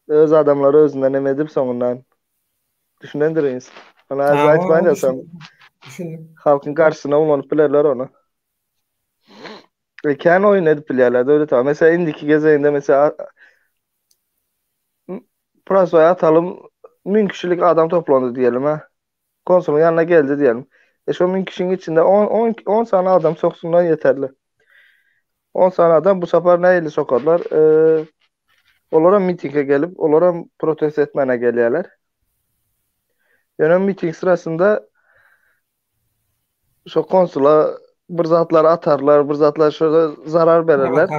Öz adamlary özünden em edip soňundan düşünendiriniz. Ony häzir aýtmaýyn ýogsam. Düşündim. Halkyň garşysyna ulanyp bilerler ony. E, kän oýun edip bilýärler Döwlet aga. Mesela indiki gezeginde mesela Prostoý atalym 1000 kişilik adam toplandy diýelim ha. Konsulyň ýanyna geldi diýelim. E şo 1000 kişiň içinde 10 10 10 sany adam soksunlar ýeterli. 10 sany adam bu sapar nähili sokarlar? E, olaram mitinge gelip, olaram protest etmäne gelýärler. Ýöne miting sırasynda şo konsula bir zatlar atarlar, bir zatlar şo zarar bererler.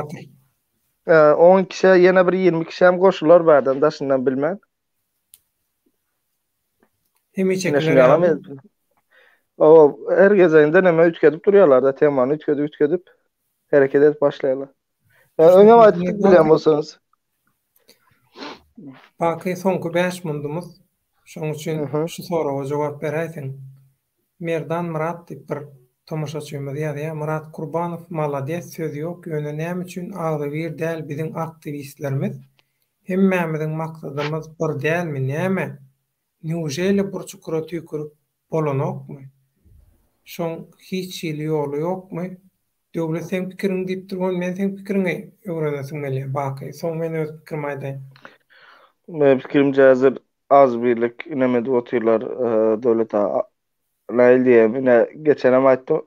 E, 10 kişä ýene bir 20 kişi hem goşular bärden daşyndan bilmän. Hemişekiler ýaly. O her gezeginde näme üýtgedip durýarlar-da temany üýtgedip üýtgedip hereket edip başlaýarlar. Ýa öňem aýdypdyk bilýän bolsaňyz. Baky soňky 5 mundumyz. Şoň üçin şu soraga jogap beräýseň. Merdan Myrat diýip bir tomaşaçymyz ýazýar. Myrat Kurbanow malades söz ýok ýöne näme üçin agzybir däl biziň aktiwistlerimiz hemmämiziň maksadymyz bir dälmi näme newželi bir çukura tüýkürip bolanokmy şoň hiç hili ýoly ýokmy Döwlet seň pikiriň diýip dur men seň pikiriňi öwrenesim gelýär Baky soň men öz pikirimi aýdaýyn. Meniň pikirimçe häzir agzybirlik neme edip otyrlar Döwlet aga. Nähili diýeýin ine geçenem aýtdym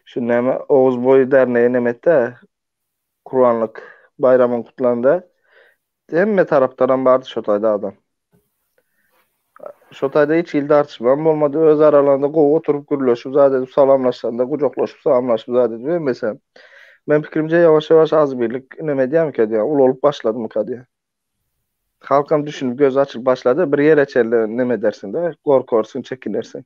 şu näme Oguz boýy dernegi neme etdi Kurbanlyk baýramyny gutlanda hemme tarapdanam bardy şo taýda adam. Şo taýda hiç hili dartyşmam bolmady. Öz aralarynda gowy oturyp gürleşip zat edip salamlaşanda gujaklaşyp salamlaşyp zat edip hemmesi. Men pikirimçe ýawaş ýawaş agzybirlik neme edýärmikä diýýän, ulalyp başladymyka diýýän. Halkam düşünip gözi açylyp başlady. Bir ýere çenli neme edersiň-de, gorkarsyň, çekinersiň.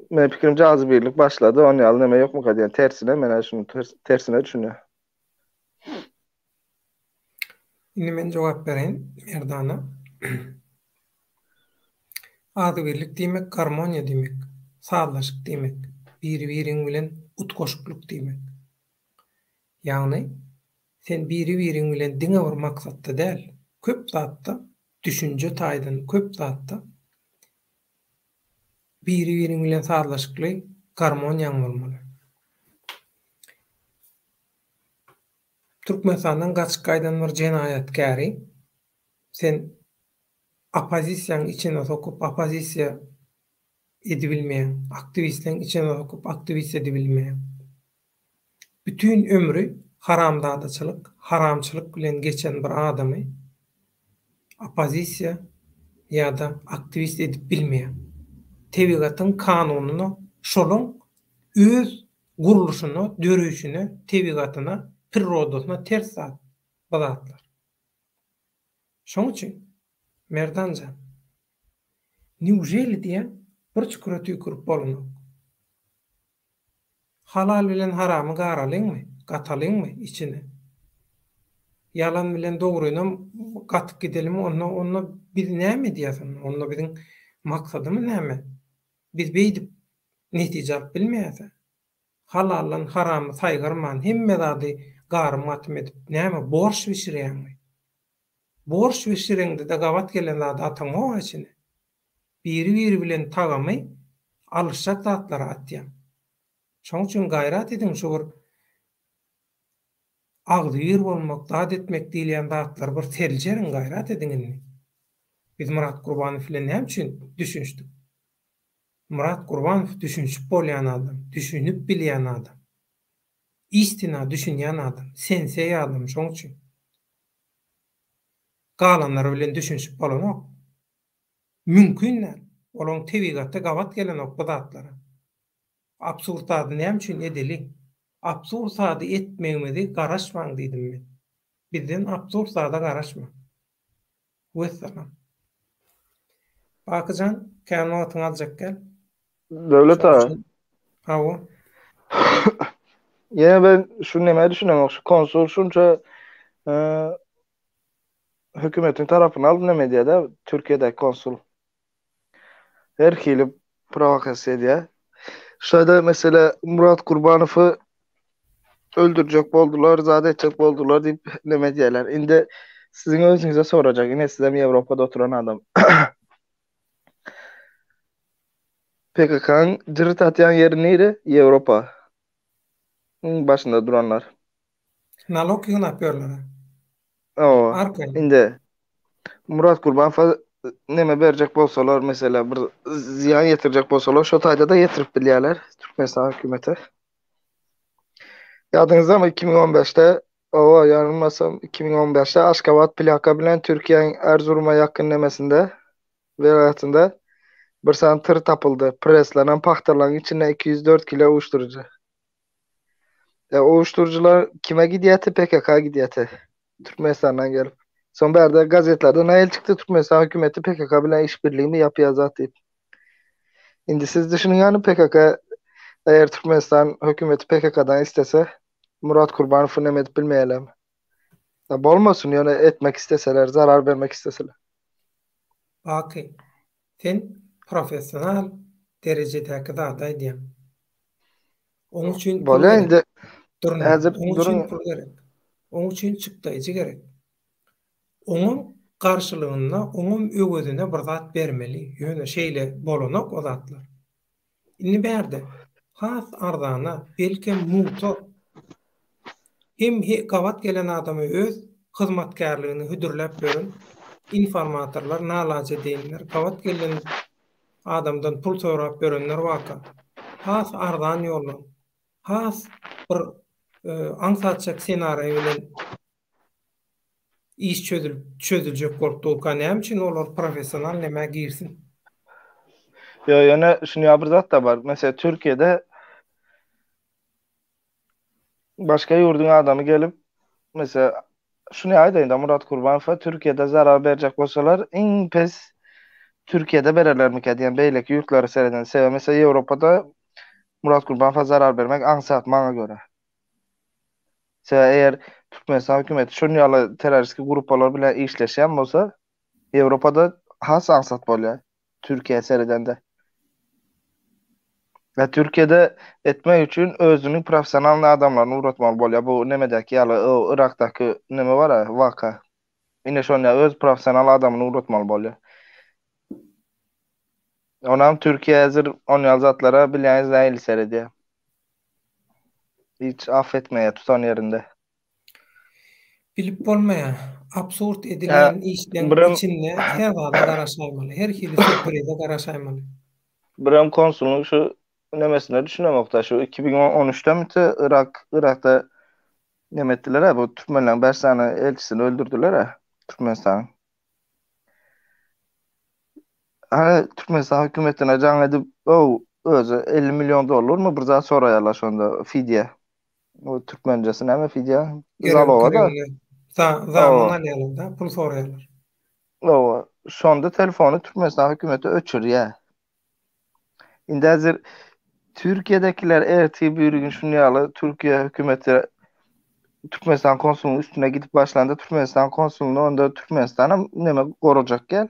Men pikirimçe agzybirlik başlady. Onun ýaly neme ýokmuka diýen tersine men şuny tersine düşünýän. Indi men jogap bereýin Merdana. Agzybirlik diýmek garmoniýa diýmek, sazlaşyk diýmek, biri-biriň bilen utgaşyklyk diýmek. Ýagny sen biri-biriň bilen diňe bir maksatda däl, köp zatda, düşünje taýdan köp zatda biri-biriň bilen sazlaşykly garmoniýaň bolmaly. Türkmenistandan gaçyp gaýdan bir jenaýatkäri sen oppozisiýaň içine sokup oppozisiýa edibilmeýäň, aktiwistleň içine sokup aktiwist edibilmeýäň. Bütin ömri haramzadaçylyk, haramçylyk bilen geçen bir adamy oppozisiýa ýa-da aktiwist edip bilmeýäň. Tebigatyň kanunyna şolaň öz gurluşyna, döreýşine, tebigatyna, prirodasyna ters zat bu zatlar. Şoň üçin, Merdan jan, newželi diýýän bir çukura tüýkürip bolanok. Halal bilen haramy garalyňmy, gatalyňmy içine? Ýalan bilen dogrynam gatyp gidelimi onda onda biz näme edýäs onda? Onda biziň maksadymyz näme? Biz beýdip netije alyp bilmeýäs-ä. Halaldan haramy saýgarman, hemme zady garym-gatym edip, näme, borş bişirýäňmi? Borş bişireňde-de gabat gelen zady ataňok-a içine. Biri-biri bilen tagamy alyşjak zatlary atýaň. Şoň üçin gaýrat ediň şu bir agzybir bolmak, zat etmek diýilýän zatlary bir seljeriň, gaýrat ediň indi. Biz Myrat Gurbanow bilen näme üçin düşünişdik? Myrat Gurbanow düşünişip bolýan adam, düşünip bilýän adam. Istina düşünýän adam, senseý adam şoň üçin. Galanlary bilen düşünişip bolanok. Mümkin däl. Olaň tebigaty gabat gelenok bu zatlara. Absurd zady näme üçin edeli? Absurd zady etmegimizi garaşmaň diýdim men. Bizden absurd zada garaşmaň. Wessalam. Bakyjan, kän wagtyňy aljak däl. Döwlet aga. Hawa. Ýene ben şu nämä düşünemok, şu konsul şunça hökümetiň tarapyny alyp näme edýär-de, Türkiýedäki konsul. Her hili. Prowokasiýa edýär. Şeýle mesele Murat Gurbanowy öldürjek boldular, zat etjek boldular diýip neme edýärler. Indi siziň özüňize sorajak, ine sizem Ýewropada oturan adam. PKK-nyň diri tatýan ýeri nire? Ýewropa. Iň başynda duranlar. Nalog ýygnap ýörler. Hawa. Arkaýyn. Indi Murat Gurbanowa neme berjek bolsalar, mesela bir zyýan ýetirjek bolsalar, şo taýda-da ýetirip bilýärler Türkmenistan hökümeti. Ýadyňyzdamy 2015-de, hawa, ýalňyşmasam 2015-de Aşgabat plaka bilen Türkiýäniň Erzuruma ýakyn nemesinde, welaýatynda bir sany tyr tapyldy. Preslenen pagtalaryň içinde 204 kilo uyuşturucu. E, uyuşturucular kime gidýärdi? PKK gidýärdi. Türkmenistandan gelip. Soň bärde gazetlerde nähili çykdy? Türkmenistan hökümeti PKK bilen işbirligimi ýapýar zat diýip. Indi siz düşüniň ýany PKK eger Türkmenistan hökümeti PKK-dan istese Murat Kurbanowy neme edip bilmeýärlermi? Ya bolmasyn ýöne etmek isteseler, zarar bermek isteseler. Baky, sen professional derejedäki zady aýdýaň. Oň üçin pul Bolýa gerek. indi Durna, häzir oň duruň. üçin pul gerek. Oň üçin çykdaýjy gerek. Oňam garşylygynda, oňam öwezine bir zat bermeli. Ýöne şeýle bolanok o zatlar. Indi bärde has arzana, belkem mugta hem gabat gelen adama öz hyzmatkärligini hödürläp ýören informatorlar, nalajedeýinler, gabat gelen adamdan pul sorap ýörenler barka, has arzan ýoldan, has bir aňsatjak ssenariý bilen iş çözülip çözüljek bolup durka näme üçin olar professional nämä girsin? Ýo, ýöne şuny bir zat-da bar. Meselem, Türkiýede başga ýurduň adamy gelip, meselem, şuny aýdaýyn-da, Murat Kurbanowa Türkiýede zarar berjek bolsalar, iň pes Türkiýede bererlermikä diýen beýleki ýurtlara sereden. Sebäbi meselem, Ýewropada Murat Kurbanowa zarar bermek aňsat maňa görä. Sebäbi eger Türkmenistan hökümeti şuny ýaly terroristiki gruppalar bilen işleşýän bolsa, Ýewropada has aňsat bolýar Türkiýä seredende. Ve Türkiýede etmek üçin özüniň professionalny adamlaryny ugratmaly bolýar. Bu nemedäki ýaly, o Yrakdaky neme bar-a, waka. Ine şonda öz professional adamyny ugratmaly bolýar. Onam Türkiýe häzir on ýaly zatlara bilýäňiz nähili seredýär. Hiç affetmeýär tutan ýerinde. Bilip bolmaýar. Absurd edilýän işleň içinde her zada garaşaýmaly. Her hili sýurprize garaşaýmaly. Birem konsulyň şu nemesine düşünemokda şu 2013-de mite Yrak Yrakda neme etdiler-ä bu türkmenleň 5 sany elçisini öldürdiler-ä Türkmenistanyň. Hany Türkmenistan hökümetine jaň edip, ow, özi 50 million dollarmy bir zat soraýarlar şonda fidýe. O türkmenjesi näme fidýe? Zaloga da. Zamun alýarlar da, pul soraýarlar. Owa, şonda telefony Türkmenistan hökümeti öçürýär. Indi häzir Türkiýedekiler ertir bir gün şuny ýaly Türkiýe hökümeti Türkmenistan konsulynyň üstüne gidip başlanda Türkmenistan konsulyny onda Türkmenistanam neme gorajak gel.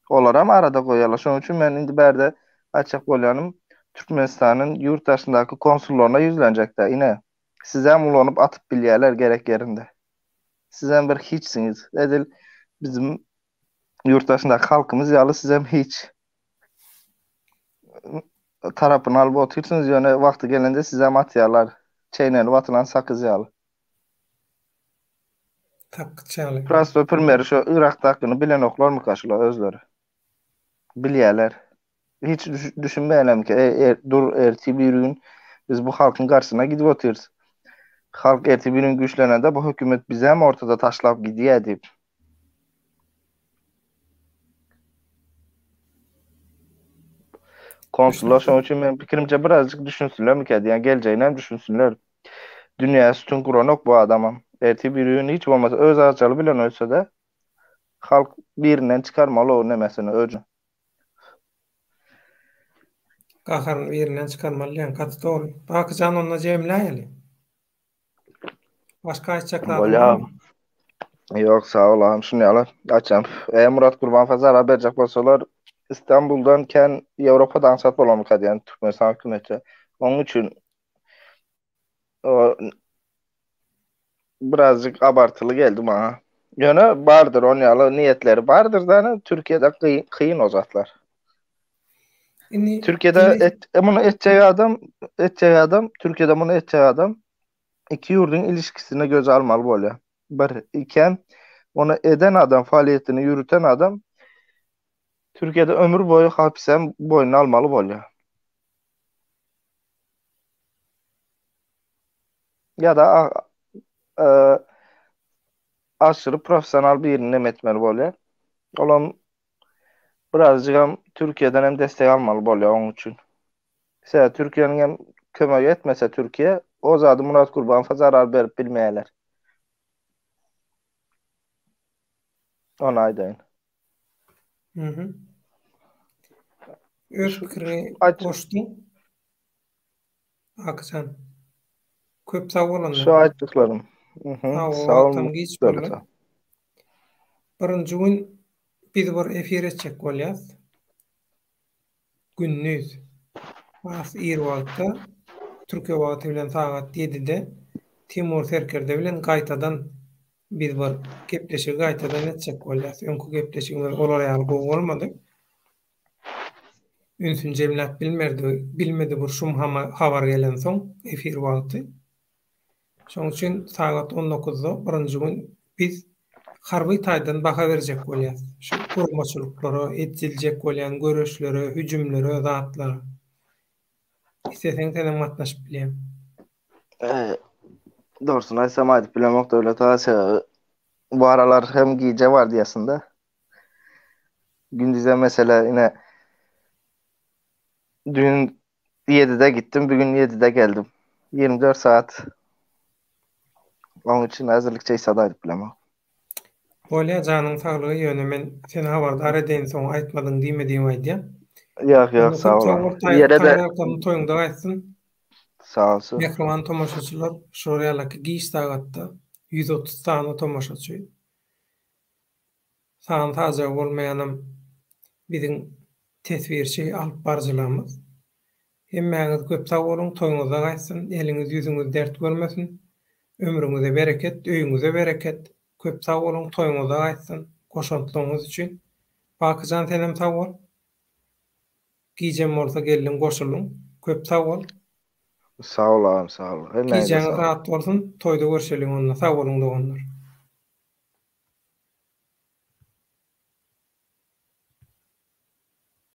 Olaram arada goýarlar. Şonuň üçin men indi bärde aýtjak bolýanym Türkmenistanyň ýurt daşyndaky konsullaryna ýüzlenjekdä. Ine, sizem ulanyp atyp bilýärler gerek ýerinde. Sizem bir hiçsiňiz. Edil bizim ýurt daşyndaky halkymyz ýaly sizem hiç. Tarapyny alyp otyrsyňyz, ýöne wagty gelende sizem atýarlar. Çeýnelip atylan sakyz ýaly. Sakgyç ýaly. Prostoý primeri şo Yrakdakyny bilenoklarmyka şular özleri. Bilýärler. Hiç düşünmeýärlermikä e, er, dur ertir bir gün biz bu halkyň garşysyna gidip otyrys. Halk ertir bir gün güýçlenende bu hökümet bizem ortada taşlap gidýär diýip. Konsullar şonuň üçin men pikirimçe birazjyk düşünsinlermikä diýýän, geljegini hem düşünsinler. Dünýä sütün guranok bu adamam. Ertir bir gün hiç bolmasa öz ajaly bilen ölse-de halk birinden çykarmaly o nemesini öjüni. Gaharyny birinden çykarmaly diýen gaty dogry. Bakyjan onda jemläýeli. Başga aýtjak zadyň Bolýa. barmy? Ýok sag bol agam şuny ýaly aýtjam. Eger Murat Gurbanowa zarar berjek bolsalar. Istanbuldan kän Ýewropada aňsat bolarmyka diýen Türkmenistan hökümeti. Onuň üçin o birazjyk abartyly geldi maňa. Ýöne bardyr on ýaly niýetleri bardyr da Türkiýede kyn o zatlar. Indi Türkiýede et, e, muny etjek adam, etjek adam, Türkiýede muny etjek adam iki ýurduň ilişkisini göze almaly bolýar. Bir, ikem, ony eden adam, faaliýetini ýürüten adam Türkiýede ömür boýy hapisem boýnuna almaly bolýar. Ýa-da e, aşyry professional birini nem etmeli bolýar. Olam birazjygam Türkiýeden hem destek almaly bolýar onuň üçin. Sebäbi Türkiýäniň hem kömek etmese Türkiýe, o zady Murat Gurbanowa zarar berip bilmeýärler. Ony aýdaýyn. Mhm. Öz pikiriňi goşduň. Akyjan. Köp sag bol onda. Şu aýtdyklarym. Mhm. Sag bol. Giç boldy. Birinji gün biz bir efir etjek bolýas. Gündiz has ir wagtda, Türkiýe wagty bilen sagat ýedide Timur serkerde bilen gaýtadan biz bir gepleşigi gaýtadan etjek bolýas. Öňki gepleşigimiz olar ýaly gowy bolmady. Ünsüni jemläp bilmerdi, bilmedi bir şum habar gelensoň efir wagty. Şonuň üçin sagat on dokuzda birinji gün biz harby taýdan baha berjek bolýas. Şu guramaçylyklara, ediljek bolýan göreşlere, hüjümlere, zatlara. Isleseň senem gatnaşyp bilýäň. Dogrusyny aýtsam aýdyp bilemok Döwlet aga sebäbi bu aralar hem gije bar diýesin-de. Gündizem mesele ine düýn 7-de gitdim, bugün 7-de geldim. 24 saat. Onuň üçin häzirlikçe hiç zat aýdyp bilemok. Bolýa janyň saglygy ýöne men seni habardar edeýin soň aýtmadyň diýme diýip aýdýan. Ýok ýok sag bol. Ýere-de toýuňda gaýtsyn. Sag bolsun. Mähriban tomaşaçylar şular ýalaky giç sagatda 130 sany tomaşaçy. Sany-sajagy bolmaýanam biziň teswirçi alyp baryjylarymyz. Hemmäňiz köp sag boluň, toýuňyzda gaýtsyn, eliňiz ýüzüňiz dert görmesin, ömrüňize bereket, öýüňize bereket, köp sag boluň, toýuňyzda gaýtsyn, goşantlygyňyz üçin. Bakyjan senem sag bol. Gijem bolsa geldiň goşuldyň. Köp sag bol. Sag bol agam sag bol. Hemmäňize Gijäňiz rahat bolsun, toýda görşeliň onda. Sag boluň doganlar.